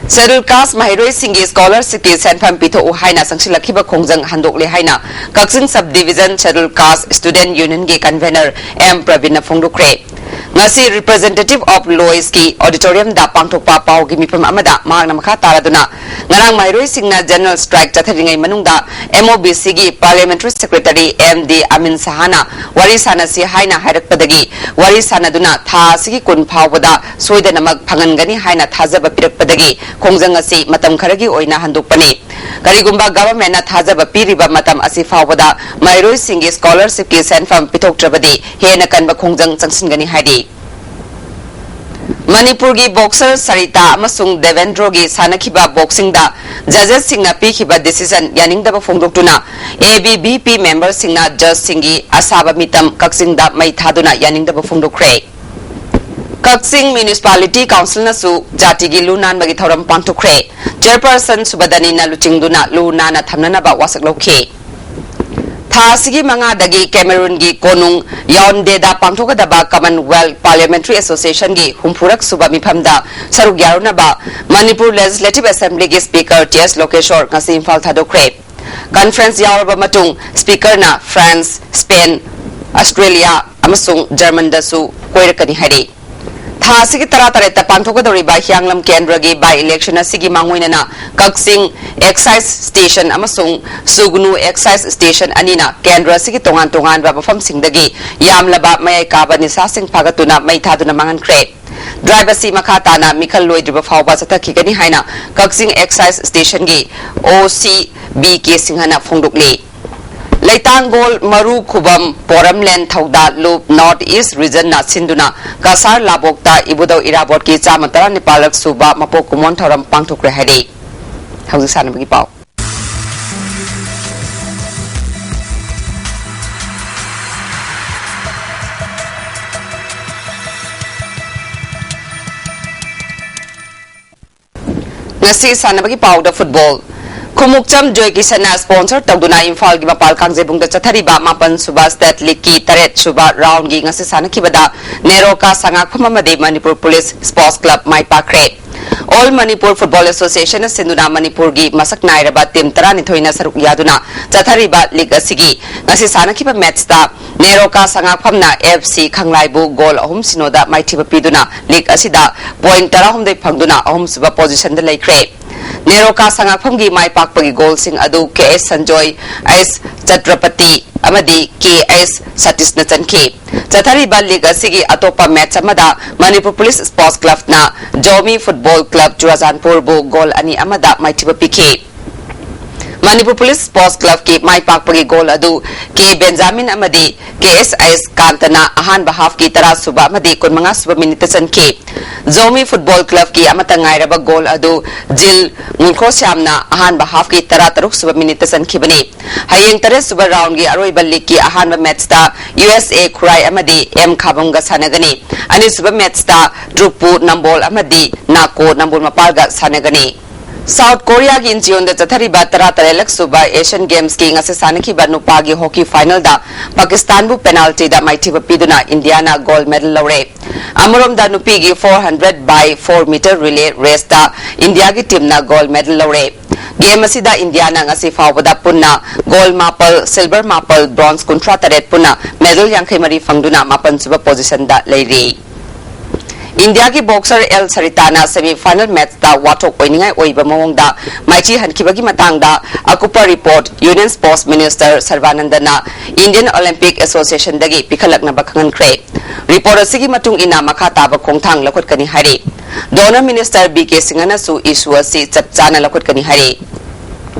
Scheduled Caste ꯃꯍꯩꯔꯣꯏꯁꯤꯡꯒꯤ scholarshipꯀꯤ ꯁꯦꯟꯐꯝ ꯄꯤꯊꯣꯛꯎ ꯍꯥꯏꯅ ꯆꯪꯁꯤꯜꯂꯛꯈꯤꯕ ꯈꯣꯡꯖꯪ ꯍꯟꯗꯣꯛꯂꯦ ꯍꯥꯏꯅ ꯀꯛꯆꯤꯡ Sub Division Scheduled Caste Student Unionꯒꯤ convener M ꯄ꯭ꯔꯕꯤꯟꯅ ꯐꯣꯡꯗꯣꯛꯈ꯭ꯔꯦ꯫ ꯉꯁꯤ Representative of Lois ꯀꯤ auditorium ꯗ ꯄꯥꯡꯊꯣꯛꯄ ꯄꯥꯎꯒꯤ ꯃꯤꯐꯝ ꯑꯃꯗ ꯃꯍꯥꯛꯅ ꯃꯈꯥ ꯇꯥꯔꯗꯨꯅ, ꯉꯔꯥꯡ ꯃꯍꯩꯔꯣꯏꯁꯤꯡꯅ general strike ꯆꯠꯊꯔꯤꯉꯩ ꯃꯅꯨꯡꯗ M O B C ꯒꯤ parliamentary secretary M D ꯑꯃꯤꯟ ꯁꯍꯥꯅ ꯋꯥꯔꯤ ꯁꯥꯟꯅꯁꯤ ꯍꯥꯏꯅ ꯍꯥꯏꯔꯛꯄꯗꯒꯤ ꯋꯥꯔꯤ ꯁꯥꯟꯅꯗꯨꯅ ꯊꯥ ꯑꯁꯤꯒꯤ ꯀꯨꯟ ꯐꯥꯎꯕꯗ ꯁꯣꯏꯗꯅꯃꯛ ꯐꯪꯍꯟꯒꯅꯤ ꯍꯥꯏꯅ ꯊꯥꯖꯕ ꯄꯤꯔꯛꯄꯗꯒꯤ ꯈꯣꯡꯖꯪ ꯑꯁꯤ ꯃꯇꯝ ꯈꯔꯒꯤ ꯑꯣꯏꯅ ꯍꯟꯗꯣꯛꯄꯅꯤ꯫ ꯀꯔꯤꯒꯨꯝꯕ government ꯅ ꯊꯥꯖꯕ ꯄꯤꯔꯤꯕ ꯃꯇꯝ ꯑꯁꯤ ꯐꯥꯎꯕꯗ ꯃꯍꯩꯔꯣꯏꯁꯤꯡꯒꯤ scholarship ꯀꯤ ꯁꯦꯟꯐꯝ ꯄꯤꯊꯣꯛꯇ꯭ꯔꯕꯗꯤ ꯍꯦꯟꯅ ꯀꯟꯕ ꯈꯣꯡꯖꯪ ꯆꯪꯁꯤꯟꯒꯅꯤ ꯍꯥꯏꯔꯤ꯫ ꯃꯅꯤꯄꯨꯔꯒꯤ boxer ꯁꯔꯤꯇꯥ ꯑꯃꯁꯨꯡ ꯗꯦꯕꯦꯟꯗ꯭ꯔꯣꯒꯤ ꯁꯥꯟꯅꯈꯤꯕ boxing ꯗ judges ꯁꯤꯡꯅ ꯄꯤꯈꯤꯕ decision ꯌꯥꯅꯤꯡꯗꯕ ꯐꯣꯡꯗꯣꯛꯇꯨꯅ A B V P member ꯁꯤꯡꯅ judge ꯁꯤꯡꯒꯤ ꯑꯁꯥꯕ ꯃꯤꯇꯝ ꯀꯛꯆꯤꯡꯗ ꯃꯩ ꯊꯥꯗꯨꯅ ꯌꯥꯅꯤꯡꯗꯕ ꯐꯣꯡꯗꯣꯛꯈ꯭ꯔꯦ꯫ ꯀꯛꯆꯤꯡ Municipality Council ꯅꯁꯨ ꯖꯥꯇꯤꯒꯤ ꯂꯨ ꯅꯥꯟꯕꯒꯤ ꯊꯧꯔꯝ ꯄꯥꯡꯊꯣꯛꯈ꯭ꯔꯦ꯫ Chairperson ꯁꯨꯕꯗꯅꯤꯅ ꯂꯨꯆꯤꯡꯗꯨꯅ ꯂꯨ ꯅꯥꯟꯅ ꯊꯝꯅꯅꯕ ꯋꯥꯁꯛ ꯂꯧꯈꯤ꯫ ꯊꯥ ꯑꯁꯤꯒꯤ ꯃꯉꯥꯗꯒꯤ ꯀꯦꯃꯦꯔꯨꯟꯒꯤ ꯀꯣꯅꯨꯡ ꯌꯥꯎꯟꯗꯦꯗ ꯄꯥꯡꯊꯣꯛꯀꯗꯕ Commonwealth Parliamentary Association ꯒꯤ ꯍꯨꯝꯐꯨꯔꯛ ꯁꯨꯕ ꯃꯤꯐꯝꯗ ꯁꯔꯨꯛ ꯌꯥꯔꯨꯅꯕ ꯃꯅꯤꯄꯨꯔ Legislative Assembly ꯒꯤ Speaker T S ꯂꯣꯀꯦꯁꯣꯔ ꯉꯁꯤ ꯏꯝꯐꯥꯜ ꯊꯥꯗꯣꯛꯈ꯭ꯔꯦ꯫ Conference ꯌꯥꯎꯔꯕ ꯃꯇꯨꯡ Speaker ꯅ France, Spain, Australia ꯑꯃꯁꯨꯡ German ꯗꯁꯨ ꯀꯣꯏꯔꯛꯀꯅꯤ ꯍꯥꯏꯔꯤ꯫ ꯊꯥ ꯑꯁꯤꯒꯤ ꯇꯔꯥꯇꯔꯦꯠꯇ ꯄꯥꯡꯊꯣꯛꯀꯗꯧꯔꯤꯕ ꯍꯤꯌꯥꯡꯂꯝ ꯀꯦꯟꯗ꯭ꯔꯒꯤ by election ꯑꯁꯤꯒꯤ ꯃꯥꯡꯑꯣꯏꯅꯅ ꯀꯛꯆꯤꯡ excise station ꯑꯃꯁꯨꯡ ꯁꯨꯒꯅꯨ excise station ꯑꯅꯤꯅ ꯀꯦꯟꯗ꯭ꯔ ꯑꯁꯤꯒꯤ ꯇꯣꯉꯥꯟ ꯇꯣꯉꯥꯟꯕ ꯃꯐꯝꯁꯤꯡꯗꯒꯤ ꯌꯥꯝꯂꯕ ꯃꯌꯥꯏ ꯀꯥꯕ ꯅꯤꯁꯥꯁꯤꯡ ꯐꯥꯒꯠꯇꯨꯅ ꯃꯩ ꯊꯥꯗꯨꯅ ꯃꯥꯡꯍꯟꯈ꯭ꯔꯦ꯫ Drive ꯑꯁꯤ ꯃꯈꯥ ꯇꯥꯅ ꯃꯤꯈꯜ ꯂꯣꯏꯗ꯭ꯔꯤꯕ ꯐꯥꯎꯕ ꯆꯠꯊꯈꯤꯒꯅꯤ ꯍꯥꯏꯅ ꯀꯛꯆꯤꯡ excise station ꯒꯤ O C B K ꯁꯤꯡꯍꯅ ꯐꯣꯡꯗꯣꯛꯂꯤ꯫ ꯂꯩꯇꯥꯡꯒꯣꯜ, ꯃꯔꯨ ꯈꯨꯕꯝ, ꯄꯣꯔꯝꯂꯦꯟ, ꯊꯧꯗꯥ ꯂꯨꯞ North East Region ꯅ ꯁꯤꯟꯗꯨꯅ ꯀꯁꯥꯔ ꯂꯥꯕꯣꯛꯇ ꯏꯕꯨꯙꯧ ꯏꯔꯥꯕꯣꯠꯀꯤ ꯆꯥꯝꯃ ꯇꯔꯥꯅꯤꯄꯥꯜꯂꯛ ꯁꯨꯕ ꯃꯄꯣꯛ ꯀꯨꯝꯑꯣꯟ ꯊꯧꯔꯝ ꯄꯥꯡꯊꯣꯛꯈ꯭ꯔꯦ ꯍꯥꯏꯔꯤ꯫ ꯍꯧꯖꯤꯛ ꯁꯥꯟꯅꯕꯒꯤ ꯄꯥꯎ꯫ ꯉꯁꯤ ꯁꯥꯟꯅꯕꯒꯤ ꯄꯥꯎꯗ football꯫ ꯈꯨꯃꯨꯛꯆꯝ ꯖꯣꯏ ꯀꯤꯁꯟꯅ sponsor ꯇꯧꯗꯨꯅ ꯏꯝꯐꯥꯜꯒꯤ ꯃꯄꯥꯜ ꯀꯥꯡꯖꯩꯕꯨꯡꯗ ꯆꯠꯊꯔꯤꯕ ꯃꯥꯄꯟ ꯁꯨꯕ state leagueꯀꯤ ꯇꯔꯦꯠ ꯁꯨꯕ roundꯒꯤ ꯉꯁꯤ ꯁꯥꯟꯅꯈꯤꯕꯗ ꯅꯦꯔꯣꯀꯥ ꯁꯉꯥꯛꯐꯝ ꯑꯃꯗꯤ ꯃꯅꯤꯄꯨꯔ police sports club ꯃꯥꯏ ꯄꯥꯛꯈ꯭ꯔꯦ꯫ All Manipur Football Associationꯅ ꯁꯤꯟꯗꯨꯅ ꯃꯅꯤꯄꯨꯔꯒꯤ ꯃꯁꯛ ꯅꯥꯏꯔꯕ team ꯇꯔꯥꯅꯤꯊꯣꯏꯅ ꯁꯔꯨꯛ ꯌꯥꯗꯨꯅ ꯆꯠꯊꯔꯤꯕ league ꯑꯁꯤꯒꯤ ꯉꯁꯤ ꯁꯥꯟꯅꯈꯤꯕ matchꯇ ꯅꯦꯔꯣꯀꯥ ꯁꯉꯥꯛꯐꯝꯅ F C ꯈꯪꯂꯥꯏꯕꯨ goal ꯑꯍꯨꯝ ꯁꯤꯅꯣꯗ ꯃꯥꯏꯊꯤꯕ ꯄꯤꯗꯨꯅ league ꯑꯁꯤꯗ point ꯇꯔꯥꯍꯨꯝꯗꯣꯏ ꯐꯪꯗꯨꯅ ꯑꯍꯨꯝꯁꯨꯕ positionꯗ ꯂꯩꯈ꯭ꯔꯦ꯫ ꯅꯦꯔꯣꯀꯥ ꯁꯉꯥꯛꯐꯝꯒꯤ ꯃꯥꯏ ꯄꯥꯛꯄꯒꯤ goalꯁꯤꯡ ꯑꯗꯨ K S Sanjoy, S Chhatrapati ꯑꯃꯗꯤ K S ꯁꯇꯤꯁꯅ ꯆꯟꯈꯤ꯫ ꯆꯠꯊꯔꯤꯕ league ꯑꯁꯤꯒꯤ ꯑꯇꯣꯞꯄ match ꯑꯃꯗ Manipur police sports clubꯅ Zomi football club ꯆꯨꯔꯥꯆꯥꯟꯄꯨꯔꯕꯨ goal ꯑꯅꯤ ꯑꯃꯗ ꯃꯥꯏꯊꯤꯕ ꯄꯤꯈꯤ꯫ ꯃꯅꯤꯄꯨꯔ police sports clubꯀꯤ ꯃꯥꯏ ꯄꯥꯛꯄꯒꯤ goal ꯑꯗꯨ K ꯕꯦꯟꯖꯥꯃꯤꯟ ꯑꯃꯗꯤ K S S ꯀꯥꯟꯇꯅ ꯑꯍꯥꯟꯕ halfꯀꯤ ꯇꯔꯥ ꯁꯨꯕ ꯑꯃꯗꯤ ꯀꯨꯟꯃꯉꯥ ꯁꯨꯕ minuteꯇ ꯆꯟꯈꯤ꯫ ꯖꯣꯃꯤ football clubꯀꯤ ꯑꯃꯠꯇ ꯉꯥꯏꯔꯕ goal ꯑꯗꯨ ꯖꯤꯜ ꯉꯨꯜꯈꯣꯁ꯭ꯌꯥꯝꯅ ꯑꯍꯥꯟꯕ halfꯀꯤ ꯇꯔꯥ ꯇꯔꯨꯛ ꯁꯨꯕ minuteꯇ ꯆꯟꯈꯤꯕꯅꯤ꯫ ꯍꯌꯦꯡ ꯇꯔꯦꯠ ꯁꯨꯕ roundꯒꯤ ꯑꯔꯣꯏꯕ leagueꯀꯤ ꯑꯍꯥꯟꯕ matchꯇ U S A ꯈꯨꯔꯥꯏ ꯑꯃꯗꯤ M ꯈꯥꯕꯝꯒ ꯁꯥꯟꯅꯒꯅꯤ꯫ ꯑꯅꯤꯁꯨꯕ matchꯇ ꯇ꯭ꯔꯨꯛꯄꯨ ꯅꯝꯕꯣꯜ ꯑꯃꯗꯤ ꯅꯥꯀꯣ ꯅꯝꯕꯣꯜ ꯃꯄꯥꯜꯒ ꯁꯥꯟꯅꯒꯅꯤ꯫ South Koreaꯒꯤ Incheonꯗ ꯆꯠꯊꯔꯤꯕ ꯇꯔꯥꯇꯔꯦꯠꯂꯛ ꯁꯨꯕ Asian Gamesꯀꯤ ꯉꯁꯤ ꯁꯥꯟꯅꯈꯤꯕ ꯅꯨꯄꯥꯒꯤ hockey finalꯗ Pakistanꯕꯨ penaltyꯗ ꯃꯥꯏꯊꯤꯕ ꯄꯤꯗꯨꯅ Indiaꯅ gold medal ꯂꯧꯔꯦ꯫ ꯑꯃꯔꯣꯝꯗ ꯅꯨꯄꯤꯒꯤ four hundred by four meter relay raceꯇ Indiaꯒꯤ teamꯅ gold medal ꯂꯧꯔꯦ꯫ Game ꯑꯁꯤꯗ Indiaꯅ ꯉꯁꯤ ꯐꯥꯎꯕꯗ ꯄꯨꯟꯅ gold ꯃꯥꯄꯜ, silver ꯃꯥꯄꯜ, bronze ꯀꯨꯟꯊ꯭ꯔꯥ ꯇꯔꯦꯠ ꯄꯨꯟꯅ medal ꯌꯥꯡꯈꯩ ꯃꯔꯤ ꯐꯪꯗꯨꯅ ꯃꯥꯄꯟꯁꯨꯕ positionꯗ ꯂꯩꯔꯤ꯫ Indiaꯒꯤ boxer L ꯁꯔꯤꯇꯥꯅ semi final matchꯇ ꯋꯥꯊꯣꯛ ꯑꯣꯏꯅꯤꯡꯉꯥꯏ ꯑꯣꯏꯕ ꯃꯑꯣꯡꯗ ꯃꯥꯏꯊꯤ ꯍꯟꯈꯤꯕꯒꯤ ꯃꯇꯥꯡꯗ ꯑꯀꯨꯞꯄ report Union Sports Minister ꯁꯔꯕꯥꯅꯟꯗꯅ Indian Olympic Associationꯗꯒꯤ ꯄꯤꯈꯠꯂꯛꯅꯕ ꯈꯪꯍꯟꯈ꯭ꯔꯦ꯫ Report ꯑꯁꯤꯒꯤ ꯃꯇꯨꯡ ꯏꯟꯅ ꯃꯈꯥ ꯇꯥꯕ ꯈꯣꯡꯊꯥꯡ ꯂꯧꯈꯠꯀꯅꯤ ꯍꯥꯏꯔꯤ꯫ DoNER Minister B K ꯁꯤꯡꯍꯅꯁꯨ issue ꯑꯁꯤ ꯆꯞ ꯆꯥꯅ ꯂꯧꯈꯠꯀꯅꯤ ꯍꯥꯏꯔꯤ꯫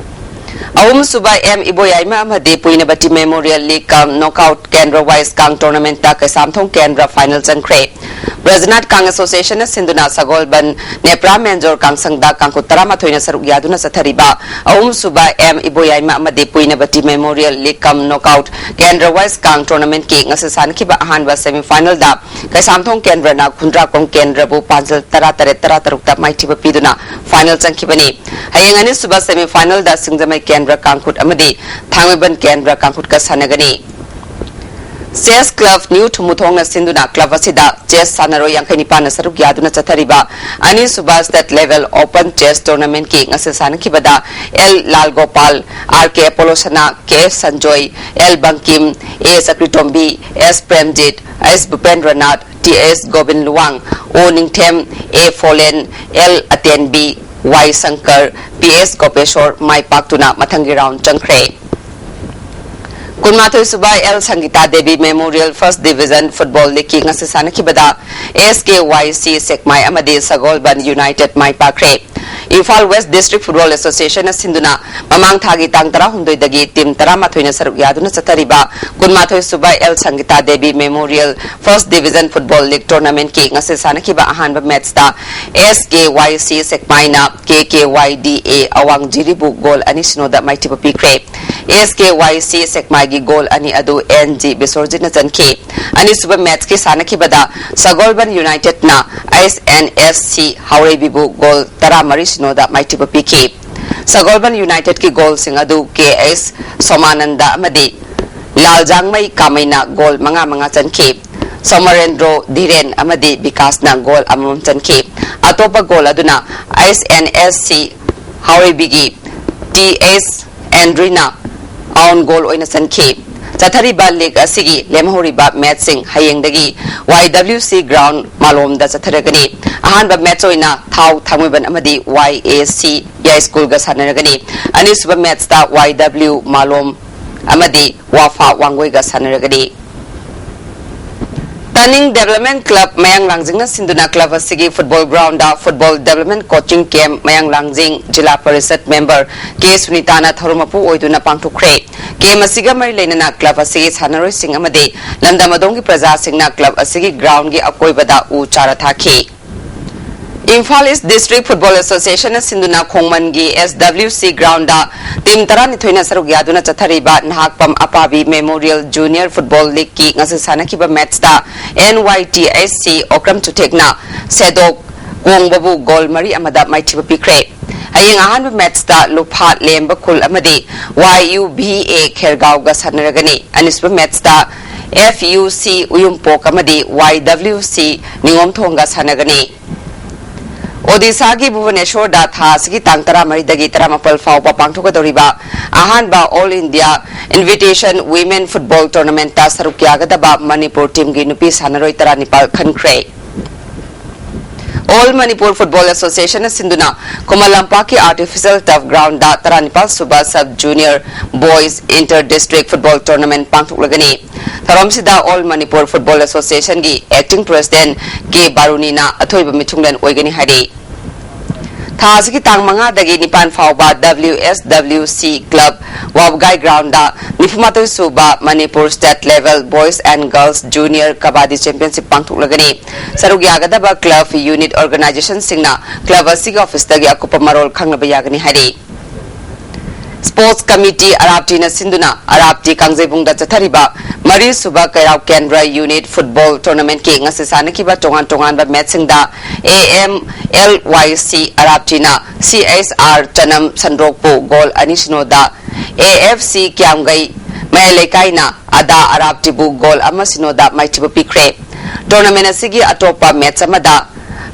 ꯑꯍꯨꯝꯁꯨꯕ M ꯏꯕꯣꯌꯥꯏꯃ ꯑꯃꯗꯤ ꯄꯨꯏꯅꯕꯇꯤ Memorial League cum knockout ꯀꯦꯟꯗ꯭ꯔ wise ꯀꯥꯡ tournamentꯇ ꯀꯩꯁꯥꯝꯊꯣꯡ ꯀꯦꯟꯗ꯭ꯔ final ꯆꯪꯈ꯭ꯔꯦ꯫ ꯕ꯭ꯔꯖꯅꯥꯊ ꯀꯥꯡ ꯑꯦꯁꯣꯁꯤꯌꯦꯁꯟꯅ ꯁꯤꯟꯗꯨꯅ ꯁꯒꯣꯜꯕꯟ ꯅꯦꯄ꯭ꯔꯥ ꯃꯦꯟꯖꯣꯔ ꯀꯥꯡꯁꯪꯗ ꯀꯥꯡꯈꯨꯠ ꯇꯔꯥꯃꯥꯊꯣꯏꯅ ꯁꯔꯨꯛ ꯌꯥꯗꯨꯅ ꯆꯠꯊꯔꯤꯕ ꯑꯍꯨꯝꯁꯨꯕ ꯑꯦꯝ ꯏꯕꯣꯌꯥꯏꯃ ꯑꯃꯗꯤ ꯄꯨꯏꯅꯕꯇꯤ ꯃꯦꯃꯣꯔꯤꯌꯦꯜ ꯂꯤꯒ ꯀꯝ ꯅꯣꯛꯑꯥꯎꯠ ꯀꯦꯟꯗ꯭ꯔ ꯋꯥꯏꯁ ꯀꯥꯡ ꯇꯣꯔꯅꯥꯃꯦꯟꯠꯀꯤ ꯉꯁꯤ ꯁꯥꯟꯅꯈꯤꯕ ꯑꯍꯥꯟꯕ ꯁꯦꯃꯤ ꯐꯥꯏꯅꯦꯜꯗ ꯀꯩꯁꯥꯝꯊꯣꯡ ꯀꯦꯟꯗ꯭ꯔꯅ ꯈꯨꯟꯗ꯭ꯔꯥꯛꯄꯝ ꯀꯦꯟꯗ꯭ꯔꯕꯨ ꯄꯥꯟꯖꯜ ꯇꯔꯥꯇꯔꯦꯠ ꯇꯔꯥꯇꯔꯨꯛꯇ ꯃꯥꯏꯊꯤꯕ ꯄꯤꯗꯨꯅ ꯐꯥꯏꯅꯦꯜ ꯆꯪꯈꯤꯕꯅꯤ꯫ ꯍꯌꯦꯡ ꯑꯅꯤꯁꯨꯕ ꯁꯦꯃꯤ ꯐꯥꯏꯅꯦꯜꯗ ꯁꯤꯡꯖꯃꯩ ꯀꯦꯟꯗ꯭ꯔ ꯀꯥꯡꯈꯨꯠ ꯑꯃꯗꯤ ꯊꯥꯡꯃꯩꯕꯟ ꯀꯦꯟꯗ꯭ꯔ ꯀꯥꯡꯈꯨꯠꯀ ꯁꯥꯟꯅꯒꯅꯤ꯫ ꯆꯦꯁ ꯀ꯭ꯂꯕ ꯅ꯭ꯌꯨ ꯊꯨꯝꯃꯨꯊꯣꯡꯅ ꯁꯤꯟꯗꯨꯅ ꯀ꯭ꯂꯕ ꯑꯁꯤꯗ ꯆꯦꯁ ꯁꯥꯟꯅꯔꯣꯏ ꯌꯥꯡꯈꯩ ꯅꯤꯄꯥꯟꯅ ꯁꯔꯨꯛ ꯌꯥꯗꯨꯅ ꯆꯠꯊꯔꯤꯕ ꯑꯅꯤꯁꯨꯕ ꯁ꯭ꯇꯦꯠ ꯂꯦꯚꯦꯜ ꯑꯣꯄꯟ ꯆꯦꯁ ꯇꯣꯔꯅꯥꯃꯦꯟꯠꯀꯤ ꯉꯁꯤ ꯁꯥꯟꯅꯈꯤꯕꯗ ꯑꯦꯜ ꯂꯥꯜꯒꯣꯄꯥꯜ, ꯑꯥꯔ ꯀꯦ ꯑꯦꯄꯣꯂꯣ ꯁꯅꯥ, ꯀꯦ ꯑꯦꯁ ꯁꯟꯖꯣꯏ, ꯑꯦꯜ ꯕꯪꯀꯤꯝ, ꯑꯦ ꯆꯀ꯭ꯔꯤꯇꯣꯝꯕꯤ, ꯑꯦꯁ ꯄ꯭ꯔꯦꯝꯖꯤꯠ, ꯑꯦꯁ ꯚꯨꯄꯦꯟꯗ꯭ꯔꯅꯥꯊ, ꯇꯤ ꯑꯦꯁ ꯒꯣꯕꯤꯟ ꯂꯨꯋꯥꯡ, ꯑꯣ ꯅꯤꯡꯊꯦꯝ, ꯑꯦ ꯐꯣꯂꯦꯟ, ꯑꯦꯜ ꯑꯇꯦꯟꯕꯤ, ꯋꯥꯏ ꯁꯪꯀꯔ, ꯄꯤ ꯑꯦꯁ ꯒꯣꯄꯦꯁꯣꯔ ꯃꯥꯏ ꯄꯥꯛꯇꯨꯅ ꯃꯊꯪꯒꯤ ꯔꯥꯎꯟ ꯆꯪꯈ꯭ꯔꯦ꯫ Kunmathoi Suba L Sangita Devi memorial first division football ꯂꯤꯒꯀꯤ ꯉꯁꯤ ꯁꯥꯟꯅꯈꯤꯕꯗ S K Y C Sekmai ꯑꯃꯗꯤ ꯁꯒꯣꯜꯕꯟ ꯌꯨꯅꯥꯏꯇꯦꯗ ꯃꯥꯏ ꯄꯥꯛꯈ꯭ꯔꯦ꯫ ꯏꯝꯐꯥꯜ ꯋꯦꯁ ꯗꯤꯁꯇ꯭ꯔꯤꯛ ꯐꯨꯠꯕꯣꯜ ꯑꯦꯁꯣꯁꯤꯌꯦꯁꯟꯅ ꯁꯤꯟꯗꯨꯅ ꯃꯃꯥꯡ ꯊꯥꯒꯤ ꯇꯥꯡ ꯇꯔꯥꯍꯨꯝꯗꯣꯏꯗꯒꯤ ꯇꯤꯝ ꯇꯔꯥꯃꯥꯊꯣꯏꯅ ꯁꯔꯨꯛ ꯌꯥꯗꯨꯅ ꯆꯠꯊꯔꯤꯕ Kunmathoi Suba L Sangita Devi memorial first division football league ꯇꯣꯔꯅꯥꯃꯦꯟꯠꯀꯤ ꯉꯁꯤ ꯁꯥꯟꯅꯈꯤꯕ ꯑꯍꯥꯟꯕ ꯃꯦꯠꯆꯇ ꯑꯦꯁ ꯀꯦ ꯋꯥꯏ ꯁꯤ ꯁꯦꯛꯃꯥꯏꯅ ꯀꯦ ꯀꯦ ꯋꯥꯏ ꯗꯤ ꯑꯦ ꯑꯋꯥꯡ ꯖꯤꯔꯤꯕꯨ ꯒꯣꯜ ꯑꯅꯤ ꯁꯤꯅꯣꯗ ꯃꯥꯏꯊꯤꯕ ꯄꯤꯈ꯭ꯔꯦ꯫ ꯑꯦꯁ ꯀꯦ ꯋꯥꯏ ꯁꯤ ꯁꯦꯛꯃꯥꯏꯒꯤ ꯒꯣꯜ ꯑꯅꯤ ꯑꯗꯨ ꯑꯦꯟ ꯖꯤ ꯕꯤꯁꯣꯔꯖꯤꯠꯅ ꯆꯟꯈꯤ꯫ ꯑꯅꯤꯁꯨꯕ ꯃꯦꯠꯆꯀꯤ ꯁꯥꯟꯅꯈꯤꯕꯗ ꯁꯒꯣꯜꯕꯟ ꯌꯨꯅꯥꯏꯇꯦꯗꯅ ꯑꯦꯁ ꯑꯦꯟ ꯑꯦꯁ ꯁꯤ ꯍꯥꯎꯔꯩꯕꯤꯕꯨ ꯒꯣꯜ ꯇꯔꯥꯃꯔꯤ ꯁꯤꯅꯣꯗ ꯃꯥꯏꯊꯤꯕ ꯄꯤꯈꯤ꯫ ꯁꯒꯣꯜꯕꯟ ꯌꯨꯅꯥꯏꯇꯦꯗꯀꯤ ꯒꯣꯜꯁꯤꯡ ꯑꯗꯨ ꯀꯦ ꯑꯦꯁ ꯁꯣꯃꯥꯅꯟꯗ ꯑꯃꯗꯤ ꯂꯥꯜꯖꯥꯡꯃꯩ ꯀꯥꯃꯩꯅ ꯒꯣꯜ ꯃꯉꯥ ꯃꯉꯥ ꯆꯟꯈꯤ꯫ ꯁꯣꯃꯔꯦꯟꯗ꯭ꯔꯣ ꯙꯤꯔꯦꯟ ꯑꯃꯗꯤ ꯕꯤꯀꯥꯁꯅ ꯒꯣꯜ ꯑꯃꯃꯝ ꯆꯟꯈꯤ꯫ ꯑꯇꯣꯞꯄ ꯒꯣꯜ ꯑꯗꯨꯅ ꯑꯦꯁ and S C ꯍꯥꯎꯔꯩꯕꯤꯒꯤ T S ꯑꯦꯟꯗ꯭ꯔꯤꯅ on goal ꯑꯣꯏꯅ ꯆꯟꯈꯤ꯫ ꯆꯠꯊꯔꯤꯕ ꯂꯤꯒ ꯑꯁꯤꯒꯤ ꯂꯦꯝꯍꯧꯔꯤꯕ ꯃꯦꯠꯆꯁꯤꯡ ꯍꯌꯦꯡꯗꯒꯤ ꯋꯥꯏ ꯗꯕ꯭ꯂꯤꯎ ꯁꯤ ꯒ꯭ꯔꯥꯎꯟ ꯃꯥꯂꯣꯝꯗ ꯆꯠꯊꯔꯒꯅꯤ꯫ ꯑꯍꯥꯟꯕ ꯃꯦꯠꯆ ꯑꯣꯏꯅ ꯊꯥꯎ ꯊꯥꯡꯃꯩꯕꯟ ꯑꯃꯗꯤ ꯋꯥꯏ ꯑꯦ ꯁꯤ ꯌꯥꯏꯁ꯭ꯀꯨꯜꯒ ꯁꯥꯟꯅꯔꯒꯅꯤ꯫ ꯑꯅꯤꯁꯨꯕ ꯃꯦꯠꯆꯇ ꯋꯥꯏ ꯗꯕ꯭ꯂꯤꯎ ꯃꯥꯂꯣꯝ ꯑꯃꯗꯤ ꯋꯥꯐꯥ ꯋꯥꯡꯒꯣꯏꯒ ꯁꯥꯟꯅꯔꯒꯅꯤ꯫ Turning Development Club ꯃꯌꯥꯡ ꯂꯥꯡꯖꯤꯡꯅ ꯁꯤꯟꯗꯨꯅ club ꯑꯁꯤꯒꯤ football ground ꯗ football development coaching camp ꯃꯌꯥꯡ ꯂꯥꯡꯖꯤꯡ ꯖꯤꯂꯥ ꯄꯔꯤꯁꯠ member ꯀꯦ ꯁꯨꯅꯤꯇꯥꯅ ꯊꯧꯔꯝ ꯃꯄꯨ ꯑꯣꯏꯗꯨꯅ ꯄꯥꯡꯊꯣꯛꯈ꯭ꯔꯦ꯫ Camp ꯑꯁꯤꯒ ꯃꯔꯤ ꯂꯩꯅꯅ club ꯑꯁꯤꯒꯤ ꯁꯥꯟꯅꯔꯣꯏꯁꯤꯡ ꯑꯃꯗꯤ ꯂꯝꯗꯝ ꯑꯗꯣꯝꯒꯤ ꯄ꯭ꯔꯖꯥꯁꯤꯡꯅ club ꯑꯁꯤꯒꯤ ground ꯒꯤ ꯑꯀꯣꯏꯕꯗ ꯎ ꯆꯥꯔ ꯊꯥꯈꯤ꯫ Imphal East District Football Association ꯅ ꯁꯤꯟꯗꯨꯅ ꯈꯣꯡꯃꯟꯒꯤ S W C ground ꯗ team ꯇꯔꯥꯅꯤꯊꯣꯏꯅ ꯁꯔꯨꯛ ꯌꯥꯗꯨꯅ ꯆꯠꯊꯔꯤꯕ Nahakpam ꯑꯄꯥꯕꯤ Memorial Junior Football League ꯀꯤ ꯉꯁꯤ ꯁꯥꯟꯅꯈꯤꯕ match ꯇ N Y T H C Okram ꯆꯨꯊꯦꯛꯅ ꯁꯦꯗꯣꯛ ꯀꯣꯡꯕꯕꯨ goal ꯃꯔꯤ ꯑꯃꯗ ꯃꯥꯏꯊꯤꯕ ꯄꯤꯈ꯭ꯔꯦ꯫ ꯍꯌꯦꯡ ꯑꯍꯥꯟꯕ match ꯇ ꯂꯨꯐꯥ ꯂꯦꯝꯕ ꯈꯨꯜ ꯑꯃꯗꯤ Y U B A ꯈꯦꯔꯒꯥꯎꯒ ꯁꯥꯟꯅꯔꯒꯅꯤ꯫ ꯑꯅꯤꯁꯨꯕ match ꯇ F U C ꯎꯌꯨꯝꯄꯣꯛ ꯑꯃꯗꯤ Y W C ꯅꯤꯉꯣꯝꯊꯣꯡꯒ ꯁꯥꯟꯅꯒꯅꯤ꯫ ꯑꯣꯗꯤꯁꯥꯒꯤ ꯚꯨꯕꯅꯦꯁꯣꯔꯗ ꯊꯥ ꯑꯁꯤꯒꯤ ꯇꯥꯡ ꯇꯔꯥꯃꯔꯤꯗꯒꯤ ꯇꯔꯥꯃꯥꯄꯜ ꯐꯥꯎꯕ ꯄꯥꯡꯊꯣꯛꯀꯗꯧꯔꯤꯕ ꯑꯍꯥꯟꯕ All India Invitation Women Football Tournament ꯇ ꯁꯔꯨꯛ ꯌꯥꯒꯗꯕ ꯃꯅꯤꯄꯨꯔ team ꯒꯤ ꯅꯨꯄꯤ ꯁꯥꯟꯅꯔꯣꯏ ꯇꯔꯥꯅꯤꯄꯥꯜ ꯈꯟꯈ꯭ꯔꯦ꯫ All Manipur Football Association ꯅ ꯁꯤꯟꯗꯨꯅ ꯈꯨꯃꯟ ꯂꯝꯄꯥꯛꯀꯤ artificial turf ground ꯗ ꯇꯔꯥꯅꯤꯄꯥꯜ ꯁꯨꯕ Sub Junior Boys Inter District Football Tournament ꯄꯥꯡꯊꯣꯛꯂꯒꯅꯤ꯫ ꯊꯧꯔꯝꯁꯤꯗ All Manipur Football Association ꯒꯤ Acting President ꯀꯦ ꯕꯥꯔꯨꯅꯤꯅ ꯑꯊꯣꯏꯕ ꯃꯤꯊꯨꯡꯂꯦꯟ ꯑꯣꯏꯒꯅꯤ ꯍꯥꯏꯔꯤ꯫ ꯊꯥ ꯑꯁꯤꯒꯤ ꯇꯥꯡ ꯃꯉꯥꯗꯒꯤ ꯅꯤꯄꯥꯟ ꯐꯥꯎꯕ W S W C Club ꯋꯥꯕꯒꯥꯏ ground ꯗ ꯅꯤꯐꯨꯃꯥꯊꯣꯏ ꯁꯨꯕ Manipur State Level Boys and Girls Junior Kabaddi Championship ꯄꯥꯡꯊꯣꯛꯂꯒꯅꯤ꯫ ꯁꯔꯨꯛ ꯌꯥꯒꯗꯕ club unit organization ꯁꯤꯡꯅ club ꯑꯁꯤꯒꯤ office ꯇꯒꯤ ꯑꯀꯨꯞꯄ ꯃꯔꯣꯜ ꯈꯪꯅꯕ ꯌꯥꯒꯅꯤ ꯍꯥꯏꯔꯤ꯫ Sports Committee ꯑꯔꯥꯞꯇꯤꯅ ꯁꯤꯟꯗꯨꯅ ꯑꯔꯥꯞꯇꯤ ꯀꯥꯡꯖꯩꯕꯨꯡꯗ ꯆꯠꯊꯔꯤꯕ ꯃꯔꯤꯁꯨꯕ ꯀꯩꯔꯥꯎ ꯀꯦꯟꯗ꯭ꯔ unit football tournament ꯀꯤ ꯉꯁꯤ ꯁꯥꯟꯅꯈꯤꯕ ꯇꯣꯉꯥꯟ ꯇꯣꯉꯥꯟꯕ match ꯁꯤꯡꯗ A M L Y C ꯑꯔꯥꯞꯇꯤꯅ C H R ꯆꯅꯝ ꯁꯟꯗ꯭ꯔꯣꯛꯄꯨ goal ꯑꯅꯤ ꯁꯤꯅꯣꯗ, A F C ꯀ꯭ꯌꯥꯝꯒꯩ ꯃꯌꯥꯏ ꯂꯩꯀꯥꯏꯅ ꯑꯗꯥ ꯑꯔꯥꯞꯇꯤꯕꯨ goal ꯑꯃ ꯁꯤꯅꯣꯗ ꯃꯥꯏꯊꯤꯕ ꯄꯤꯈ꯭ꯔꯦ꯫ Tournament ꯑꯁꯤꯒꯤ ꯑꯇꯣꯞꯄ match ꯑꯃꯗ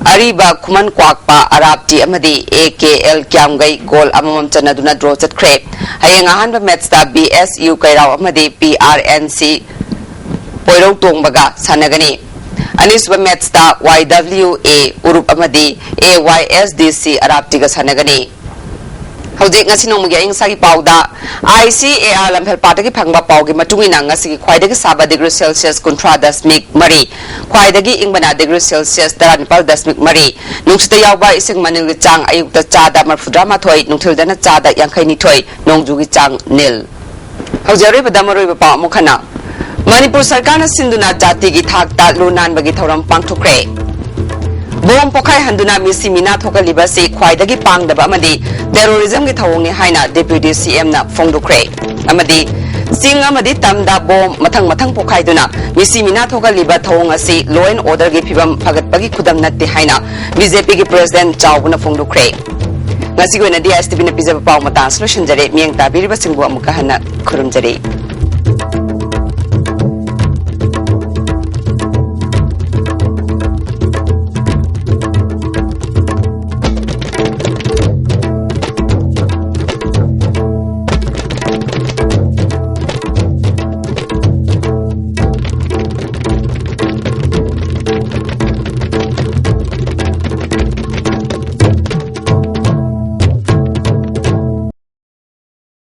ꯑꯔꯤꯕ ꯈꯨꯃꯟ ꯀ꯭ꯋꯥꯛꯄ ꯑꯔꯥꯞꯇꯤ ꯑꯃꯗꯤ A K L ꯀ꯭ꯌꯥꯝꯒꯩ goal ꯑꯃꯃꯝ ꯆꯟꯅꯗꯨꯅ draw ꯆꯠꯈ꯭ꯔꯦ꯫ ꯍꯌꯦꯡ ꯑꯍꯥꯟꯕ match ꯇ B S U ꯀꯩꯔꯥꯎ ꯑꯃꯗꯤ P R N C ꯄꯣꯏꯔꯧ ꯇꯣꯡꯕꯒ ꯁꯥꯟꯅꯒꯅꯤ꯫ ꯑꯅꯤꯁꯨꯕ match ꯇ Y W A ꯎꯔꯨꯞ ꯑꯃꯗꯤ A Y S D C ꯑꯔꯥꯞꯇꯤꯒ ꯁꯥꯟꯅꯒꯅꯤ꯫ ꯍꯧꯖꯤꯛ ꯉꯁꯤ ꯅꯣꯡꯃꯒꯤ ꯑꯏꯪ ꯑꯁꯥꯒꯤ ꯄꯥꯎꯗ, ICAR ꯂꯝꯐꯦꯜꯄꯥꯠꯇꯒꯤ ꯐꯪꯕ ꯄꯥꯎꯒꯤ ꯃꯇꯨꯡ ꯏꯟꯅ, ꯉꯁꯤꯒꯤ ꯈ꯭ꯋꯥꯏꯗꯒꯤ ꯁꯥꯕ ꯗꯤꯒ꯭ꯔꯤ ꯁꯦꯜꯁꯤꯌꯁ ꯀꯨꯟꯊ꯭ꯔꯥ ꯗꯁꯃꯤꯛ ꯃꯔꯤ, ꯈ꯭ꯋꯥꯏꯗꯒꯤ ꯏꯪꯕꯅ ꯗꯤꯒ꯭ꯔꯤ ꯁꯦꯜꯁꯤꯌꯁ ꯇꯔꯥꯅꯤꯄꯥꯜ ꯗꯁꯃꯤꯛ ꯃꯔꯤ, ꯅꯨꯡꯁꯤꯠꯇ ꯌꯥꯎꯕ ꯏꯁꯤꯡ ꯃꯅꯤꯜꯒꯤ ꯆꯥꯡ ꯑꯌꯨꯛꯇ ꯆꯥꯗ ꯃꯔꯤꯐꯨꯇꯔꯥ ꯃꯥꯊꯣꯏ, ꯅꯨꯡꯊꯤꯜꯗꯅ ꯆꯥꯗ ꯌꯥꯡꯈꯩ ꯅꯤꯊꯣꯏ, ꯅꯣꯡꯖꯨꯒꯤ ꯆꯥꯡ ꯅꯤꯜ꯫ ꯍꯧꯖꯤꯛ ꯑꯔꯣꯏꯕꯗ ꯃꯔꯨꯑꯣꯏꯕ ꯄꯥꯎ ꯑꯃꯨꯛ ꯍꯟꯅ꯫ ꯃꯅꯤꯄꯨꯔ ꯁꯔꯀꯥꯔꯅ ꯁꯤꯟꯗꯨꯅ ꯖꯥꯇꯤꯒꯤ ꯊꯥꯛꯇ ꯂꯨ ꯅꯥꯟꯕꯒꯤ ꯊꯧꯔꯝ ꯄꯥꯡꯊꯣꯛꯈ꯭ꯔꯦ꯫ ꯕꯣꯝ ꯄꯣꯈꯥꯏꯍꯟꯗꯨꯅ ꯃꯤꯁꯤ ꯃꯤꯅꯥ ꯊꯣꯛꯍꯜꯂꯤꯕ ꯑꯁꯤ ꯈ꯭ꯋꯥꯏꯗꯒꯤ ꯄꯥꯡꯗꯕ ꯑꯃꯗꯤ ꯇꯦꯔꯣꯔꯤꯖꯝꯒꯤ ꯊꯧꯑꯣꯡꯅꯤ ꯍꯥꯏꯅ Deputy CMꯅ ꯐꯣꯡꯗꯣꯛꯈ꯭ꯔꯦ꯫ ꯑꯃꯗꯤ ꯆꯤꯡ ꯑꯃꯗꯤ ꯇꯝꯗ ꯕꯣꯝ ꯃꯊꯪ ꯃꯊꯪ ꯄꯣꯈꯥꯏꯗꯨꯅ ꯃꯤꯁꯤ ꯃꯤꯅꯥ ꯊꯣꯛꯍꯜꯂꯤꯕ ꯊꯧꯑꯣꯡ ꯑꯁꯤ law and orderꯒꯤ ꯐꯤꯕꯝ ꯐꯒꯠꯄꯒꯤ ꯈꯨꯗꯝ ꯅꯠꯇꯦ ꯍꯥꯏꯅ BJPꯒꯤ President ꯆꯥꯎꯕꯅ ꯐꯣꯡꯗꯣꯛꯈ꯭ꯔꯦ꯫ ꯉꯁꯤꯒꯤ ꯑꯣꯏꯅꯗꯤ ISTVꯅ ꯄꯤꯖꯕ ꯄꯥꯎ ꯃꯇꯥꯡ ꯑꯁꯤ ꯂꯣꯏꯁꯤꯟꯖꯔꯦ꯫ ꯃꯤꯠꯌꯦꯡ ꯇꯥꯕꯤꯔꯤꯕꯁꯤꯡꯕꯨ ꯑꯃꯨꯛꯀ ꯍꯟꯅ ꯈꯨꯔꯨꯝꯖꯔꯤ꯫